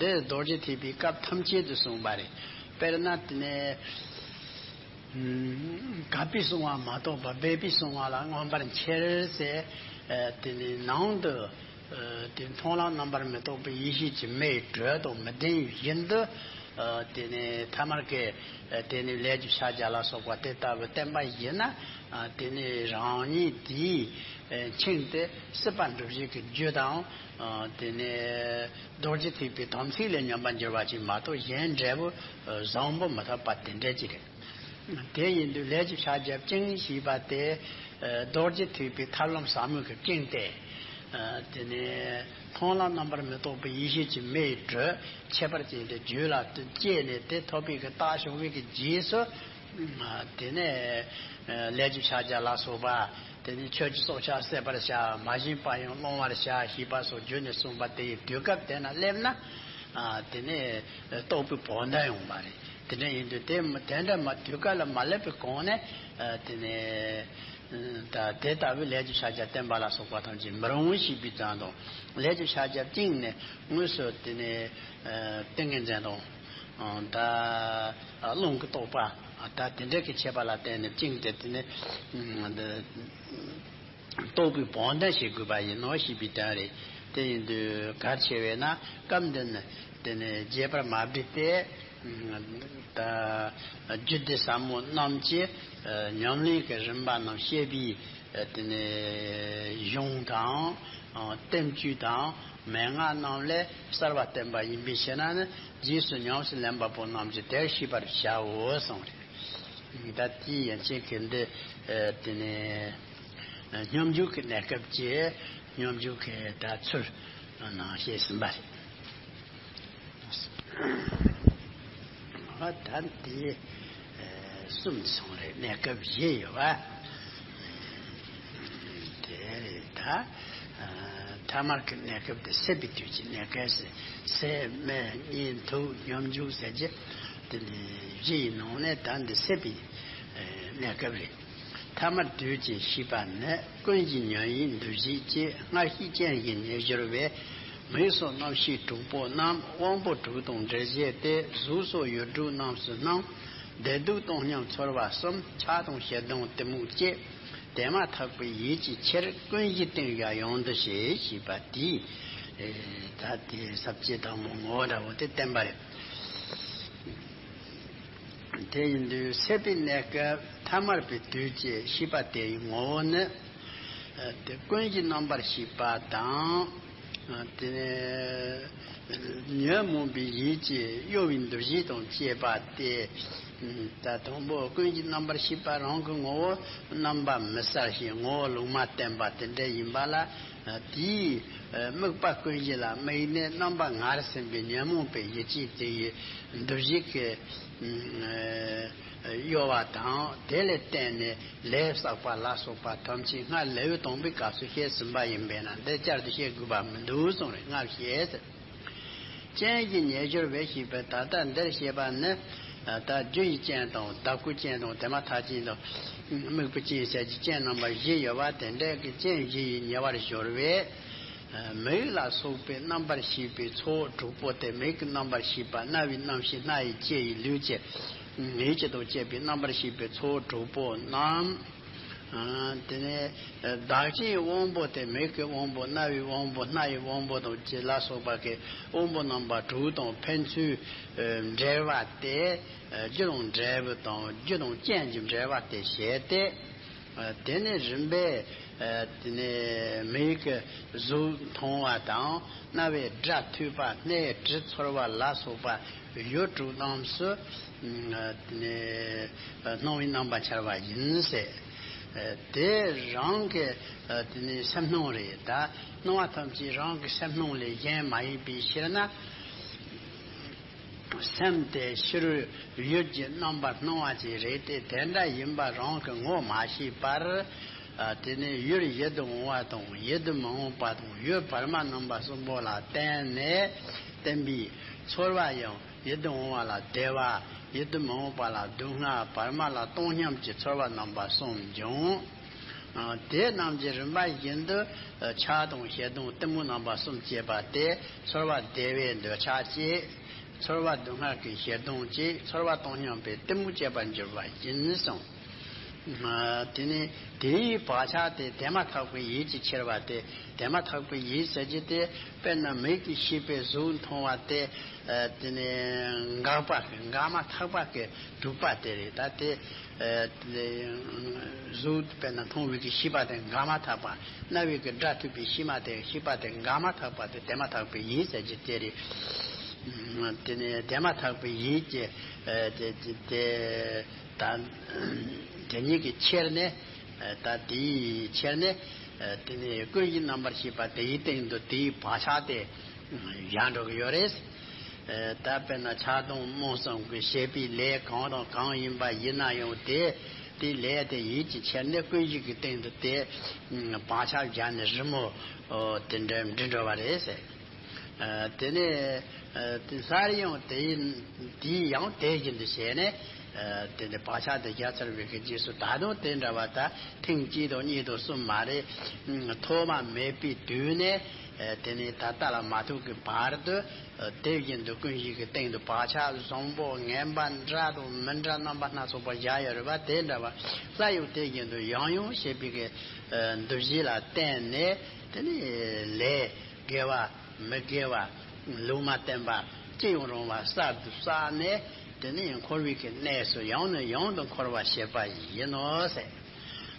འདི་རྡོ་རྗེ་ཐེག་པའི་སྐབས་ཐམས་ཅད་དུ་གསུངས་པ་རེད། དཔེར་ན་དེ་ནས། གབ་པས་བསྲུང་བ་མ་གཏོགས་པ། སྦས་པས་བསྲུང་བ་ལ་མངོན་པར་འཁྱེར་ཟེར། དེ་ནས་ནང་དུ་དེ་མཐོང་ལམ་རྣམ་པར་མི་རྟོག་པའི་ཡེ་ཤེས་ཀྱི་མེའི་དྲོད་དང་མི་ལྡན་བཞིན་དུ། དེ་ནས་ཐ་མལ་གྱི་དེ་ནས་ལས་ཀྱི་ཕྱག་རྒྱ་ལ་སོགས་པ་དེ་ལྟ་བུ་བསྟན་པ་ཡིན་ན། དེ་ནས་རང་ཉིད་དེའི་འཆིང་སྟེ་སྲིད་པ་འགྲུབ་བྱེད་ཀྱི་རྒྱུ་དང་། དེ་ནས་རྡོ་རྗེ་ཐེག་པའི་དམ་ཚིག་ལས་ཉམས་པར་འགྱུར་བ་ཅིག་མ་གཏོགས་གཞན་འབྲས་བུ་བཟང་པོ་མི་ཐོབ་པ་དེ་འདྲ་ཅིག་རེད། དེ་ཡིན་དུས་ལས་ཀྱི་ཕྱག་རྒྱ་བཅིང་ཞེས་པ་དེ། རྡོ་རྗེ་ཐེག་པའི་ཐབས་ལམ་ཟབ་མོ་གི་སྤྲིན་ཏེ། དེ་ནས་མཐོང་ལམ་རྣམ་པར་མི་རྟོག་པའི་ཡེ་ཤེས་ཀྱི་མེའི་དྲོད་ཁྱད་པར་ཅན་དེ་རྒྱུད་ལ་སྐྱེས་ནས། དེ་ཐོབ་པའི་གི་རྟགས་བྱུང་བའི་གི་རྗེས་སུ། དེ་ནས་ལས་ཀྱི་ཕྱག་རྒྱ་ལ་སོགས་པ། དེ་ནས་ཆོས་ཀྱི་སྲོག་ཆགས་བསད་པར་བྱ། མ་བྱིན་པ་ཡང་སློང་བར་བྱ་ཞེས་པ་སོགས་རྒྱུད་ནས་གསུངས་པ་དེ་ཡི་དུས་སྐབས་དེ་ན་སླེབས་ན། དེ་ནས་རྟོགས་པའི་བོགས་འདོན་ཡོང་བ་རེད། དེ་འདྲ་ཡིན་དུས་དེ་དེ་འདྲ་མ་དུས་སྐབས་ལ་མ་སླེབས་པའི་གོང་ནས། དེ་ནས་ད་དེ་ལྟ་བུའི་ལས་ཀྱི་ཕྱག་རྒྱ་བསྟན་པ་ལ་སོགས་པ་ཐམས་ཅད་མི་རུང་ཞེས་པའི་དོན་དང་། ལས་ཀྱི་ཕྱག་རྒྱ་བཅིངས་ནས་དངོས་སུ་དེ་ནས་ཏིང་ངེ་འཛིན་དང་། ད་རླུང་གི་རྟོག་པ། ད་དེ་འདྲ་གི་ཁྱད་པར་ལ་བརྟེན་ནས་བཅིངས་ཏེ། དེ་ནས་འདི་རྟོགས་པའི་བོགས་འདོན་བྱེད་དགོས་པ་ཡིན་ནོ་ཞེས་པའི་དོན་རེད། དེ་ཡིན་དུས་གལ་ཆེ་བས་ན་སྐབས་འདི་ནི་དེ་ནས་རྒྱས་པར་མ་བྲིས་ཏེ། ད་རྒྱུད་སྡེ་ཟབ་མོ་རྣམས་ཀྱི་ཉམས་ལེན་གྱི་རིམ་པ་རྣམས་བཤད་པའི་དེ་ནས་གཞུང་དང་བསྟན་བཅོས་དང་མན་ངག་རྣམས་ལས་གསར་བ་བསྟན་པ་ཡིན་པའི་ཕྱིར་ན་ནི། རྗེས་སུ་ཉམས་སུ་ལེན་པ་པོ་རྣམས་ཀྱིས་དེར་ཤེས་པར་བྱའོ་གསུངས་རེད། ད་དེའི་ཡན་ཆད་ཀྱི་འདི་དེ་ནས་སྙོམས་འཇུག་གི་གནས་སྐབས་ཀྱི་སྙོམས་འཇུག་གི་ད་ཚུལ་ནང་བཤད་ཟིན་པ་རེད། ད་འདི་གསུམ་སོང་རེད། གནས་སྐབས་བཞི་ཡོད་པ། དེ་རེད། ད་ཐ་མལ་གྱི་གནས་སྐབས་དེ་སད་པའི་དུས་ཀྱི་གནས་སྐབས་ཟེར། སད་མལ་གཉིད་འདུག་སྙོམས་འཇུག་ཟེར་གྱི་དེ་ནི་བཞི་ཡི་ནང་ནས་ད་འདི་སད་པའི་གནས་སྐབས་རེད། ཐ་མལ་དུས་ཀྱི་ཤེས་པ་ནི། ཀུན་གཞི་ཉོན་ཡིད་འདུ་བྱེད་ཀྱི། སྔར་བཤད་ཅན་བཞིན་ཉེར་སྦྱོར་བས། མིག་སོགས་རྣམ་ཤེས་དྲུག་པོ་རྣམས། དབང་པོ་དྲུག་དང་འབྲེལ་བྱས་ཏེ། གཟུགས་སོགས་ཡུལ་དྲུག་རྣམས་སུ་སྣང་། བདེ་སྡུག་བཏང་སྙོམས་ཚོར་བ་གསུམ། ཆགས་དང་ཞེ་སྡང་གཏི་མུག་བཅས། དེ་མ་ཐག་པའི་ཡིད་ཀྱི་ཕྱིར། ཀུན་གཞི་བརྟེན་བཞག་ཡོངས་འདུ་བྱེད། ཞེས་པ་དེས་ ད་དེ་ས་བཅད་དང་པོ་ངོ་བོ་འདྲ་བོ་དེ་བསྟན་པ་རེད། དེ་ཡིན་དུས་སད་པའི་གནས་སྐབས་ཐ་མལ་པའི་དུས་ཀྱི་ཤེས་པ་དེ་ཡི་ངོ་བོ་ནི། དེ་ཀུན་གཞི་རྣམ་པར་ཤེས་པ་དང་། དེ་ནས་ཉོན་མོངས་པའི་ཡིད་ཀྱི་གཡོ་བའི་འདུ་བྱེད་དང་བཅས་པ་སྟེ། ད་དང་པོ་ཀུན་གཞི་རྣམ་པར་ཤེས་པ་རང་གི་ངོ་བོ་རྣམ་པ་མི་གསལ་ཞིང་ངོ་བོ་ལུང་མ་བསྟན་པ་དེ་འདྲ་ཡིན་པ་ལ། དེའི་དམིགས་པ་ཀུན་གཞི་ལ་དམིགས་ནས་རྣམ་པ་ངར་སེམས་པའི་ཉོན་མོངས་པའི་ཡིད་ཀྱི་དེ་ཡི་འདུ་བྱེད་ཀྱི་གཡོ་བ་དང་དེ་ལས་བརྟེན་ནས་ལས་བསགས་པ་ལ་སོགས་པ་ཐམས་ཅད་སྔར་ལེའུ་དང་པོའི་སྐབས་སུ་བཤད་ཟིན་པ་ཡིན་པས་ན་འདི་བསྐྱར་དུ་བཤད་དགོས་པ་མི་འདུག་གསུངས་རེད། སྔར་བཤད་ཟེར། ཅན་གྱི་ཉེ་སྦྱོར་བས་ཞེས་པའི་ད་ལྟ་འདིར་བཤད་པ་ནི། ད་རྒྱུ་ཡི་རྐྱེན་དང་བདག་པོའི་རྐྱེན་དང་དེ་མ་ཐག་རྐྱེན་དང་། དམིགས་པའི་རྐྱེན་བྱས་ཀྱི་རྐྱེན་རྣམ་པ་བཞི་ཡོད་པ་དེ་འདྲ་གི་རྐྱེན་བཞི་ཡི་ཉེ་བར་སྦྱོར་བས། མིག་ལ་སོགས་པའི་རྣམ་པར་ཤེས་པའི་ཚོགས་དྲུག་པོ་དེ་མིག་གི་རྣམ་པར་ཤེས་པ་རྣ་བའི་རྣམ་ཤེས་སྣ་ཡི་ལྕེ་ཡི་ལུས་ཀྱི་ཡིད་ཀྱི་དང་བཅས་པའི་རྣམ་པར་ཤེས་པའི་ཚོགས་དྲུག་པོ་རྣམས། དེ་ནས་བདག་ཅན་དབང་པོ་དེ་མིག་གི་དབང་པོ་རྣ་བའི་དབང་པོ་སྣ་ཡི་དབང་པོ་དང་བཅས་ལ་སོགས་པ་གི་དབང་པོ་རྣམ་པ་དྲུག་དང་ཕན་ཚུན་འབྲེལ་བ་སྟེ། རྒྱུ་དང་འབྲས་བུ་དང་རྒྱུ་དང་རྐྱེན་གྱི་འབྲེལ་བ་དེ་བྱས་ཏེ། དེ་ནས་རིམ་པས་དེ་ནས་མིག་གི་གཟུགས་མཐོང་བ་དང་རྣ་བས་སྒྲ་ཐོས་པ་སྣས་དྲི་ཚོར་བ་ལ་སོགས་པ་ཡུལ་དྲུག་རྣམས་སུ་སྣང་བའི་རྣམ་པ་འཆར་བ་ཡིན་ཟེར། དེ་རང་གི་དེ་ནི་སེམས་སྣང་རེད། ད་སྣང་བ་ཐམས་ཅད་རང་གི་སེམས་སྣང་ལས་གཞན་མ་ཡིན་པའི་ཕྱིར་ན། སེམས་དེ་ཕྱི་རོལ་ཡུལ་གྱི་རྣམ་པར་སྣང་བ་ཅིག་རེད་དེ། དེ་འདྲ་ཡིན་པ་རང་གི་ངོ་མ་ཤེས་པར། དེ་ནི་ཡུལ་ཡིད་དུ་འོང་བ་དང་ཡིད་དུ་མི་འོང་བ་དང་ཡུལ་བར་མ་རྣམ་པ་གསུམ་པོ་ལ་བརྟེན་ནས་བརྟེན་པའི་ཚོར་བ་ཡང་། ཡིད་དུ་འོང་བ་ལ་བདེ་བ། ཡིད་དུ་མི་འོང་བ་ལ་སྡུག་བསྔལ། བར་མ་ལ་སྟོང་སྙོམས་ཀྱི་ཚོར་བ་རྣམ་པ་གསུམ་འབྱུང་། དེ་རྣམས་ཀྱི་རིམ་པ་བཞིན་དུ་ཆགས་སྡང་ཞེ་སྡང་གཏི་མུག་རྣམ་པ་གསུམ་སྐྱེས་པ་སྟེ། ཚོར་བ་བདེ་བའི་འདོད་ཆགས་སྐྱེ། ཚོར་བ་སྡུག་བསྔལ་གྱི་ཞེ་སྡང་སྐྱེ། ཚོར་བ་སྟོང་སྙོམས་པའི་གཏི་མུག་སྐྱེས་པར་འགྱུར་བ་ཡིན་གསུངས། དེ་ནས་དེའི་བག་ཆགས་དེ་དེ་མ་ཐག་པའི་ཡིད་ཀྱིས་ཁྱེར་བ་སྟེ། དེ་མ་ཐག་པའི་ཡིད་ཟེར་རྒྱུ་དེ་དཔེར་ན་མིག་གིས་ཤེས་པའི་གཟུགས་མཐོང་བ་དེ། དེ་ནས་འགག་པ་གི་འགག་མ་ཐག་པ་གི་གྲུབ་པ་དེ་རེད། ད་དེ་གཟུགས་དཔེར་ན་མཐོང་བའི་གི་ཤེས་པ་དེ་འགག་མ་ཐག་པ། རྣ་བའི་གི་སྒྲ་ཐོས་པའི་ཤེས་མ་དེ་ཤེས་པ་དེ་འགག་མ་ཐག་པ་དེ་དེ་མ་ཐག་པའི་ཡིད་ཟེར་རྒྱུ་དེ་རེད། དེ་ནས་དེ་མ་ཐག་པའི་ཡིད་ཀྱི་དེ་དེ་དེ་ད་དེ་ཉིད་ཀྱི་ཕྱིར་ནི། ད་དེའི་ཕྱིར་ནི། དེ་ནས་ཀུན་གཞི་རྣམ་པར་ཤེས་པ་དེའི་སྟེང་དུ་དེའི་བག་ཆགས་དེ་བཞག་འགྲོ་གི་ཡོད་རེད། ད་དཔེར་ན་ཆགས་སྡང་རྨོངས་གསུམ་གྱི་བྱེད་པའི་ལས་གང་དང་གང་ཡིན་པ་ཡིན་ན་ཡང་དེ་དེའི་ལས་དེ་ཡིད་ཀྱི་ཕྱིར་ནི་ཀུན་གཞི་གི་སྟེང་དུ་དེ་བག་ཆགས་བཞག་ནས་རི་མོ་དེ་འདྲ་འབྲི་འགྲོ་བ་རེད་ཟེར། དེ་ནས་དེ་སླར་ཡང་དེའི་དེའི་ཡང་དེ་བཞིན་དུ་བྱས་ནས། དེ་ནས་བག་ཆགས་དེ་བཞག་ཚར་བའི་གི་རྗེས་སུ་ད་དུང་དེ་འདྲ་བ་ད་ཐེངས་གཅིག་དང་གཉིས་དང་གསུམ་མ་རེད། ཐོག་མ་མེད་པའི་དུས་ནས་དེ་ནས་ད་ལྟ་ལ་མ་ཐུག་གི་བར་དུ། དེ་བཞིན་དུ་ཀུན་གཞི་གི་སྟེང་དུ་བག་ཆགས་བཟང་པོ་ངན་པ་འདྲ་དང་མི་འདྲ་རྣམ་པ་སྣ་ཚོགས་པ་བཞག་ཡོད་རེད་པ། དེ་འདྲ་བ་སླར་ཡང་དེ་བཞིན་དུ་ཡང་ཡང་བྱེད་པའི་གི་འདུ་བྱེད་ལ་བརྟེན་ནས་དེ་ནས་ལས་དགེ་བ། མི་དགེ་བ། ལུང་མ་བསྟན་པ་ཅི་ཡང་རུང་བ་གསར་དུ་བསགས་ནས། དེ་ནས་འཁོར་བའི་གི་གནས་སུ་ཡང་ནས་ཡང་དུ་འཁོར་བར་བྱེད་པ་ཡིན་ནོ་ཟེར།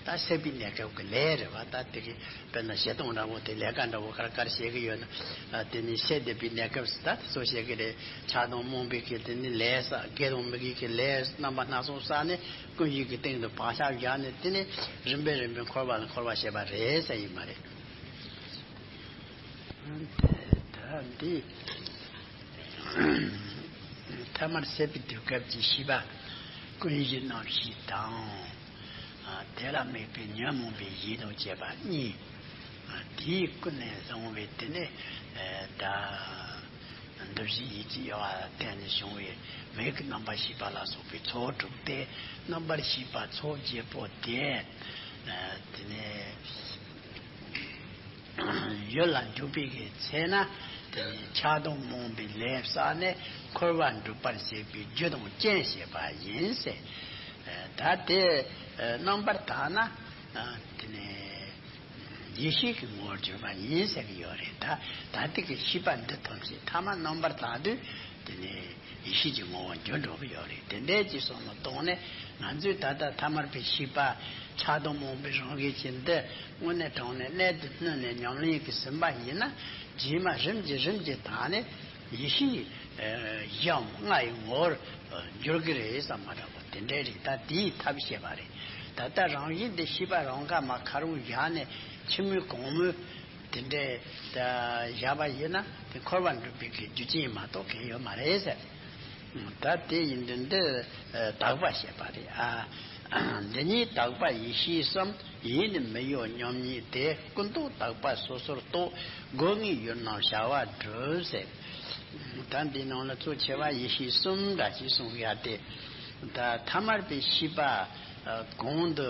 ད་སད་པའི་གནས་སྐབས་ཀྱི་ལས་རེད་བ། ད་དེ་གི་དཔེར་ན་བྱེད་སྟངས་འདྲ་བོ་དེ་ལས་ཀ་འདྲ་བོ་ག་རེ་ག་རེ་བྱེད་ཀྱི་ཡོད་ན། དེ་ནས་སད་པའི་གནས་སྐབས་སུ་ད་དེ་ཚོ་བྱེད་ཀྱི་རེད། ཆགས་སྡང་རྨོངས་པའི་གི་དེ་ནས་ལས་བསགས། དགེ་དང་མི་དགེ་གི་ལས་རྣམ་པ་སྣ་ཚོགས་བསགས་ནས་ཀུན་གཞི་གི་སྟེང་དུ་བག་ཆགས་བཞག་ནས། དེ་ནས་རིམ་པས་རིམ་པས་འཁོར་བ་ལ་འཁོར་བ་བྱེད་པ་རེད་ཟེར་ཡིན་པ་རེད། ད་འདི་ཐ་མལ་སད་པའི་དུས་སྐབས་ཀྱི་ཤེས་པ་ཀུན་གཞི་རྣམ་ཤེས་དང་། དེ་ལ་དམིགས་པའི་ཉོན་མོངས་པའི་ཡིད་དང་བཅས་པ་གཉིས། དེའི་ཀུན་ནས་བཟུང་བའི་དེ་ནས་ད་འདུ་བྱེད་ཡིད་ཀྱི་གཡོ་བ་ལ་བརྟེན་ནས་བྱུང་བའི་མིག་གི་རྣམ་པར་ཤེས་པ་ལ་སོགས་པའི་ཚོགས་དྲུག་སྟེ། རྣམ་པར་ཤེས་པ་ཚོགས་བརྒྱད་པོ་དེ་དེ་ནས། ཡུལ་ལ་འཇུག་པའི་གི་ཚེ་ན། དེ་ནི་ཆགས་སྡང་རྨོངས་པའི་ལས་བསགས་ནས་འཁོར་བ་འགྲུབ་པར་བྱེད་པའི་རྒྱུ་དང་རྐྱེན་བྱེད་པ་ཡིན་ཟེར། ད་དེ་རྣམ་པར་དག་ན། དེ་ནི་ ཡེ་ཤེས་ཀྱི་ངོ་བོར་གྱུར་པ་ཡིན་ཟེར་གྱི་ཡོད་རེད། ད་ད་ལྟ་གི་ཤེས་པ་འདི་ཐམས་ཅད་ཐ་མ་རྣམ་པར་དག་དུས་དེ་ནས་ཡེ་ཤེས་ཀྱི་ངོ་བོར་འགྱུར་འགྲོ་གི་ཡོད་རེད། དེ་འདྲའི་ཅིག་བསམ་བློ་བཏང་ནས། ང་ཚོས་ད་ལྟ་ཐ་མལ་པའི་ཤེས་པ་ཆགས་སྡང་རྨོངས་པའི་རང་བཞིན་ཅན་འདི་དངོས་གནས་དྲང་གནས་གནད་དུ་བསྣུན་ནས་ཉམས་ལེན་གྱི་ཟིན་པ་ཡིན་ན། རྗེས་མ་རིམ་གྱིས་རིམ་གྱིས་དག་ནས་ཡེ་ཤེས་གཞི་འམ་ལྔ་ཡི་ངོ་བོར་འགྱུར་གྱི་རེད་བསམ་པ་འདྲ་པོ་དེ་འདྲའི་རིགས། ད་དེའི་ཐབས་བཤད་པ་རེད། ད་ལྟ་རང་བཞིན་འདི་ཤེས་པ་རང་ག་མ་ཁ་རུང་བཞག་ནས་ཕྱི་མོའི་གོང་མོའི་དེ་འདྲའི་བཞག་པ་ཡིན་ན། དེ་འཁོར་བ་འགྲོ་བའི་གི་རྒྱུ་རྐྱེན་མ་གཏོགས་གང་ཡོད་མ་རེད་ཟེར། ད་དེ་ཡིན་དུས་འདི་དག་པ་བཤད་པ་རེད་ཨ། འདི་ཉིད་དག་པ་ཡེ་ཤེས་གསུམ། ཡེ་ནས་མི་གཡོ་མཉམ་ཉིད་དེ། ཀུན་རྟོག་དག་པ་སོ་སོར་རྟོག། སྒོ་ལྔའི་ཡུལ་རྣམས་བྱ་བ་སྒྲུབ་ཟེར། ད་འདི་ནང་ལ་གཙོ་ཆེ་བ་ཡེ་ཤེས་གསུམ་འདྲ་ཞིག་གསུངས་ཡ་དེ། ད་ཐ་མལ་པའི་ཤེས་པ་གོང་དུ་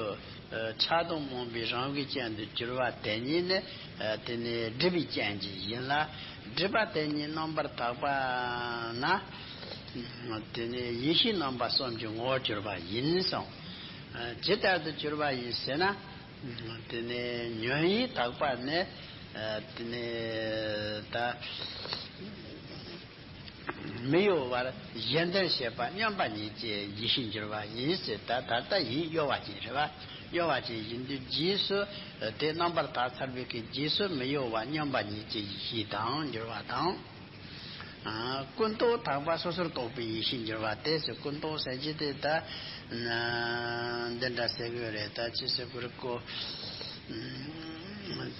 ཆགས་སྡང་རྨོངས་པའི་རང་གི་ཅན་དུ་གྱུར་པ་དེ་ཉིད་ནི། དེ་ནི་སྒྲིབ་པའི་རྐྱེན་གྱིས་ཡིན་ལ། སྒྲིབ་པ་དེ་ཉིད་རྣམ་པར་དག་པ་ན། དེ་ནི་ཡེ་ཤེས་རྣམ་པ་གསུམ་གྱི་ངོ་བོར་གྱུར་པ་ཡིན་གསུངས། ཇི་ལྟར་དུ་གྱུར་པ་ཡིན་ཟེར་ན། དེ་ནི་ཉོན་ཡིད་དག་པ་ནི། དེ་ནི་ད། མི་གཡོ་བར་གཞན་དོན་བྱེད་པ་སྙོམས་པ་ཉིད་ཀྱི་ཡེ་ཤེས་འགྱུར་བ་ཡིན་ཟེར། ད་ད་ལྟ་ཡིད་གཡོ་བ་ཅན་རེད་བ། གཡོ་བ་ཅན་ཡིན་དུས་རྗེས་སུ་དེ་རྣམ་པར་དག་ཚར་བའི་གི་རྗེས་སུ་མི་གཡོ་བ་སྙོམས་པ་ཉིད་ཀྱི་ཡེ་ཤེས་དང་འགྱུར་བ་དང་། ཨ། ཀུན་རྟོག་དག་པ་སོ་སོར་རྟོག་པའི་ཡེ་ཤེས་འགྱུར་བ་དེ་ཟེར། ཀུན་རྟོག་ཟེར་གྱི་དེ་ད་འདི་འདྲ་ཟེར་གི་ཡོད་རེད། ད་ཅི་ཟེར་དགོས་རེད་ཀོ།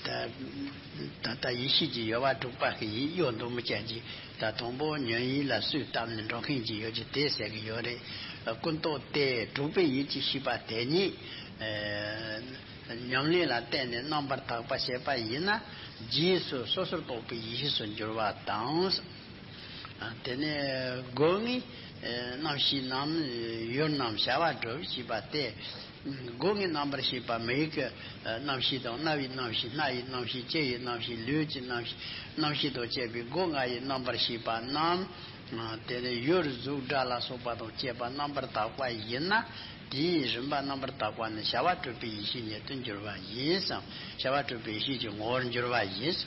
ད་ད་ལྟ་ཡེ་ཤེས་ཀྱི་ཡོལ་བ་དྲུག་པ་གི་ཡིད་གཡོ་འདུག་མི་ཅན་གྱི། ད་དང་པོ་ཉོན་ཡིད་ལ་གསོས་བཏབ་ནས་འགྲོ་མཁན་གྱི་ཡོད་ཀྱི་དེ་ཟེར་གྱི་ཡོད་རེད། ཀུན་རྟོག་དེ་དྲུག་པའི་ཡིད་ཀྱི་ཤེས་པ་དེ་ཉིད། ཨ། ཉམས་ལེན་ལ་བརྟེན་ནས་རྣམ་པར་དག་པ་བྱས་པ་ཡིན་ན། རྗེས་སུ་སོ་སོར་རྟོག་པའི་ཡེ་ཤེས་སུ་འགྱུར་བ་དང་། ཨ། དེ་ནས་སྒོ་ལྔའི་རྣམ་ཤེས་རྣམས་ཡུལ་རྣམས་བྱ་བ་སྒྲུབ་ཞེས་པ་སྟེ། སྒོ་ལྔའི་རྣམ་པར་ཤེས་པ་མིག་གི་རྣམ་ཤེས་དང་། རྣ་བའི་རྣམ་ཤེས། སྣ་ཡི་རྣམ་ཤེས། ལྕེ་ཡི་རྣམ་ཤེས། ལུས་ཀྱི་རྣམ་ཤེས། རྣམ་ཤེས་དང་བཅས་པའི་སྒོ་ལྔ་ཡི་རྣམ་པར་ཤེས་པ་རྣམས། དེ་ནས་ཡུལ་གཟུགས་སྒྲ་ལ་སོགས་པ་དང་བཅས་པ་རྣམ་པར་དག་པ་ཡིན་ན། དེའི་རིམ་པ་རྣམ་པར་དག་པ་ནི་བྱ་བ་སྒྲུབ་པའི་ཡེ་ཤེས་ཉིད་དུ་འགྱུར་བ་ཡིན་གསུངས། བྱ་བ་སྒྲུབ་པའི་ཡེ་ཤེས་ཀྱི་ངོ་བོར་འགྱུར་བ་ཡིན་གསུངས།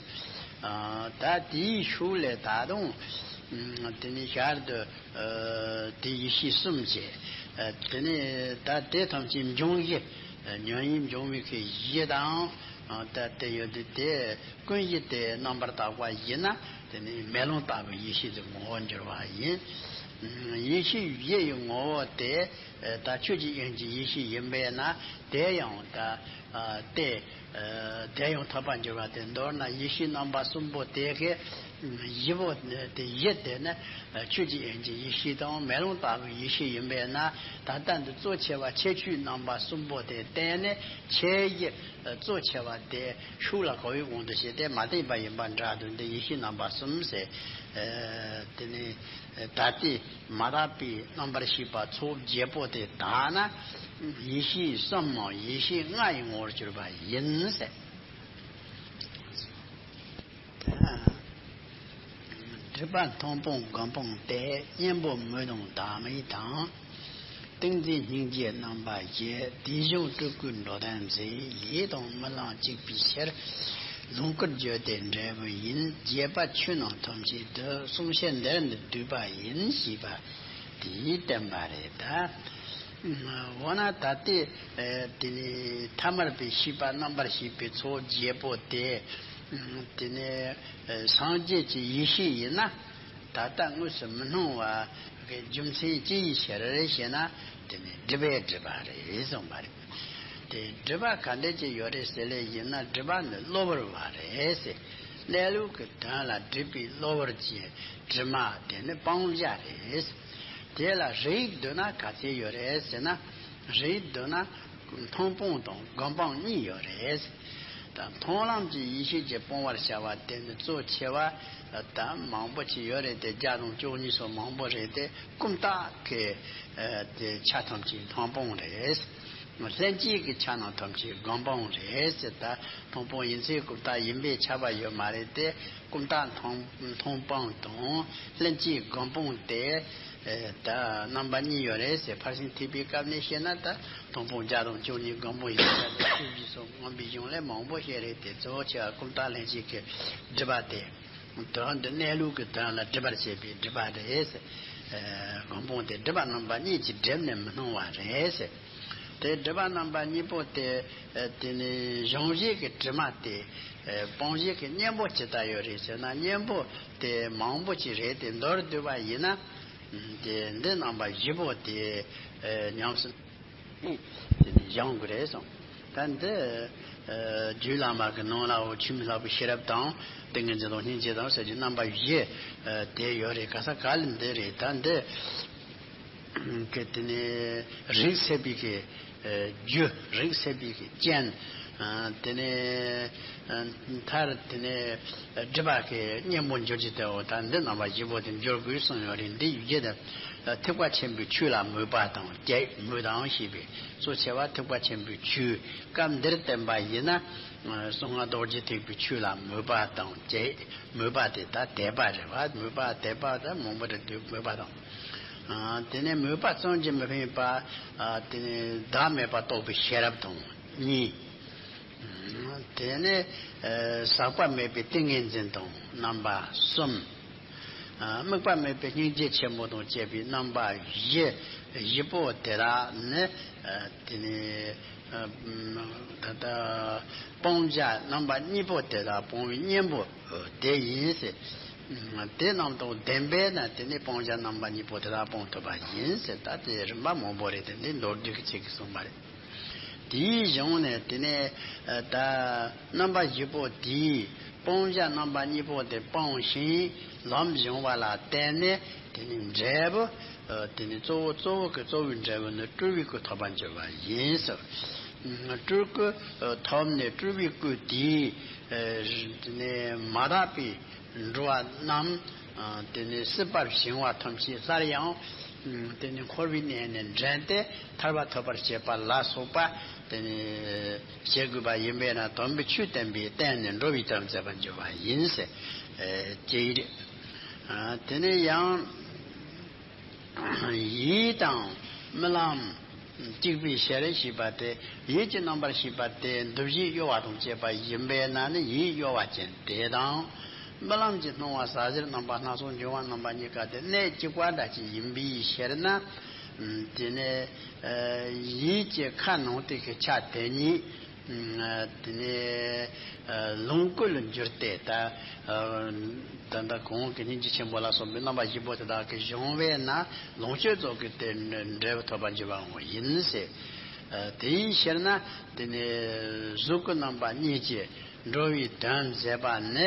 ཨ། ད་དེའི་ཤུགས་ལས་ད་དུང་། ཨ། དེ་ནས་ཞར་དུ། ཨ། དེ་ཡེ་ཤེས་གསུམ་བྱས། ཨ། དེ་ནས་ད་དེ་ཐམས་ཅད་འབྱུང་གཞི། ཨ། ཉོན་ཡིད་འབྱུང་བའི་གི་གཞི་དང་། ཨ། ད་དེ་ཡོད་དེ་དེ་ཀུན་གཞི་དེ་རྣམ་པར་དག་པ་ཡིན་ན། དེ་ནི་མེ་ལོང་ལྟ་བུའི་ཡེ་ཤེས་ཀྱི་ངོ་བོར་འགྱུར་བ་ཡིན། ཡེ་ཤེས་བཞི་ཡི་ངོ་བོ་དེ། ཨ། ད་ཆོས་ཀྱི་དབྱིངས་ཀྱི་ཡེ་ཤེས་ཡིན་པས་ན། དེ་ཡང་ད། ཨ། དེ། ཨ། དེ་ཡང་ཐོབ་པར་འགྱུར་བ་སྟེ། མདོར་ན་ཡེ་ཤེས་རྣམ་པ་གསུམ་པོ་དེ་གི་བཞི་པོ་དེ་བཞི་དེ་ནི་ཆོས་ཀྱི་དབྱིངས་ཀྱི་ཡེ་ཤེས་དང་མེ་ལོང་ལྟ་བུའི་ཡེ་ཤེས་ཡིན་པས་ན། ད་ལྟ་འདི་གཙོ་ཆེ་བ་ཁྱད་ཆོས་རྣམ་པ་གསུམ་པོ་དེ་བསྟན་ནས། ཁྱད་གཞི་གཙོ་ཆེ་བ་དེ་ཤུགས་ལ་གོ་བའི་དབང་དུ་བྱས་ཏེ་མ་བསྟན་པ་ཡིན་པ་འདྲ་འདུག་འདི་ཡེ་ཤེས་རྣམ་པ་གསུམ་ཟེར། ཨ། དེ་ནི་ད་ལྟའི་མ་དག་པའི་རྣམ་པར་ཤེས་པ་ཚོགས་བརྒྱད་པོ་དེ་དག་ན། ཡེ་ཤེས་གསུམ་མམ་ཡེ་ཤེས་ལྔ་ཡི་ངོ་བོར་གྱུར་པ་ཡིན་ཟེར། སྒྲིབ་པ་མཐོང་སྤང་སྒོམ་སྤང་སྟེ། གཉེན་པོ་མོས་གདུང་བདག་མེད་དང་། ཏིང་འཛིན་སྙིང་རྗེ་རྣམ་པ་བཞི། དེ་བཞིན་སྤྲུལ་སྐུའི་འགྲོ་དོན་མཛད། ཡིད་དང་རྨི་ལམ་གཅིག་པའི་ཕྱིར། ལོངས་སྐུར་བརྗོད་དེ་འབྲས་བུ་ཡིན། རྒྱས་པ་ཆོས་རྣམས་ཐམས་ཅད་དུ། གསུང་བཤད་འདིར་ནི་བསྡུས་པ་ཡིན། ཞེས་པ་དེས་བསྟན་པ་རེད་ད། འོ་ན་ད་ལྟའི་དེ་ནི་ཐ་མལ་པའི་ཤེས་པ་རྣམ་པར་ཤེས་པའི་ཚོགས་བརྒྱད་པོ་དེ། དེ་ནི་སངས་རྒྱས་ཀྱི་ཡེ་ཤེས་ཡིན་ན། ད་ལྟ་དངོས་སུ་མི་སྣང་བ་གི་རྒྱུ་མཚན་ཅི་ཡི་ཕྱིར་ཞེ་ན། དེ་ནི་སྒྲིབ་པས་བསྒྲིབས་པ་རེད་གསུངས་པ་རེད། དེ་སྒྲིབ་པ་ག་འདྲ་ཅིག་ཡོད་རེད་ཟེར་ལེ་ཡིན་ན། སྒྲིབ་པ་ནི་གློ་བུར་བ་རེད་ཟེར། གནས་ལུགས་ཀྱི་དོན་ལ་སྒྲིབ་པའི་གློ་བུར་གྱི་དྲི་མ་དེ་ནི་སྤང་བྱ་རེད། དེ་ལ་རིགས་བསྡུ་ན་ག་ཚད་ཡོད་རེད་ཟེར་ན། རིགས་བསྡུ་ན། མཐོང་སྤང་དང་སྒོམ་སྤང་གཉིས་ཡོད་རེད། ད་མཐོང་ལམ་གྱི་ཡེ་ཤེས་ཀྱིས་སྤང་བར་བྱ་བ་དེ་ནི་གཙོ་ཆེ་བ་ད་མང་པོ་ཅིག་ཡོད་རེད་དེ། བརྒྱ་དང་བཅུ་གཉིས་སོགས་མང་པོ་རེད་དེ། ཀུན་བརྟགས་ཀྱི་དེ་ཆ་ཐམས་ཅད་མཐོང་སྤང་རེད། ལྷན་སྐྱེས་ཀྱི་ཆ་རྣམས་ཐམས་ཅད་སྒོམ་སྤང་རེད་ཟེར། ད་མཐོང་སྤང་ཡིན་ཚེ་ཀུན་བརྟགས་ཡིན་པས་ཁྱབ་པ་ཡོད་མ་རེད་དེ། ཀུན་བརྟགས་མཐོང་མཐོང་སྤང་དང་ལྷན་སྐྱེས་སྒོམ་སྤང་དེ། ད་རྣམ་པ་གཉིས་ཡོད་རེད་ཟེར། ཕར་ཕྱིན་ཐེག་པའི་སྐབས་ནས་བཤད་ན། ད་མཐོང་སྤང་བརྒྱ་དང་བཅུ་གཉིས། སྒོམ་སྤང་ཡིག་བརྒྱ་དང་བཅུ་བཞི་སོགས་མངོན་པའི་གཞུང་ལས་མང་པོ་བཤད་རེད་དེ། གཙོ་བོ་ཆེ་བ་ཀུན་བརྟགས་ལྷན་སྐྱེས་ཀྱི་སྒྲིབ་པ་དེ། དོན་འདི་གནས་ལུགས་ཀྱི་དོན་ལ་སྒྲིབ་པར་བྱེད་པའི་སྒྲིབ་པ་རེད་ཟེར། སྒོམ་སྤང་དེ་སྒྲིབ་པ་རྣམ་པ་གཉིས་ཀྱིས་བསྒྲིབས་ནས་མི་སྣང་བ་རེད་ཟེར། དེ་སྒྲིབ་པ་རྣམ་པ་གཉིས་པོ་དེ། དེ་ནི་གཞོམ་བྱེད་ཀྱི་དྲི་མ་དེ། སྤོང་བྱེད་ཀྱི་གཉེན་པོ་ཇི་ལྟར་ཡོད་རེད་ཟེར་ན། གཉེན་པོ་དེ་མང་པོ་ཅིག་རེད་དེ། མདོར་བསྡུས་པ་ཡིན་ན། དེ་འདི་རྣམ་པ་བཞི་པོ་དེ་ཉམས་སུ་དེ་ནི་སྦྱང་དགོས་རེད་གསུངས། ད་འདི་རྒྱུད་བླ་མ་གི་ནང་ལའོ། ཆུ་མིག་ལྷ་བུ་ཤེས་རབ་དང་། ཏིང་ངེ་འཛིན་དང་སྙིང་རྗེ་དང་ཟེར་རྒྱུ་རྣམ་པ་བཞི་དེ་ཡོད་རེད། ག་ས་ག་ལ་འདི་རེད། ད་འདི་གི་དེ་ནི་རིགས་སད་པའི་གི་རྒྱུ། རིགས་སད་པའི་གི་རྐྱེན། དེ་ནི་མཐར་དེ་ནི་སྒྲིབ་པ་གི་གཉེན་པོ་འགྱུར་རྒྱུ་དེའོ། ད་འདི་རྣམ་པ་བཞི་པོ་དེ་འགྱུར་དགོས་གསུངས་ཡོད་རེད། འདི་ཡི་གེ་དང་། ཐེག་པ་ཆེན་པོའི་ཆོས་ལ་མོས་པ་དང་བཅས། མོས་དང་ཞེས་པས་གཙོ་ཆེ་བ་ཐེག་པ་ཆེན་པོའི་ཆོས། སྐབས་འདིར་བསྟན་པ་ཡིན་ན། གསང་སྔགས་རྡོ་རྗེ་ཐེག་པའི་ཆོས་ལ་མོས་པ་དང་བཅས། མོས་པ་དེ་ད་དད་པ་རེད་བ། མོས་པ་དད་པ་ད་མང་པོ་རེད་དེ། མོས་པ་དང་། དེ་ནས་མོས་པ་བསམ་གྱིས་མི་ཕན་པ། དེ་ནས་བདག་མེད་པ་རྟོགས་པའི་ཤེས་རབ་དང་གཉིས། དེ་ནས་ཟག་པ་མེད་པའི་ཏིང་ངེ་འཛིན་དང་རྣམ་པ་གསུམ། དམིགས་པ་མེད་པའི་སྙིང་རྗེ་ཆེན་པོ་དང་བཅས་པའི་རྣམ་པ་བཞི། བཞི་པོ་དེ་དག་ནི། དེ་ནི་ད་ལྟ་སྤང་བྱ་རྣམ་པ་གཉིས་པོ་དེ་དག་སྤོང་བའི་གཉེན་པོ་དེ་ཡིན་ཟེར། དེ་རྣམས་དང་ལྡན་པས་ན། དེ་ནི་སྤང་བྱ་རྣམ་པ་གཉིས་པོ་དེ་དག་སྤོང་ཐུབ་པ་ཡིན་ཟེར། ད་དེ་རིམ་པ་མང་པོ་རེད་དེ། འདི་མདོར་བསྡུས་ཀྱི་ཚིག་གིས་གསུངས་པ་རེད། དེའི་གཞུང་ནས་དེ་ནས་ད་རྣམ་པ་བཞི་པོ་དེས་སྤང་བྱ་རྣམ་པ་གཉིས་པོ་དེ་སྤངས་ཤིང་ལམ་བྱུང་བ་ལ་བརྟེན་ནས། དེ་ནི་འབྲས་བུ། དེ་ནི་གཙོ་བོ་གཙོ་བོ་གི་གཙོ་བོའི་འབྲས་བུ་ནི་སྤྲུལ་པའི་སྐུ་ཐོབ་པར་འགྱུར་བ་ཡིན་ཟེར། སྤྲུལ་སྐུ་ཐོབ་ནས་སྤྲུལ་པའི་སྐུ་དེས་དེ་ནི་མ་དག་པའི་འགྲོ་བ་རྣམས་དེ་ནི་སྲིད་པར་བྱིང་བ་ཐམས་ཅད་སླར་ཡང་དེ་ནི་འཁོར་བའི་གནས་ནས་འདྲེན་ཏེ་ཐར་པ་ཐོབ་པར་བྱེད་པ་ལ་སོགས་པ། དེ་ནི་བྱེད་དགོས་པ་ཡིན་པས་ན། དམ་པའི་ཆོས་བསྟན་པས་བརྟེན་ནས་འགྲོ་བའི་དོན་མཛད་པར་འགྱུར་བ་ཡིན་ཟེར། ཅེས་རེད། དེ་ནས་ཡང་ཡིད་དང་རྨི་ལམ་གཅིག་པའི་ཕྱིར་ཞེས་པ་དེ། ཡིད་ཀྱི་རྣམ་པར་ཤེས་པ་དེ་འདུ་བྱེད་གཡོ་བ་དང་བཅས་པ་ཡིན་པས་ན་ནི། ཡིད་གཡོ་བ་ཅན་དེ་དང་། རྨི་ལམ་གྱི་སྣང་བ་ཟ་ཟིར་རྣམ་པ་སྣ་ཚོགས་འབྱུང་བ་རྣམ་པ་གཉིས་ཀ་དེ་གནད་གཅིག་པ་འདྲ་ཅིག་ཡིན་པའི་ཕྱིར་ན། དེ་ནས་ཡིད་ཀྱི་ཁ་ནང་དེ་གི་ཆ་དེ་ཉིད། དེ་ནས་ལོངས་སྐུ་ལ་འགྱུར་ཏེ། ད་ད་ལྟ་གོང་གི་སྙིང་རྗེ་ཆེན་པོ་ལ་སོགས་པའི་རྣམ་པ་བཞི་པོ་དེ་དག་གི་གཞུང་བས་ན། ལོངས་སྤྱོད་རྫོགས་སྐུ་དེ་འབྲས་བུ་ཐོབ་པར་འགྱུར་བའང་ཡིན་ཟེར། དེའི་ཕྱིར་ན་དེ་ནི་གཟུགས་སྐུ་རྣམ་པ་གཉིས་ཀྱིས་འགྲོ་བའི་དོན་མཛད་པ་ནི།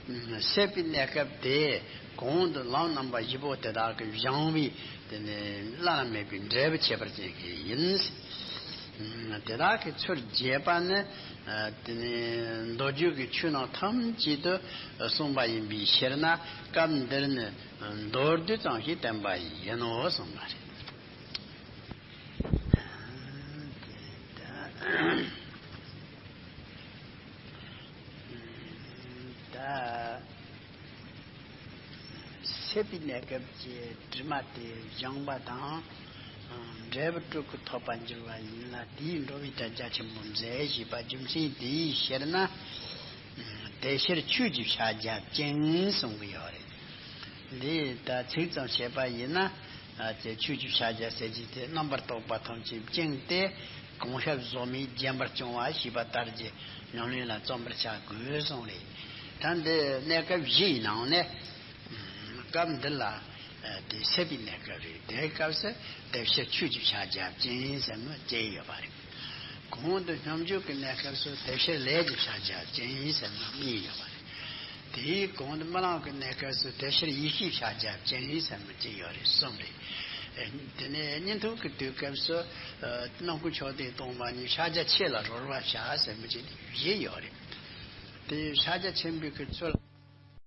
སད་པའི་གནས་སྐབས་དེ་གོང་དུ་ལམ་རྣམ་པ་བཞི་པོ་དེ་དག་གིས་སྦྱངས་པའི་དེ་ནི་བླ་ན་མེད་པའི་འབྲས་བུ་ཁྱད་པར་ཅན་གྱི་ཡིན། དེ་དག་གི་ཚུལ་རྒྱས་པ་ནི། དེ་ནི་མདོ་རྒྱུད་ཀྱི་ཆོས་རྣམས་ཐམས་ཅད་དུ་གསུངས་པ་ཡིན་པའི་ཕྱིར་ན། སྐབས་འདིར་ནི་མདོར་བསྡུས་ཙམ་ཞིག་བསྟན་པ་ཡིན་ནོ་གསུངས་པ་རེད། ད་སད་པའི་གནས་སྐབས་ཀྱི་དྲི་མ་དེ་སྦྱངས་པ་དང་། འབྲས་བུ་སྤྲུལ་སྐུ་ཐོབ་པར་འགྱུར་བ་ཡིན་ལ། དེས་འགྲོ་བའི་དོན་རྒྱ་ཆེན་པོ་མཛད་ཞེས་པ་རྒྱུ་མཚན་དེའི་ཕྱིར་ན། དེ་ཕྱིར་ཆོས་ཀྱི་ཕྱག་རྒྱ་བཅིངས་གསུང་གི་ཡོད་རེད། འདི་ད་ཚིག་ཙམ་བཤད་པ་ཡིན་ན། ཨ་ཙི། ཆོས་ཀྱི་ཕྱག་རྒྱ་ཟེར་གྱི་དེ་རྣམ་པར་རྟོག་པ་ཐམས་ཅད་བཅིངས་ཏེ། གང་ཤར་བཟོ་མེད་བརྒྱན་པར་བཅིང་བ་ཞེས་པ་ལྟར་གྱི་ཉམས་ལེན་ལ་བརྩོན་པར་བྱ་དགོས་གསུངས་རེད། ད་འདི་གནས་སྐབས་བཞི་ཡི་ནང་ནས་སྐབས་འདི་ལ་དེ་སད་པའི་གནས་སྐབས་རེད། དེའི་སྐབས་སུ་དེ་ཕྱིར་ཆོས་ཀྱི་ཕྱག་རྒྱ་བཅིངས་ཟེར་ནས་བཅས་ཡོད་པ་རེད། གོང་དུ་སྙོམས་འཇུག་གི་གནས་སྐབས་སུ་དེ་ཕྱིར་ལས་ཀྱི་ཕྱག་རྒྱ་བཅིངས་ཟེར་ནས་གཉིས་ཡོད་པ་རེད། དེའི་གོང་དུ་རྨི་ལམ་གྱི་གནས་སྐབས་སུ་དེ་ཕྱིར་ཡེ་ཤེས་ཕྱག་རྒྱ་བཅིངས་ཟེར་ནས་གཅིག་ཡོད་རེད། གསུམ་རེད། དེ་ནས་གཉིད་འཐུག་གི་དུས་སྐབས་སུ་རྣམ་ཀུན་མཆོག་ལྡན་སྟོང་པ་ཉིད་ཕྱག་རྒྱ་ཆེ་ལ་རོལ་བར་བྱ་ཟེར་ནས་གཅིག་བཞི་ཡོད་རེད། དེ་ཕྱག་རྒྱ་ཆེན་པོའི་གི་ཚུལ།